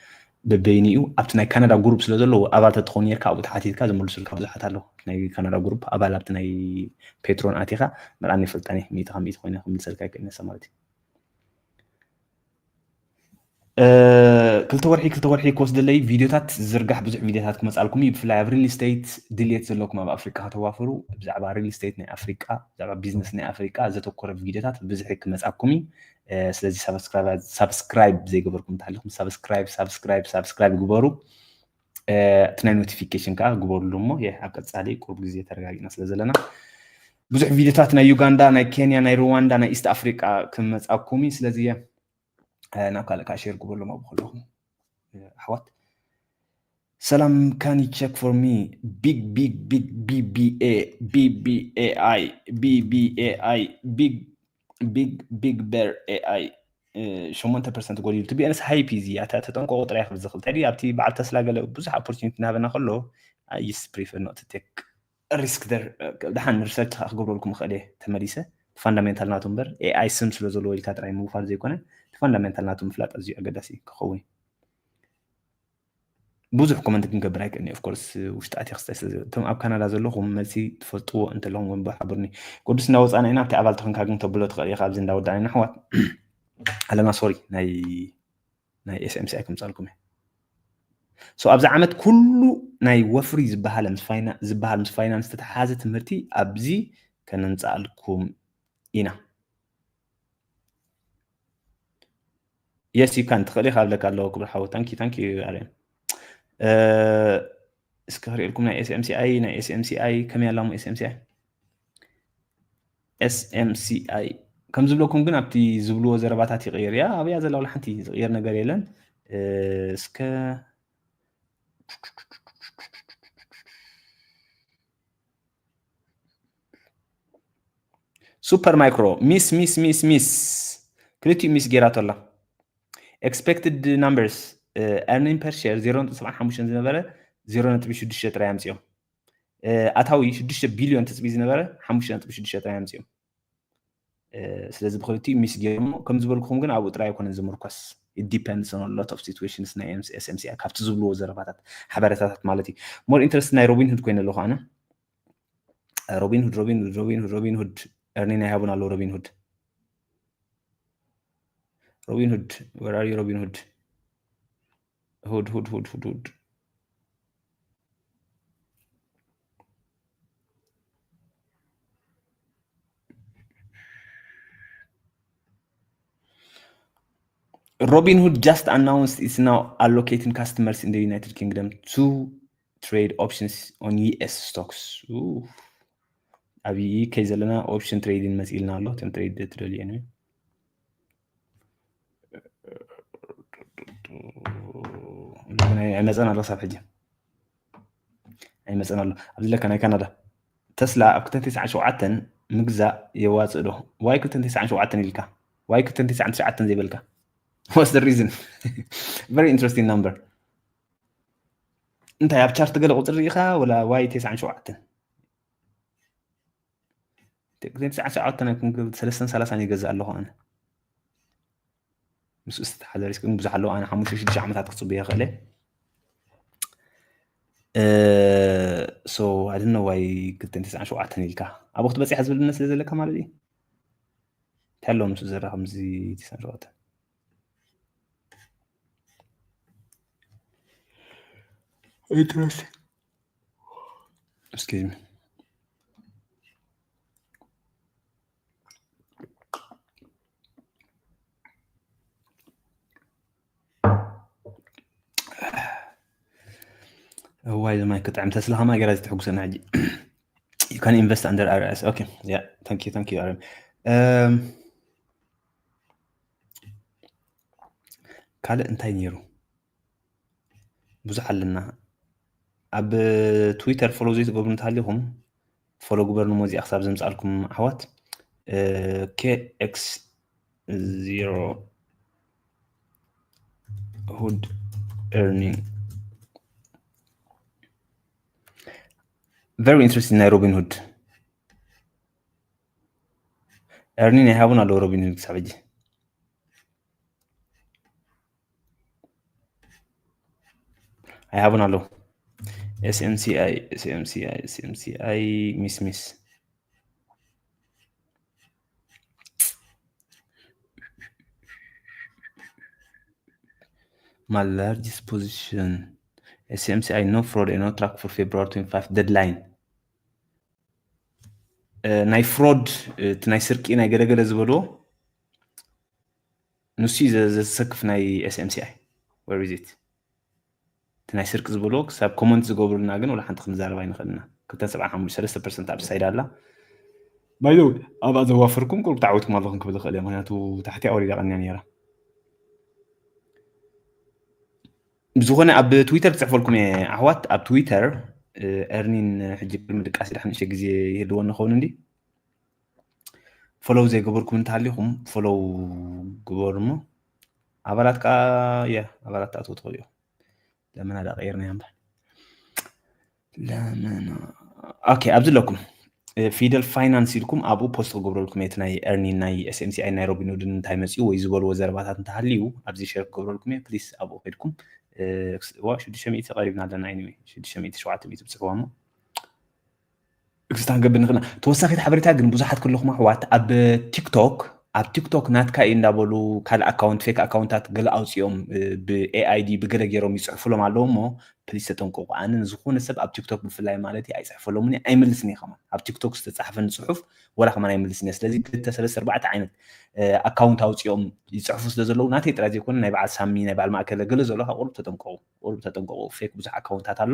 በበይኒኡ ኣብቲ ናይ ካናዳ group ስለ ዘለዎ ኣባል ተትኾን ኔርካ ኣብኡ ተሓቲትካ ዝምልሱልካ ብዙሓት ኣለዉ ናይ ካናዳ group ኣባል ኣብቲ ናይ ፔትሮን ኣቲኻ ምርኣኒ ይፈልጣኒ ሚእቲ ካብ ሚእቲ ኮይነ ክምልሰልካ ይክእል ነሰ ማለት እዩ ክልተ ወርሒ ክልተ ወርሒ ክወስደለይ ቪዲዮታት ዝርጋሕ ብዙሕ ቪዲዮታት ክመፃልኩም እዩ ብፍላይ ኣብ real estate ድልየት ዘለኩም ኣብ ኣፍሪቃ ከተዋፍሩ ብዛዕባ real estate ናይ ኣፍሪቃ ብዛዕባ ቢዝነስ ናይ ኣፍሪቃ ዘተኮረ ቪዲዮታት ብብዝሒ ክመፃኩም እዩ ስለዚ subscribe ዘይገበርኩም እንተሃሊኹም subscribe subscribe subscribe ግበሩ እቲ ናይ notification ከዓ ግበሩሉ እሞ ኣብ ቀፃሊ ቁሩብ ግዜ ተረጋጊና ስለ ዘለና ብዙሕ ቪዲዮታት ናይ ዩጋንዳ ናይ ኬንያ ናይ ሩዋንዳ ናይ ኢስት ኣፍሪቃ ክመፃኩም እዩ ስለዚ ናብ ካልእ ከዓ share ግበሩሎም ኣብኡ ከለኹም ኣሕዋት ሰላም can you check for me big big big BBA BBAI BBAI big big big bear AI ሸሞንተ ፐርሰንት ጎዲሉ እቲ ቢኤንስ ሃይፕ እዚ እያ ተጠንቀቁ ጥራይ ክብል ዝኽእል እንታይ ኣብቲ በዓል ተስላ ገለ ብዙሕ ኦፖርቹኒቲ እናሃበና ከሎ I just prefer not to take risk there ደሓን ሪሰርች ከዓ ክገብረልኩም ይኽእል እየ ተመሊሰ ፋንዳሜንታል ናቱ እምበር ኤኣይ ስም ስለ ዘለዎ ኢልካ ጥራይ ምውፋር ዘይኮነ እቲ ፋንዳሜንታል ናቱ ምፍላጥ ኣዝዩ ኣገዳሲ ክኸውን እዩ ብዙሕ ኮመንት ክንገብር ኣይክእልኒ ኦፍኮርስ ውሽጢ ኣትየ ክስታይ ስለ እቶም ኣብ ካናዳ ዘለኹም መልሲ ትፈልጥዎ እንተለኹም ወንበር ሓብርኒ ቅዱስ እንዳወፃና ኢና ኣብቲ ኣባል ተኾንካ ግን ተብሎ ትኽእል ኢኻ ኣብዚ እንዳወዳእና ኢና ኣሕዋት ኣለና ሶሪ ናይ ናይ ኤስኤምሲኣይ ከምፃልኩም እየ ሶ ኣብዚ ዓመት ኩሉ ናይ ወፍሪ ዝበሃል ምስ ፋይናንስ ዝተተሓዘ ትምህርቲ ኣብዚ ከነምፃኣልኩም ኢና Yes you can ትኽእል ኢኻ ኣለካ ኣለዎ ክብር ሓው thank you thank you ኣርያም እስኪ ክሪእልኩም ናይ SMCI ናይ SMCI ከመይ ኣላሞ SMCI SMCI ከም ዝብለኩም ግን ኣብቲ ዝብልዎ ዘረባታት ይቕየር እያ ኣብያ ዘላ ሓንቲ ዝቕየር ነገር የለን እስከ super micro miss miss miss miss ክልቲኡ miss ጌራቶ ኣላ expected numbers earning per share zero ነጥቢ ሰብዓን ሓሙሽተን ዝነበረ zero ነጥቢ ሽዱሽተ ጥራይ ኣምፅኦም ኣታዊ ሽዱሽተ ቢልዮን ትፅቢ ዝነበረ ሓሙሽተ ነጥቢ ሽዱሽተ ጥራይ ኣምፅኦም ስለዚ ብክልቲኡ miss ጌሮሞ ከም ዝበልኩኹም ግን ኣብኡ ጥራይ ኣይኮነን ዝምርኮስ it depends on a lot of situations ናይ SMCI ካብቲ ዝብልዎ ዘረባታት ሓበሬታታት ማለት እዩ more interested ናይ Robinhood ኮይነ ኣለኹ ኣነ Robinhood Robinhood Robinhood Robinhood earning ኣይሃቡን ኣለዉ Robinhood Robinhood where are you Robinhood Hood Hood Hood Hood Hood Robinhood just announced it's now allocating customers in the United Kingdom to trade options on U S stocks. Ooh. ኣብ UK ዘለና option trading መፂልና ኣሎ እቶም trade ትደልዩ ኒ ኣይመፀን ኣሎ ክሳብ ሕጂ ኣይመፀን ኣሎ ኣብዚ ለካ ናይ ካናዳ ተስላ ኣብ ክልተ ተስዓን ሸውዓተን ምግዛእ የዋፅእ ዶ ዋይ ክልተ ተስዓን ሸውዓተን ኢልካ ዋይ ክልተ ተስዓን ትሽዓተን ዘይበልካ what's the reason very interesting number እንታይ ኣብ ቻርት ገለ ቁፅሪ ርኢኻ ወላ ዋይ ተስዓን ሸውዓተን ተስዓን ሸውዓተን ሰለስተን ሰላሳን ይገዝእ ኣለኹ ኣነ ምስኡ ዝተተሓዘ ሪስክ ግን ብዙሕ ኣለዎ ኣነ ሓሙሽተ ሽዱሽተ ዓመታት ክፅቡ ይኽእል So I don't know why ክልተ ሚእትን ተስዓን ሸውዓተን ኢልካ። ኣብ ወቅቲ በጺሓ ዝብል እምነት ስለ ዘለካ ማለት እዩ። እንታይ ኣሎ ምስ ዘራ ከምዚ ተስዓን ሸውዓተን? Interesting. Excuse me. እዋይ፣ እዚ ማይ ክጥዕም። ተስላ ከማይ ገይራ እዚ ትሕጉሰና ሕጂ። You can invest under R S. Okay. Yeah. Thank you. Thank you, R M. Um, ካልእ እንታይ ነይሩ? ብዙሕ ኣለና። ኣብ ትዊተር ፎሎ ዘይትገብሩ እንተሃሊኹም፣ ፎሎ ግበርኒ፣ እሞ እዚኣ ክሳብ ዘምጻልኩም ኣሕዋት። ኬ ኤክስ ዜሮ ሁድ ኤርኒንግ። Very interesting ናይ ሮቢን ሁድ። ኤርኒንግ ኣይሃቡን ኣለዉ ሮቢን ሁድ ክሳብ ሕጂ። ኣይሃቡን ኣለዉ። S M C I፣ S M C I፣ S M C I፣ ሚስ፣ ሚስ። My largest position, S M C I, no fraud and no track for February twenty-five deadline። እ፣ ናይ ፍሮድ፣ እ፣ እቲ ናይ ስርቂ ናይ ገለገለ ዝበልዎ፣ ንሱ እዩ ዘ-፣ ዘሰክፍ ናይ S M C I። Where is it? እቲ ናይ ስርቂ ዝበልዎ ክሳብ ኮመንት ዝገብሩልና ግን ወላ ሓንቲ ክንዛረብ ኣይንኽእልና። ክልተ ሰብዓ ሓሙሽተ፣ ሰለስተ ፐርሰንት ኣብ ሳይድ ኣላ። By the way፣ ኣብኣ ዘዋፈርኩም ቁሩብ ተዓዊትኩም ኣለኹም ክብል እኽእል እየ፣ ምኽንያቱ ታሕቲ ኣውሪዳ ቀንያ ነይራ። ብዝኾነ ኣብ ትዊተር ክጽሕፈልኩም እየ ኣሕዋት። ኣብ ትዊተር፣ እ፣ ኤርኒን ሕጂ ቅድሚ ድቃስ ድሓን ንእሽተይ ግዜ ይህልወኒ ክኸውን እንዲ። ፎሎው ዘይገበርኩም እንተሃሊኹም ፎሎው ግበሩ እሞ። ኣባላት ከኣ፣ የ፣ ኣባላት ትኣትዉ ትኽእሉ ኢኹም። ለመና ዳ ቀይርናያ እምበር። ለመና። ኦኬ፣ ኣብዚ ኣለኩም። እ፣ ፊደል ፋይናንስ ኢልኩም ኣብኡ ፖስት ክገብረልኩም እየ፣ እቲ ናይ ኤርኒን ናይ S M C I ናይ ሮቢንሁድን እንታይ መጺኡ ወይ ዝበልዎ ዘረባታት እንተሃልዩ ኣብዚ ሼር ክገብረልኩም እየ። ፕሊስ ኣብኡ ከድኩም፣ እ፣ ክስ-፣ ዋ፣ ሽዱሽተ ሚእቲ ቀሪብና ኣለና። ኤኒዌይ፣ ሽዱሽተ ሚእቲ ሸውዓተ ሚእቲ ብጽሕዋ እሞ። ክስታን ገብር ንኽእልና። ተወሳኺት ሓበሬታ ግን ብዙሓት ከለኹም ኣሕዋት ኣብ ቲክቶክ፣ ኣብ ቲክቶክ ናትካ እዩ እንዳበሉ ካልእ ኣካውንት፣ ፌክ ኣካውንታት ገለ ኣውጺኦም፣ እ፣ ብ A I D ብገለ ገይሮም ይጽሕፉሎም ኣለዉ እሞ ፕሊስ ተጠንቀቁ። ኣነ ንዝኾነ ሰብ ኣብ ቲክቶክ ብፍላይ ማለት እዩ ኣይጽሕፈሎምን እየ፣ ኣይምልስን እየ ከማን። ኣብ ቲክቶክ ዝተጻሕፈኒ ጽሑፍ ወላ ከማን ኣይምልስን እየ። ስለዚ ክልተ፣ ሰለስተ፣ ኣርባዕተ ዓይነት፣ እ፣ ኣካውንት ኣውጺኦም ይጽሕፉ ስለ ዘለዉ ናተይ ጥራይ ዘይኮነ ናይ በዓል ሳሚ፣ ናይ በዓል ማእከለ ገለ ዘሎ ካብ ቁሩብ ተጠንቀቁ። ቁሩብ ተጠንቀቁ፣ ፌክ ብዙሕ ኣካውንታት ኣሎ።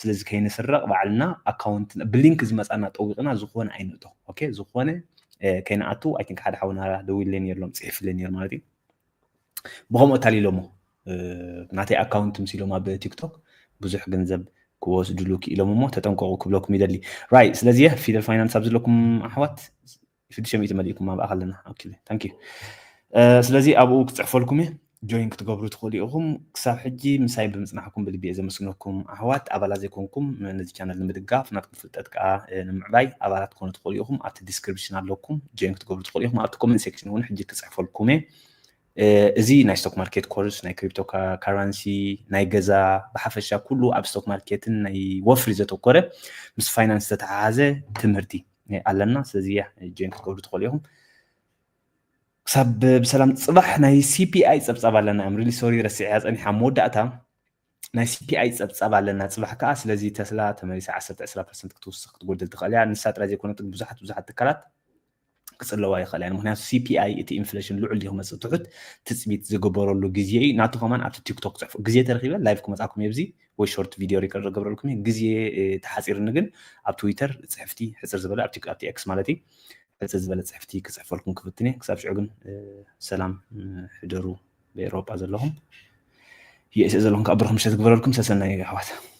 ስለዚ ከይንስረቕ ባዕልና ኣካውንት ብሊንክ ዝመጻና ጠዊቕና ዝኾነ ኣይንእቶ። ኦኬ፣ ዝኾነ፣ እ፣ ከይንኣቱ፣ I think ሓደ ሓውና ደዊሉለይ ነይሩ፣ ጽሒፉለይ ነይሩ ማለት እዩ። ብኸምኡ ኣታሊሎሞ፣ እ፣ ናተይ ኣካውንት ምስ ኢሎም ኣብ ቲክቶክ ብዙሕ ገንዘብ ክወስድሉ ክኢሎም እሞ ተጠንቀቁ ክብለኩም ይደሊ። ራይት፣ ስለዚ ፊደል ፋይናንስ ኣብ ዘለኩም ኣሕዋት ሽዱሽተ ሚእቲ መሊእኩም ኣብኣ ከለና። ኦኬ፣ ታንክ ዩ። እ፣ ስለዚ ኣብኡ ክጽሕፈልኩም እየ፣ ጆይን ክትገብሩ ትኽእሉ ኢኹም። ክሳብ ሕጂ ምሳይ ብምጽናሕኩም ብልቢ እየ ዘመስግነኩም ኣሕዋት። ኣባላት ዘይኮንኩም ነዚ ቻነል ንምድጋፍ፣ ናትኩም ፍልጠት ከኣ፣ እ፣ ንምዕባይ ኣባላት ክኾኑ ትኽእሉ ኢኹም። ኣብቲ ዲስክሪፕሽን ኣለኩም፣ ጆይን ክትገብሩ ትኽእሉ ኢኹም። ኣብቲ ኮመንት ሴክሽን እውን ሕጂ ክጽሕፈልኩም እየ። እ፣ እዚ ናይ ስቶክ ማርኬት ኮርስ፣ ናይ ክሪፕቶ ካ-፣ ካረንሲ፣ ናይ ገዛ፣ ብሓፈሻ ኩሉ ኣብ ስቶክ ማርኬትን ናይ ወፍሪ ዘተኮረ ምስ ፋይናንስ ዝተተሓሓዘ ትምህርቲ ኣለና። ስለዚ ያ፣ ጆይን ክትገብሩ ትኽእሉ ኢኹም። ክሳብ ብሰላም። ጽባሕ ናይ C P I ጸብጻብ ኣለና። I'm really sorry፣ ረሲዐያ ጸኒሓ። መወዳእታ ናይ C P I ጸብጻብ ኣለና ጽባሕ ከኣ። ስለዚ ተስላ ተመሊሳ ዓሰርተ ዕስራ ፐርሰንት ክትውስኽ ክትጎድል ትኽእል እያ። ንሳ ጥራይ ዘይኮነት ብዙሓት ብዙሓት ትካላት ክጽለዋ ይኽእላ እየን። ምኽንያቱ C P I እቲ ኢንፍሌሽን ልዑል ድዩ ክመጽእ ትሑት ትጽቢት ዝግበረሉ ግዜ እዩ። ናቱ ከማን ኣብቲ ቲክቶክ ጽሕፉ። ግዜ ተረኺበ ላይቭ ክመጻኩም እየ፣ ኣብዚ ወይ ሾርት ቪድዮ ሪከርድ ክገብረልኩም እየ። ግዜ፣ እ፣ ተሓጺርኒ ግን ኣብ ትዊተር ጽሕፍቲ ሕጽር ዝበለ፣ ኣብ ቲክ-፣ ኣብቲ ኤክስ ማለት እዩ፣ ሕጽር ዝበለ ጽሕፍቲ ክጽሕፈልኩም ክፍትን እየ። ክሳብ ሽዑ ግን፣ እ፣ ሰላም፣ እ፣ ሕደሩ። ብኤውሮጳ ዘለኹም፣ ዩ ኤስ ኤ ዘለኹም ከኣ ብሩኽ ምሸት ክግበረልኩም። ሰሰናዩ ኣሕዋት።